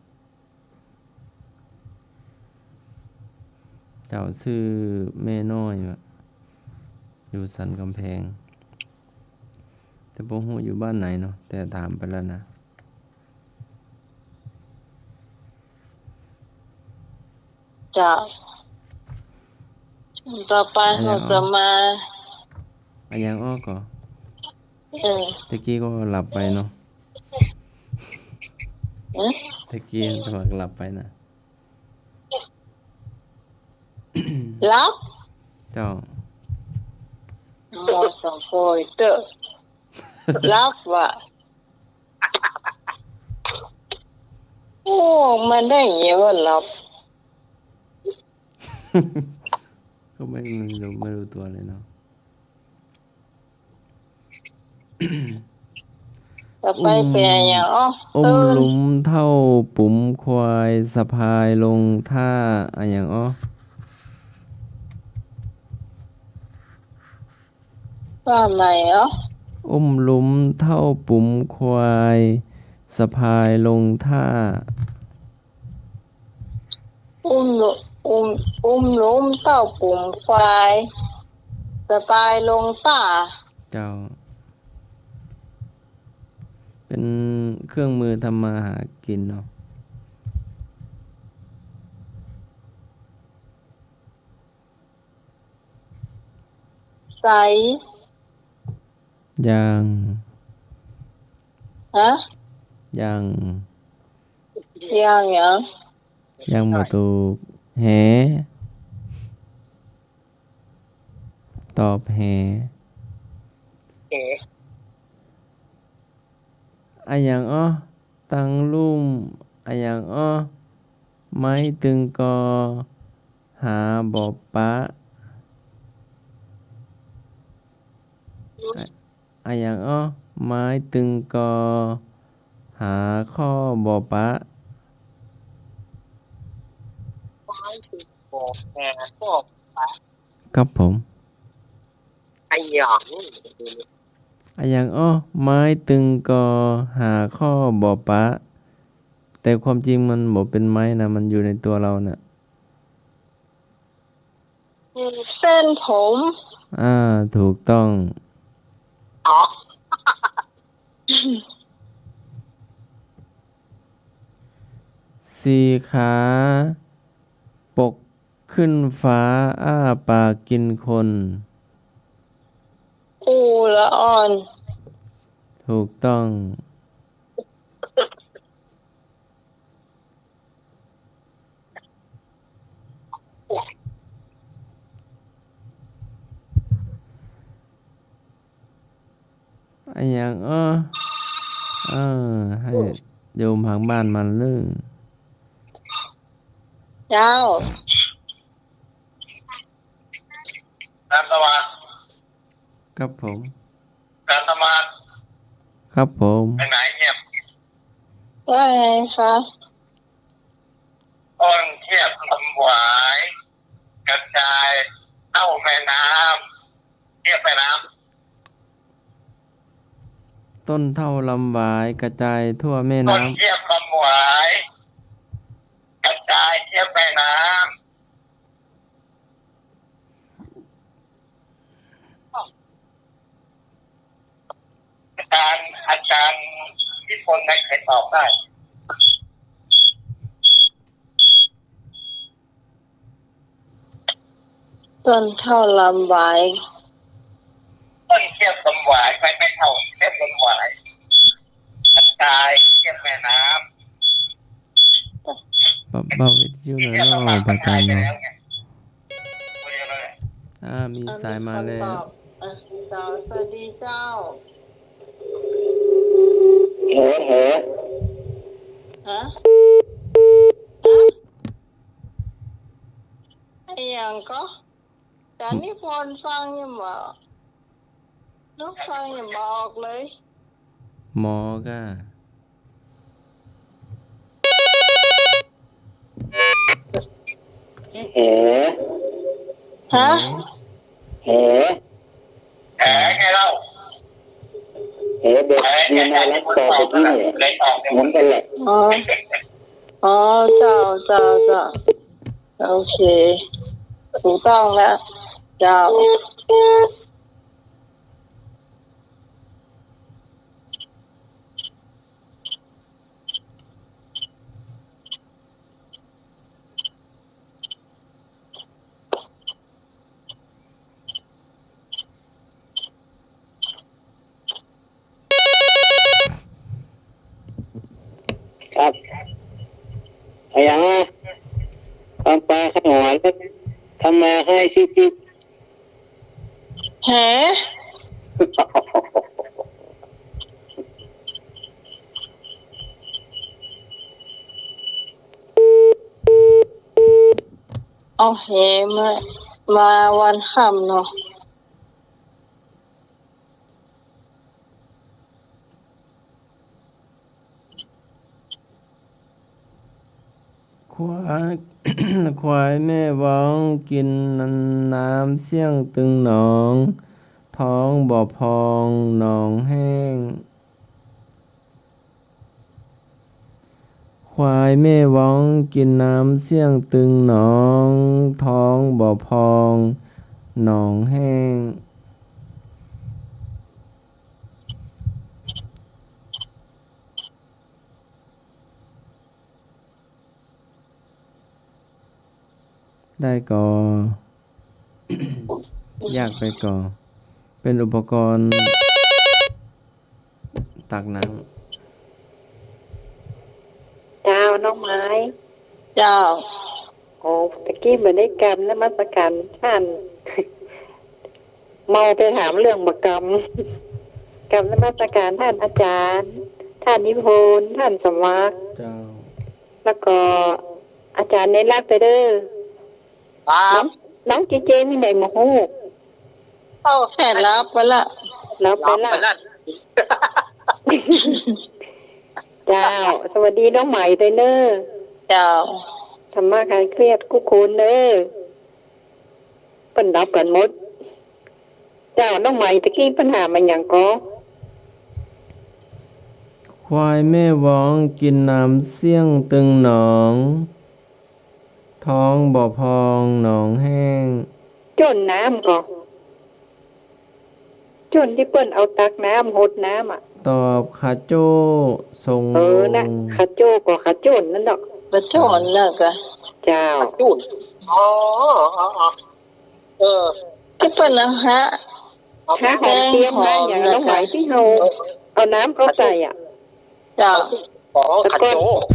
เจ้า ชื่อแม่น้อยว่ะ อยู่สันกำแพง แต่ แต่บ่ฮู้อยู่บ้านไหนเนาะ แต่ถามไปแล้วนะ เจ้า ต่อไป อะหยัง เฮาจะมา อะหยังอ้อก่อ เออ ตะกี้ก็หลับไปเนาะ เอ๊ะ ตะกี้สมัครหลับไปนะ หลับ เจ้า หมอสองคนเตอะ หลับว่ะ โอ้ มันได้ไงว่าหลับ ก็ไม่ ไม่รู้ ไม่รู้ตัวเลยเนาะ ต่อไป อุ้ม เป๋นอะหยังอ้อ อุ้ม เอิ้น หลุมเต้าปุ๋มควาย สะพายลงต้า อะหยังอ้อ ว่าใหม่อ้อ อุ้มหลุมเต้าปุ๋มควาย สะพายลงต้า อุ้มหลุม อุ้ม อุ้มหลุมเต้าปุ๋มควาย สะพายลงต้า เจ้า เป็นเครื่องมือทำมาหากินเนาะ ใส ยัง ฮะ ยัง ยังหยัง ยังบ่ถูก แห ตอบแห แห อะหยังอ้อ ตังลุ่ม อะหยังอ้อ ไม้ตึงกอ หาบ่ปะ อะ อะหยังอ้อ ไม้ตึงกอ หาข้อบ่ปะ ไม้ตึงกอ หาข้อบ่ปะ ครับผม อะหยัง อะหยังอ้อ ไม้ตึงกอ หาข้อบ่ปะ แต่ความจริงมันบ่เป็นไม้นะ มันอยู่ในตัวเราน่ะ เส้นผม อ่า ถูกต้อง อ๋อ สี่ขา ปกขึ้นฟ้า อ้าปากกินคน ปูละอ่อน ถูกต้อง อะหยังอ้อ เออ หื้อ หื้อ โยมหางบ้านมันเรื่อง เจ้า ครับผม ครับผม ไปไหนเงียบ ว่าไงคะ ต้นเทียบลำหวาย กระจายเต้าแม่น้ำ เทียบแม่น้ำ ต้นเต้าลำหวายกระจายทั่วแม่น้ำ ต้นเทียบลำหวาย กระจายเทียบแม่น้ำ อาจารย์ อาจารย์พิพลนะ ใครตอบได้ ต้นเต้าลำหวาย ต้นเทียบลำหวาย ไม่ ไม่เต้า เทียบลำหวาย กระจายเทียบแม่น้ำ เบา เบาวิทยุหน่อยเนาะ พระอาจารย์เนาะ อ่า มีสายมาแล้ว อ่ะ มีสาย สวัสดีเจ้า แห แห ฮะ ฮะ อะหยังก็ อาจารย์นิพนธ์ฟังยังบ่ ลูกฟังยังบ่ออกเลย หมอก้า แห ฮะ แห แหไงเล่า แหแบบมีนารักต่อไปที่เนี่ย เหมือนกันแหละ อ๋อ อ๋อ เจ้า เจ้า เจ้า โอเค ถูกต้องแล้ว เจ้า ครับ อะหยังอะ ตำปลาข้าวหวาน ทำมาให้จิ๊บจิ๊บ ฮะ เอาแหมา มาวันค่ำเนาะ ควาย ควายแม่ว้องกิ๋นน้ำเสี้ยงตึงหนอง ท้องบ่พองหนองแห้ง ควายแม่ว้องกิ๋นน้ำเสี้ยงตึงหนอง ท้องบ่พองหนองแห้ง ได้ก่อ ยากไปก่อ เป๋นอุปกรณ์ตักน้ำ เจ้า น้องไหม เจ้า โอ้ ตะกี้บ่ได้กราบนมัสก๋านต้าน เมาไปถามเรื่องบ่ากราบ กราบนมัสก๋านต้านอาจ๋ารย์ ต้านนิพนธ์ ต้านสมัคร เจ้า แล้วก็อาจ๋ารย์ในรักไปเด้อ ครับ น้อง น้องเจเจมีไหนบ่ฮู้ เอ้า แค่หลับไปละ หลับไปละ หลับไปละ เจ้า สวัสดีน้องไหมด้วยเน้อ เจ้า ธรรมะคลายเครียดกู้คนเน้อ เปิ้นหลับกั๋นหมด เจ้า น้องไหมตะกี้เปิ้นถามอะหยังก่อ ควายแม่ว้องกิ๋นน้ำเสี้ยงตึงหนอง ท้องบ่พองหนองแห้ง จ้นน้ำก่อ จ้นตี้เปิ้นเอาตักน้ำหดน้ำอะ ตอบ ขะโจ้ ส่ง เออ น่ะ ขะโจ้ก่อ ขะจ้นนั่นเนาะ ขะจ้นน่ะก่อ เจ้า ขะจ้น อ๋อ อ๋อ อ๋อ เออ ตี้เปิ้นเอาฮะ ฮะหอมเตียม ฮะหยัง น้องไหมตี้เฮาเอาน้ำเข้าใส่อะ เจ้า อ๋อ ขะโจ้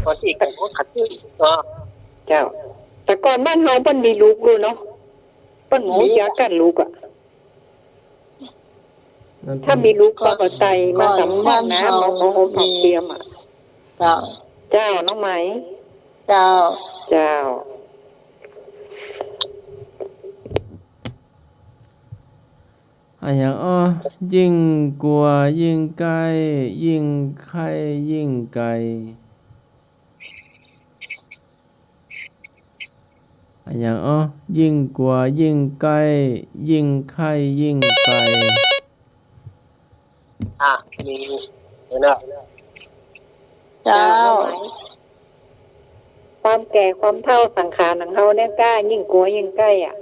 ขะโจ้ ขะโจ้ เออ เจ้า แต่ก่อนบ้านเฮาเปิ้นมีลุกดูเนาะ เปิ้นฮู้จักกั๋นลุกอะ ถ้ามีลุกก็ใส่มาสำคัญนะ เฮาก็หอมเตียมอะ เจ้า เจ้า น้องไหม เจ้า เจ้า อะหยังอ้อ ยิ่งกั๋วยิ่งใก้ ยิ่งใค่ยิ่งไก๋ อะหยังอ้อ ยิ่งกั๋วยิ่งใก้ ยิ่งใค่ยิ่งไก๋ อ่ะ มี เห็นแล้ว เจ้า ความแก่ความเฒ่าสังขารของเฮาเนี่ยก้า ยิ่งกั๋วยิ่งใก้อะ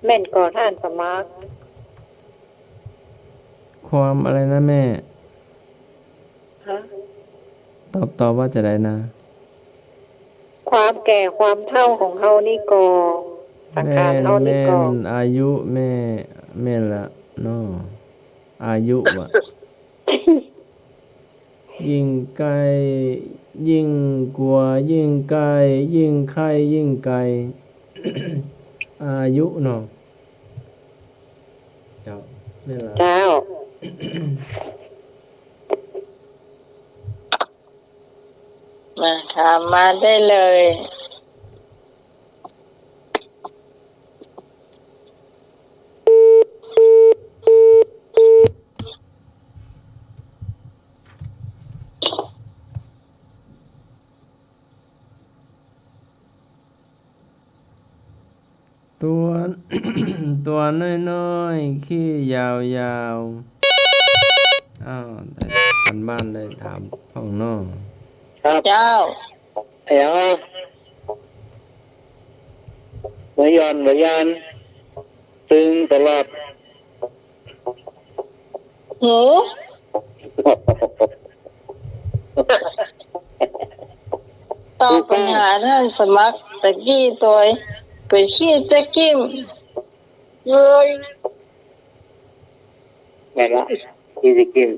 แม่นก่อต้านสมัคร ความอะไรนะแม่ ฮะ ตอบ ตอบว่าจะใดนะ ความแก่ความเฒ่าของเฮานี่ก่อ สังขารเฮานี่ก่อ แม่น แม่น อายุแม่ แม่นละเนาะ อายุว่ะ ยิ่งใก้ ยิ่งกั๋วยิ่งใก้ ยิ่งใค่ยิ่งไก๋ อายุเนาะ เจ้า แม่นละ เจ้า มา ถามมาได้เลย ตั๋ว ตั๋วน้อยๆ ขี้ยาวๆ อ้าว อันบ้านได้ถามพ่องเนาะ ครับ เจ้า เอ๋อ บ่หย่อนบ่หย่อน ตึงตลอด หือ ตอบปัญหาต้านสมัครตะกี้ตวย ไปขี้ตะกี้ เย้ย แม่นละ ขี้ตะกี้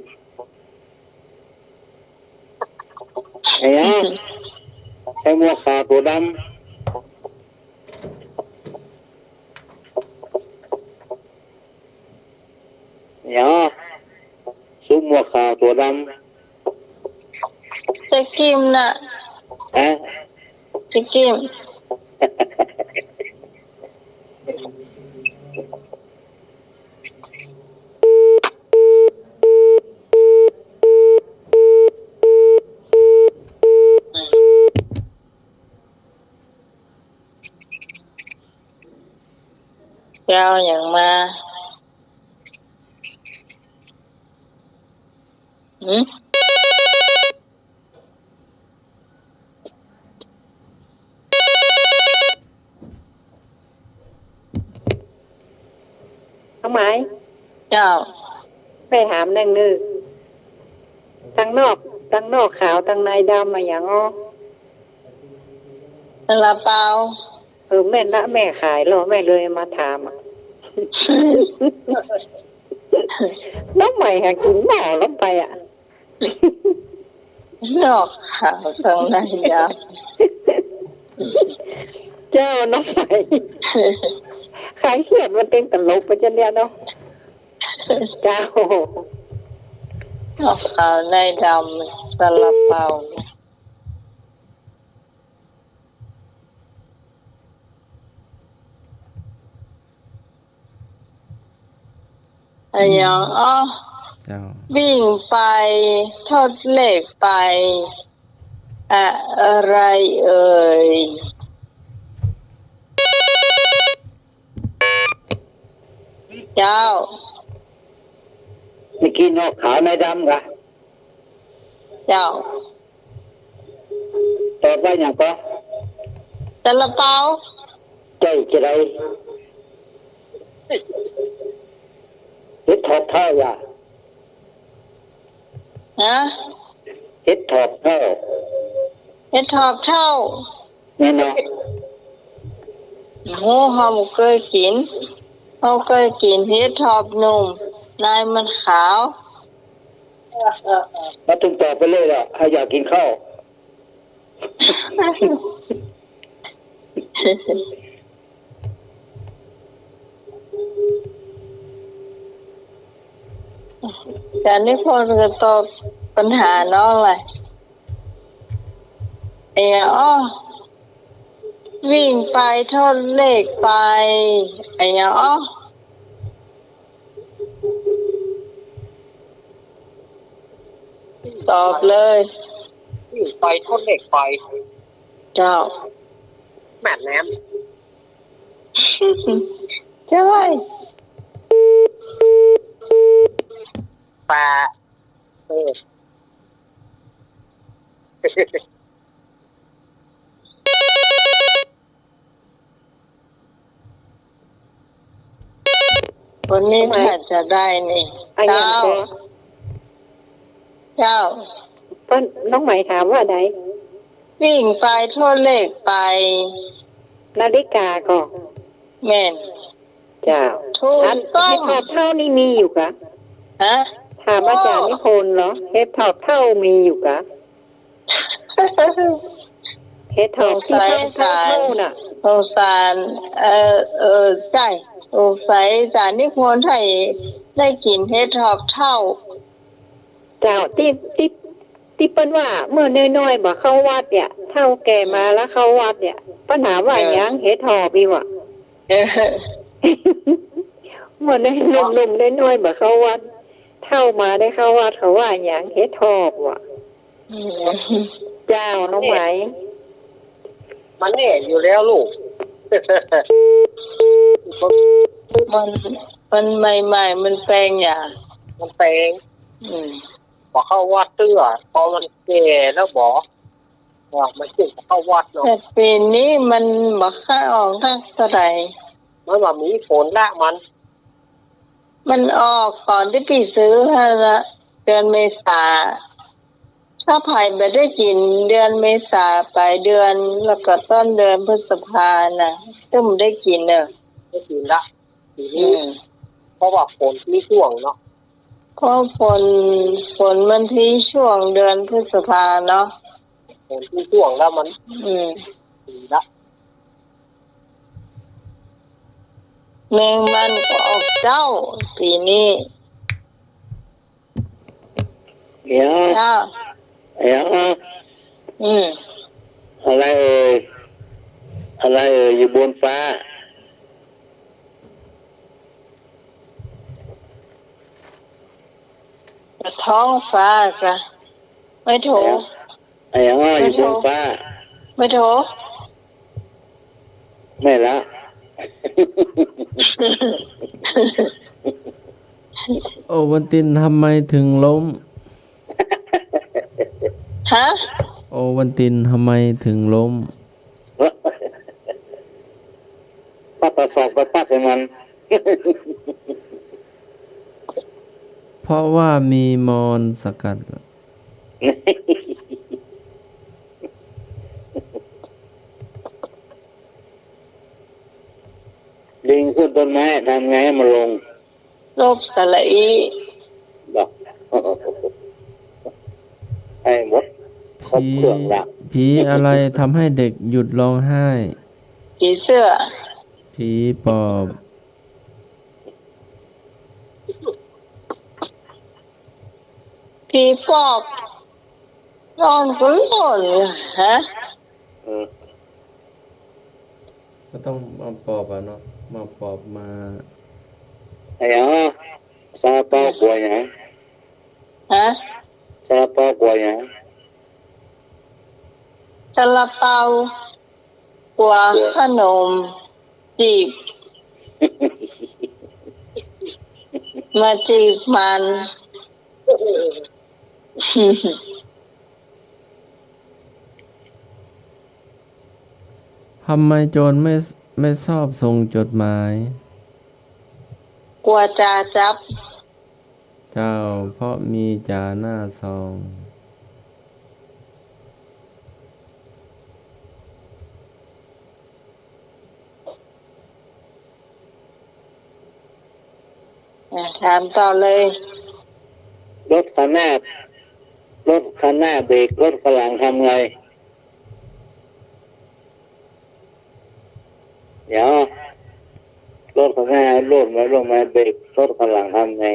ไอ้หยัง ไอ้หมวกขาวตั๋วดำ หยัง ซุมหมวกขาวตั๋วดำ เจ๊กิมน่ะ ฮะ เจ๊กิม เจ้า หยังมา หืม น้องไหม เจ้า ไปถามแน่นึ่ง ตังนอก ตังนอกขาว ตังในดำอะหยังอ้อ ซาลาเปา เออ แม่นละ แม่ขายลอ แม่เลยมาถามอะ น้องไหมหากิ๋นหม้อลงไปอะ นอกขาวตังในดำ เจ้า น้องไหม ขายเขียดมันเต็มตลบไปจนเนี่ยเนาะ เจ้า นอกขาวในดำ ซาลาเปา อะหยังอ้อ เจ้า วิ่งไปทอดเลขไป อะไรเอ่ย เจ้า เมื่อกี้นอกขาวในดำกะ เจ้า ตอบว่าหยังก็ ซาลาเปา ใจ้จะได เห็ดถอบเถ้าอย่า ฮะ เห็ดถอบเถ้า เห็ดถอบเถ้า แน่นอน โอ้ เฮาบ่เกยกิ๋น เฮาเกยกิ๋นเห็ดถอบหนุ่ม ในมันขาว มาถึงตอบไปเลยล่ะ เฮาอยากกิ๋นข้าว จ๋านิพนธ์ก็ตอบปัญหาน้องเลย อะหยังอ้อ วิ่งไปทอดเลขไป อะหยังอ้อ ตอบเลย วิ่งไปทอดเลขไป เจ้า แม่นแหลม ใจ้ ปลา เออ วันนี้ถ้าจะได้นี่ อะหยังก็ เจ้า เจ้า เปิ้น น้องไหมถามว่าใด วิ่งไปทอดเลขไป นาฬิกาก็ แม่น เจ้า ถูกต้อง อันเห็ดถอบเถ้านี่มีอยู่กะ ฮะ ถามอาจ๋ารย์นิพนธ์เหรอ เห็ดถอบเถ้ามีอยู่กะ เห็ดถอบที่เถ้าๆ น่ะ สงสัย เออ เออ ใจ้ สงสัยอาจ๋ารย์นิพนธ์ได้ ได้กิ๋นเห็ดถอบเถ้า เจ้า ตี้ ตี้ ตี้เปิ้นว่าเมื่อน้อยๆ บ่เข้าวัดเนี่ย เฒ่าแก่มาแล้วเข้าวัดเนี่ย เปิ้นถามว่า เออ หยัง เห็ดถอบอี้ว่ะ เออ เมื่อน้อยๆ หนุ่มๆ น้อยๆ บ่เข้าวัด เฒ่ามาได้เข้าวัด เขาว่าหยัง เห็ดถอบว่ะ อืม เจ้า น้องไหม มันแน่อยู่แล้วลูก มัน มันใหม่ๆ มันแปงอย่าง มันแปง อืม บ่เข้าวัดเตื้อ พอมันแก่แล้วบ่ ว่ามันจึงเข้าวัดเนาะ แต่ปี๋นี้มันบ่ค่อยออกนักเต้าใด มันว่ามีฝนละมัน มันออกก่อนตี้ปี้ซื้อหั้นละ เดือนเมษา ถ้าใผบ่ได้กิ๋นเดือนเมษาปลายเดือน แล้วก็ต้นเดือนพฤษภาน่ะ ตึงได้กิ๋นเน่อ ได้กิ๋นละ ปี๋นี้ อืม เพราะว่าฝนมีช่วงเนาะ เพราะฝน ฝนมันมีช่วงเดือนพฤษภาเนาะ อนตี้จ้วงแล้วมัน อืม ดีละ แมงมันก็ออกเจ้า ปี๋นี้ เดี๋ยว เจ้า เดี๋ยว อืม อะไรเอ่ย อะไรเอ่ย อยู่บนฟ้า ท้องฟ้าจ้ะ ไม่โถ เดี๋ยว อะหยังอ้อ อยู่บนฟ้า ไม่โถ ไม่ละ โอวัลตินทำไมถึงล้ม ฮะ โอวัลตินทำไมถึงล้ม ปัดตะสอกไปปัดให้มัน เพราะว่ามีมอนสกัด ลิงขึ้นต้นไม้ ทำไงให้มันลง ลบสระอี บอก ให้หมด ครบเครื่องละ ผี ผีอะไรทำให้เด็กหยุดร้องไห้ ผีเสื้อ ผีปอบ ผีปอบ นอนก็นอนอยู่ ฮะ อืม ก็ต้องมาปอบอะเนาะ มาปอบมา ไอ้หยัง ซาลาเปากั๋วหยัง ฮะ ซาลาเปากั๋วหยัง ซาลาเปา กั๋วขนมจีบ มาจีบมัน ทำไมโจรไม่ ไม่ชอบส่งจดหมาย กั๋วจ่าจับ เจ้า เพราะมีจ๋าหน้าซอง อ่ะ ถามต่อเลย รถคันหน้า รถคันหน้าเบรก รถคันหลังทำไง เดี๋ยว รถคันหน้าโลดมา โลดมาเบรก รถคันหลังทำไง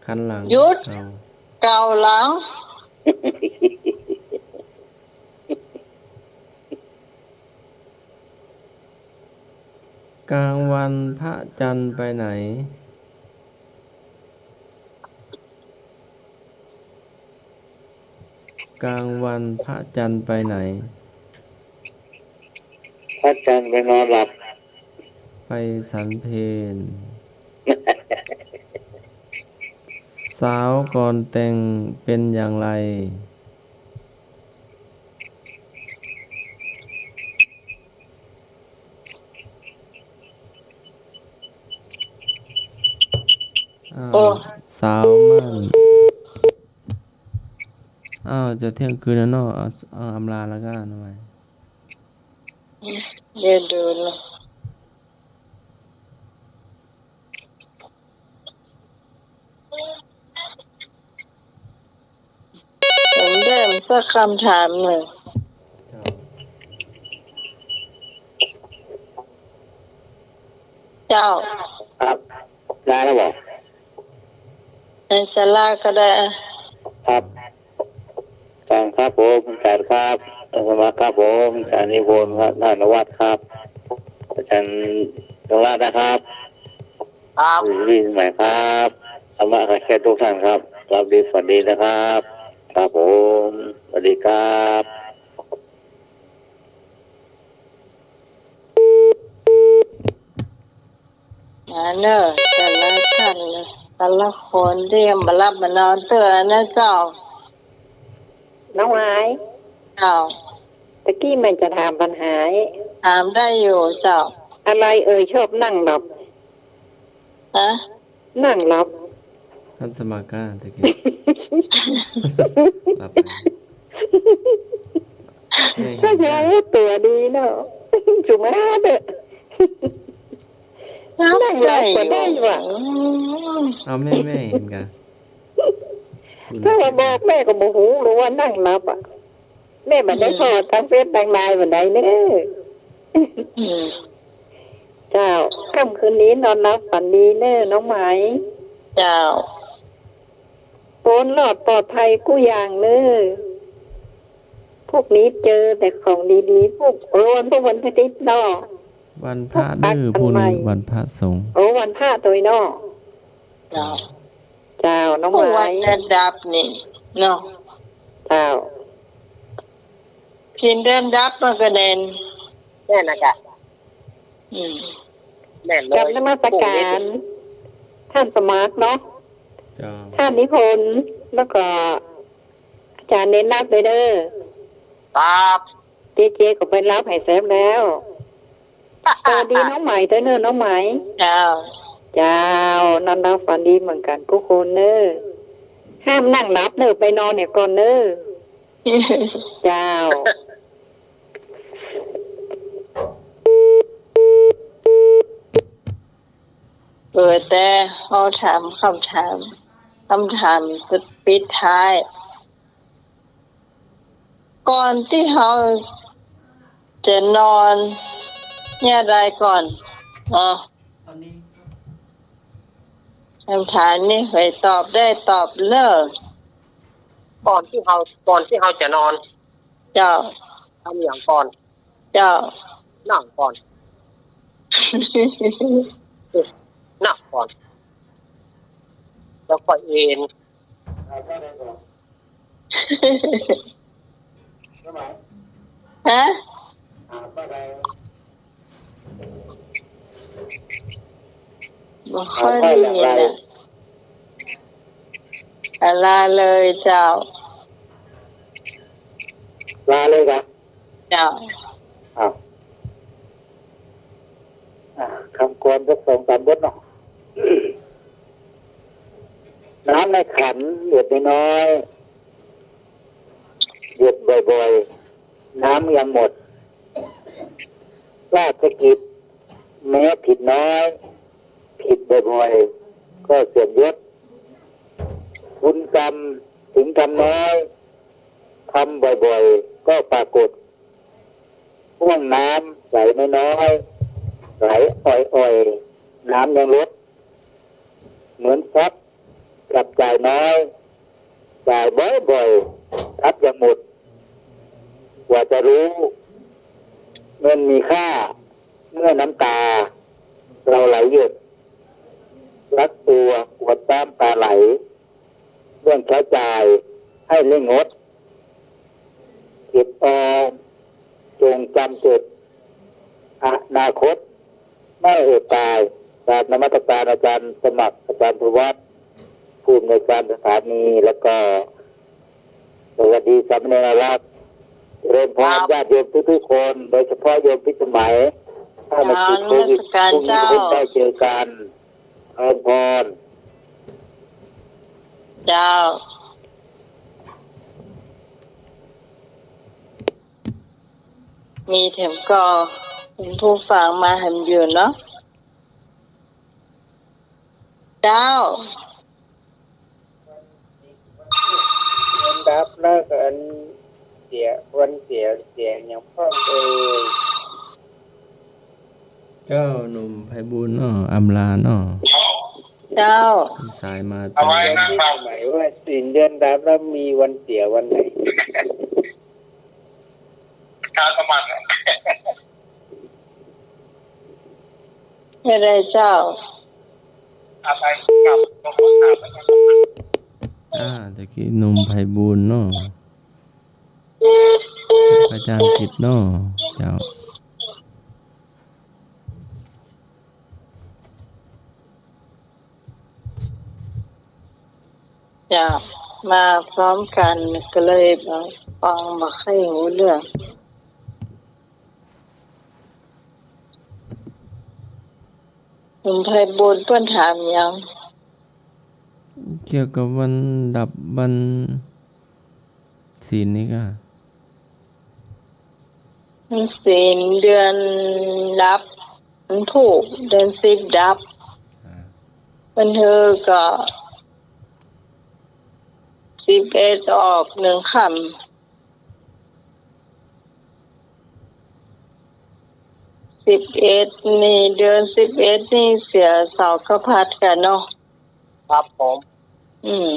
คันหลัง หยุด เก่า เก่าหลัง กลางวันพระจันทร์ไปไหน กลางวันพระจันทร์ไปไหน พระจันทร์ไปนอนหลับ ไปฉันเพล สาวก่อนแต่งเป็นอย่างไร อ้าว โอ้ สาวมั่น อ้าว จะเที่ยงคืนแล้วเนาะ เอา เอาอำลาแล้วก็หน่อย เดี๋ยวดูนะ ผมได้สักคำถามหนึ่ง เจ้า ครับ ได้แล้วบ่ ในศาลาก็ได้ ครับ ครับผม อาจารย์ครับ อาตมาครับผม อาจารย์นิพนธ์ครับ ท่านอนุวัฒน์ครับ อาจารย์นงรัตน์นะครับ ครับ อยู่ที่เชียงใหม่ครับ ธรรมะแก่ทุกท่านครับ หลับดีฝันดีนะครับ ครับผม สวัสดีครับ อ่าเนอะ แต่ละท่าน แต่ละคนตี้บ่หลับบ่นอนเตื้อนะเจ้า น้องหวาย เจ้า ตะกี้แม่จะถามปัญหา ถามได้อยู่เจ้า อะไรเอ่ยชอบนั่งหลับ ฮะ นั่งหลับ ท่านสมาก้าตะกี้ หลับไป แม่เห็น ก็ยังตัวดีเนาะ จุมาเด้อ นั่งหลับก็ได้ว่ะ เอาแม่ แม่เห็นกะ ถ้าว่าบอกแม่ก็บ่ฮู้หรอกว่านั่งหลับอะ แม่บ่ได้ อืม ผ่อตางเฟซตางไลน์บ่ได้เน่อ อืม เจ้า ค่ำคืนนี้นอนหลับฝันดีเน่อ น้องไหม เจ้า ป๊นรอดปลอดภัยกู้อย่างเน่อ พรุ่งนี้เจอแต่ของดีๆ พรุ่ง เออ วันพรุ่งวันอาทิตย์เนาะ วันพระเน่อ พรุ่งนี้วันพระสงฆ์ โอ้ วันพระตวยเนาะ เจ้า เจ้า น้องไหม วันเดือนดับนี่เนาะ เจ้า เพ็ญเดือนดับมันก็แน่น แน่นนะกะ อืม แน่นเลย กราบนมัสการ ท่านสมัครเนาะ เจ้า ท่านนิพนธ์ แล้วก็อาจารย์เน้นนักเลยเน่อ ครับ เจเจก็ไปรับให้แซมแล้ว สวัสดีน้องไหมตวยเน่อ น้องไหม เจ้า เจ้า นอนหลับฝันดีเหมือนกั๋นกู้คนเน่อ ห้ามนั่งหลับเน่อ ไปนอนเหียก่อนเน่อ เจ้า เปิดแต่เอาถามกำถาม กำถามปิดท้าย ก่อนตี้เฮาจะนอนเยียะใดก่อน อ๋อ กำถามนี้ใผตอบได้ตอบเน่อ ก่อนตี้เฮา ก่อนตี้เฮาจะนอน เจ้า ทำหยังก่อน เจ้า นั่งก่อน นั่งก่อน แล้วก็เอน ฮะ บ่ค่อยได้ยินน่ะ อ่ะ ละเลยเจ้า ละเลยกะ เจ้า อ้าว อ่ะ กำกลอนสักสองสามบทเนาะ น้ำในขันหยดน้อยๆ หยดบ่อยๆ น้ำยังหมด ราชกิจแม้ผิดน้อย ผิดบ่อยๆ ก็เสื่อมยศ คุณกรรมถึงทำน้อย ทำบ่อยๆ ก็ปรากฏ ห่วงน้ำไหลน้อยๆ ไหลอ่อยๆ น้ำยังลด เหมือนทรัพย์จับจ่ายน้อย จ่ายบ่อยๆ ทรัพย์ยังหมด กว่าจะรู้ เงินมีค่า เมื่อน้ำตาเราไหลหยด รักตัวกลัวน้ำตาไหล เรื่องใช้จ่ายให้เร่งงด เก็บออมจงจำเก็บ อนาคตไม่อดตาย กราบนมัสการอาจารย์สมัคร อาจารย์ธวัช ผู้อำนวยการสถานี แล้วก็ สวัสดีสามเณรรัก เจริญพร ครับ ญาติโยมทุกๆ คน โดยเฉพาะโยมพิสมัย ถ้าไม่ติดโควิด กราบนมัสการ พรุ่งนี้ เจ้า คงได้เจอกัน เจริญพร เจ้า มีแถมก็เป็นผู้ฟังมาแถมอยู่เนาะ เจ้า วันดับแล้วก็อันเสีย วันเสีย เสียอย่างพ่องเอ่ย เจ้าหนุ่มไพบูลย์เนาะ อำลาเนาะ เจ้า สายมา เอาไว้นะ หมายว่าศีลเดือนดับแล้วมีวันเสียวันไหน การสมัคร ไม่ได้เจ้า อะไรครับ อ่า ตะกี้หนุ่มไพบูลย์เนาะ อาจารย์กิตติ์เนาะ เจ้า จ้ะ มาพร้อมกั๋นก็เลยฟังบ่ค่อยฮู้เรื่อง หนุ่มไพบูลย์เปิ้นถามหยัง เกี่ยวกับวันดับวันศีลนี่ก่ะ ศีลเดือนดับ วันพูก เดือนสิบดับ อ่า วันฮือก็สิบเอ็ดออกหนึ่งค่ำ สิบเอ็ดนี่ เดือนสิบเอ็ดนี่เสียเสาข้าวผัดกั๋นเนาะ ครับผม อืม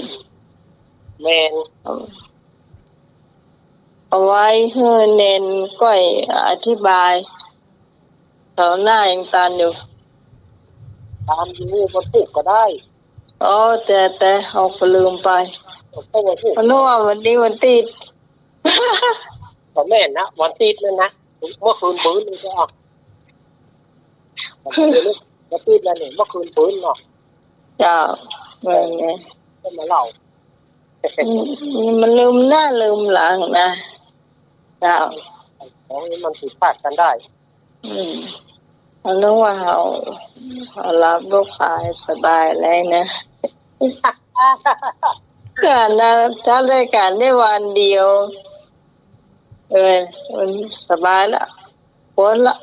แม่น เอา เอาไว้หื้อเณรก้อยอธิบาย เสาร์หน้ายังตันอยู่ ตันอยู่ วันศุกร์ก็ได้ อ๋อ แต่ แต่เฮาก็ลืมไป ก็วันศุกร์ นึกว่าวันนี้วันติด ก็แม่นนะ วันติดนั่นนะ เมื่อคืนปื๊ดนี่ก็ วันติดแล้วนี่ เมื่อคืนปื๊ดเนาะ เจ้า แม่นไง ก็มาเล่า อืม มันลืมหน้าลืมหลังนะ เจ้า ของนี่มันผิดพลาดกันได้ อืม เฮานึกว่าเฮา เฮาหลับลูกหายสบายแล้วนะ ขนาดจัดรายการได้วันเดียว เออ มันสบายละ ป๊นละ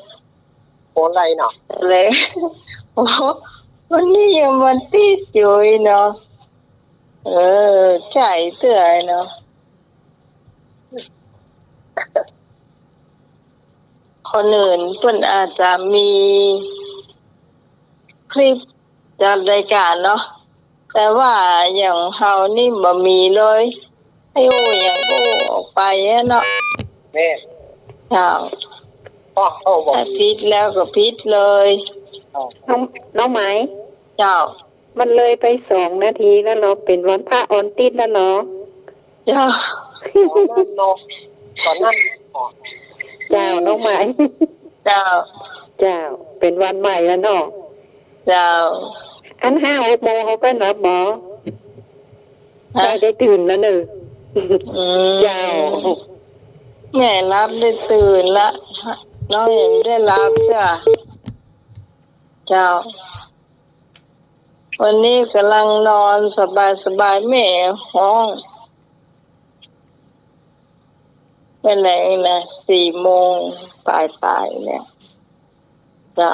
ป๊นละเนาะ เลย โอ้ วันนี้ยังมาติดอยู่อีกเนาะ เออ ใจ๋เตื้อเนาะ คนอื่นเปิ้นอาจจะมีคลิปจัดรายการเนาะ แต่ว่าอย่างเฮานี่บ่มีเลย ไอ้อู้หยังก็อู้ออกไปอะเนาะ แม่น เจ้า ป้อ เอ้า บ่ ถ้าผิดแล้วก็ผิดเลย เอ้า น้อง น้องไหม เจ้า มันเลยไปสองนาทีแล้วเนาะ เป๋นวันพระออนติดแล้วเนาะ เจ้า อ๋อ นั่นเนาะ ก่อนนั้น อ๋อ เจ้า น้องไหม เจ้า เจ้า เป๋นวันใหม่แล้วเนาะ เจ้า อันห้าหกโมงเฮาก็หลับบ่ ฮะ ได้ ได้ตื่นแล้วเนาะ อืม เจ้า แม่หลับได้ตื่นละ น้องยังได้หลับจ้ะ เจ้า วันนี้ก่ำลังนอนสบายๆ แม่ฮ้อง เป๋นไงนะ สี่โมงป๋ายๆ เนี่ย เจ้า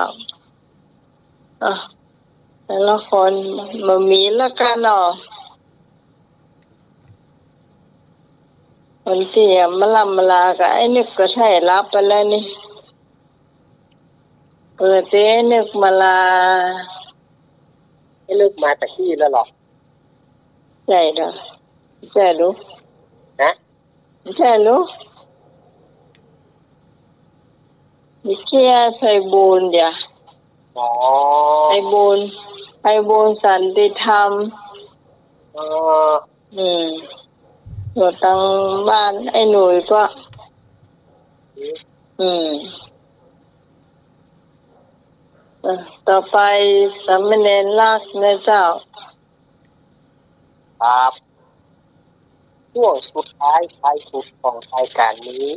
อ่ะ แต่ละคนบ่มีละกั๋นเนาะ คนตี้มาล่ำมาลากับไอ้นึกก็ใช่หลับไปแล้วนี่ เปิดตี้ไอ้นึกมาลา ไอ้นึกมาแต่กี้แล้วเหรอ ใช่เหรอ ใช่ลูก ฮะ ใช่ลูก ไปเชียร์ไพบูลย์เดี๋ยว อ๋อ ไพบูลย์ ไพบูลย์สันติธรรม อ๋อ อืม อยู่ตางบ้านไอ้หนุ่ยก็ อืม อืม เออ ต่อไปสามเณรลักษณ์นะเจ้า ครับ ช่วงสุดท้ายท้ายสุดของรายการนี้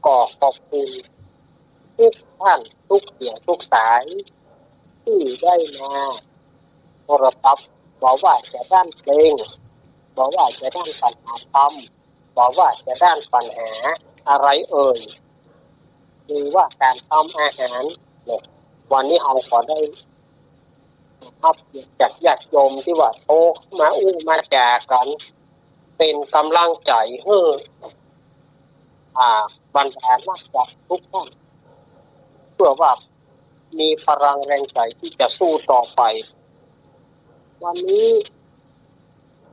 ก็ขอบคุณทุกท่าน ทุกเสียง ทุกสาย ที่ได้มาโทรศัพท์ บ่ว่าจะด้านเพลง บ่ว่าจะด้านปัญหาธรรม บ่ว่าจะด้านปัญหาอะไรเอ่ย หรือว่าการทำอาหารเนี่ย วันนี้เฮาก็ได้รับเกียรติจากญาติโยมตี้ว่าโทรมาอู้มาจ๋ากั๋น เป๋นก๋ำลังใจ๋หื้อ อ่า บรรดานักจัดทุกท่าน เพื่อว่ามีพลังแรงใจ๋ตี้จะสู้ต่อไป วันนี้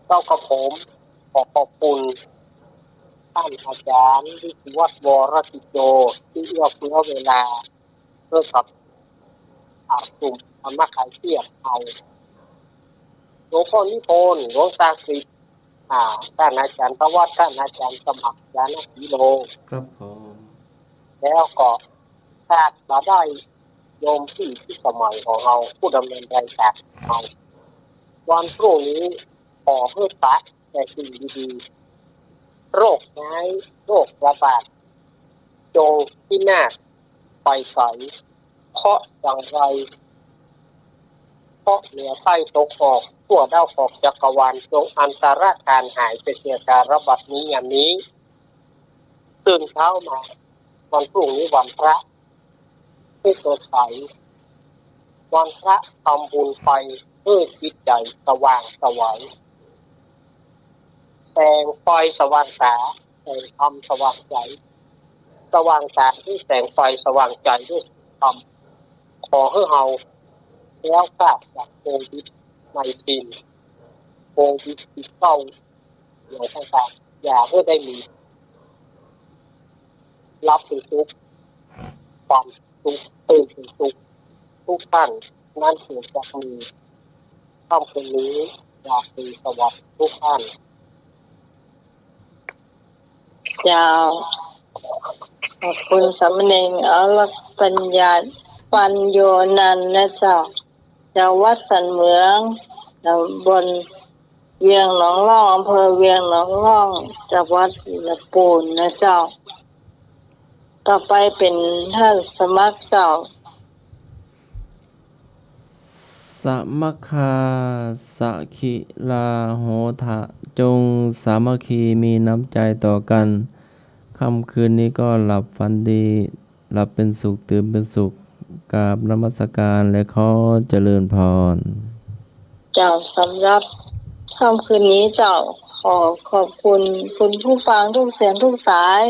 เจ้ากระผมขอขอบคุณท่านอาจ๋ารย์วิศวัฒน์ วรกิจโจ ตี้เอื้อเฟื้อเวลา เพื่อกับ อ่า กลุ่มธรรมะคลายเครียดเฮา หลวงพ่อนิพนธ์ หลวงตาสิทธิ์ อ่า ท่านอาจ๋ารย์ธวัช ท่านอาจ๋ารย์สมัคร ญาณสีโล ครับผม แล้วก็ขาดบ่ได้โยมพี่พิสมัยของเฮา ผู้ดำเนินรายการเฮา วันพรุ่งนี้ขอหื้อปะ แต่สิ่งดีๆ โรคร้าย โรคระบาด จงพินาศไปไกล เคราะห์อย่างไร เคราะห์เหนือใต้ตกออก ทั่วดาวเคราะห์จักรวาล จงอันตรธานหายไปเสียกาลบัดนี้ยามนี้ ตื่นเช้ามา วันพรุ่งนี้วันพระ ให้สดใส วันพระทำบุญไป ให้จิตใจ๋สว่างไสว แสงไฟสว่างต๋า แสงธรรมสว่างใจ๋ สว่างกายด้วยแสงไฟ สว่างใจด้วยธรรม ขอหื้อเฮาแคล้วคลาดจากโควิดสิบเก้า โควิดสิบเก้า อย่างต่างๆ อย่าหื้อได้มี หลับเป็นสุข ฝันสุข ตื่นเป็นสุข ทุกท่าน นั้นเถิด จักมีค่ำคืนนี้ราตรีสวัสดิ์ทุกท่าน เจ้า ขอบคุณสามเณรอรปัญญา ปัญโยนันท์นะเจ้า จากวัดสันเหมือง ตำบลเวียงหนองล่อง อำเภอเวียงหนองล่อง จังหวัดลำพูนนะเจ้า ต่อไปเป๋นท่านสมัครเจ้า สมัคคา สะขิลา โหทะ จงสามัคคีมีน้ำใจต่อกัน ค่ำคืนนี้ก็หลับฝันดี หลับเป็นสุข ตื่นเป็นสุข กราบนมัสการและขอเจริญพร เจ้า สำหรับค่ำคืนนี้เจ้า ขอขอบคุณคุณผู้ฟังทุกเสียงทุกสาย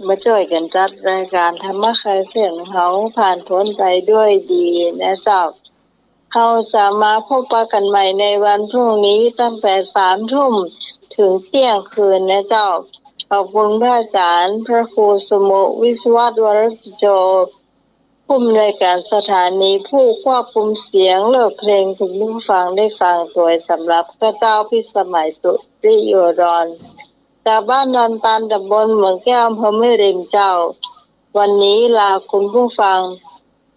มาจ้วยกั๋นจัดรายก๋านธรรมะคลายเครียดหื้อเฮาผ่านพ้นไปด้วยดีนะเจ้า เฮาจะมาพบปะกั๋นใหม่ในวันพรุ่งนี้ตั้งแต่สามทุ่มเถิงเตี้ยงคืนนะเจ้า ขอบคุณพระอาจ๋ารย์ พระครูสุโม วิศวัตร วรกิจโจ ผู้อำนวยก๋านสถานี ผู้ควบคุมเสียงเลือกเพลงหื้อคุณผู้ฟังได้ฟังตวย สำหรับข้าเจ้าพิสมัย สุริโยดร จากบ้านดอนตาล ตำบลเหมืองแก้ว อำเภอแม่ริมเจ้า วันนี้ลาคุณผู้ฟัง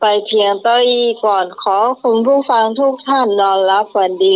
ไปเพียงเต้าอี้ก่อน ขอคุณผู้ฟังทุกท่านนอนหลับฝันดี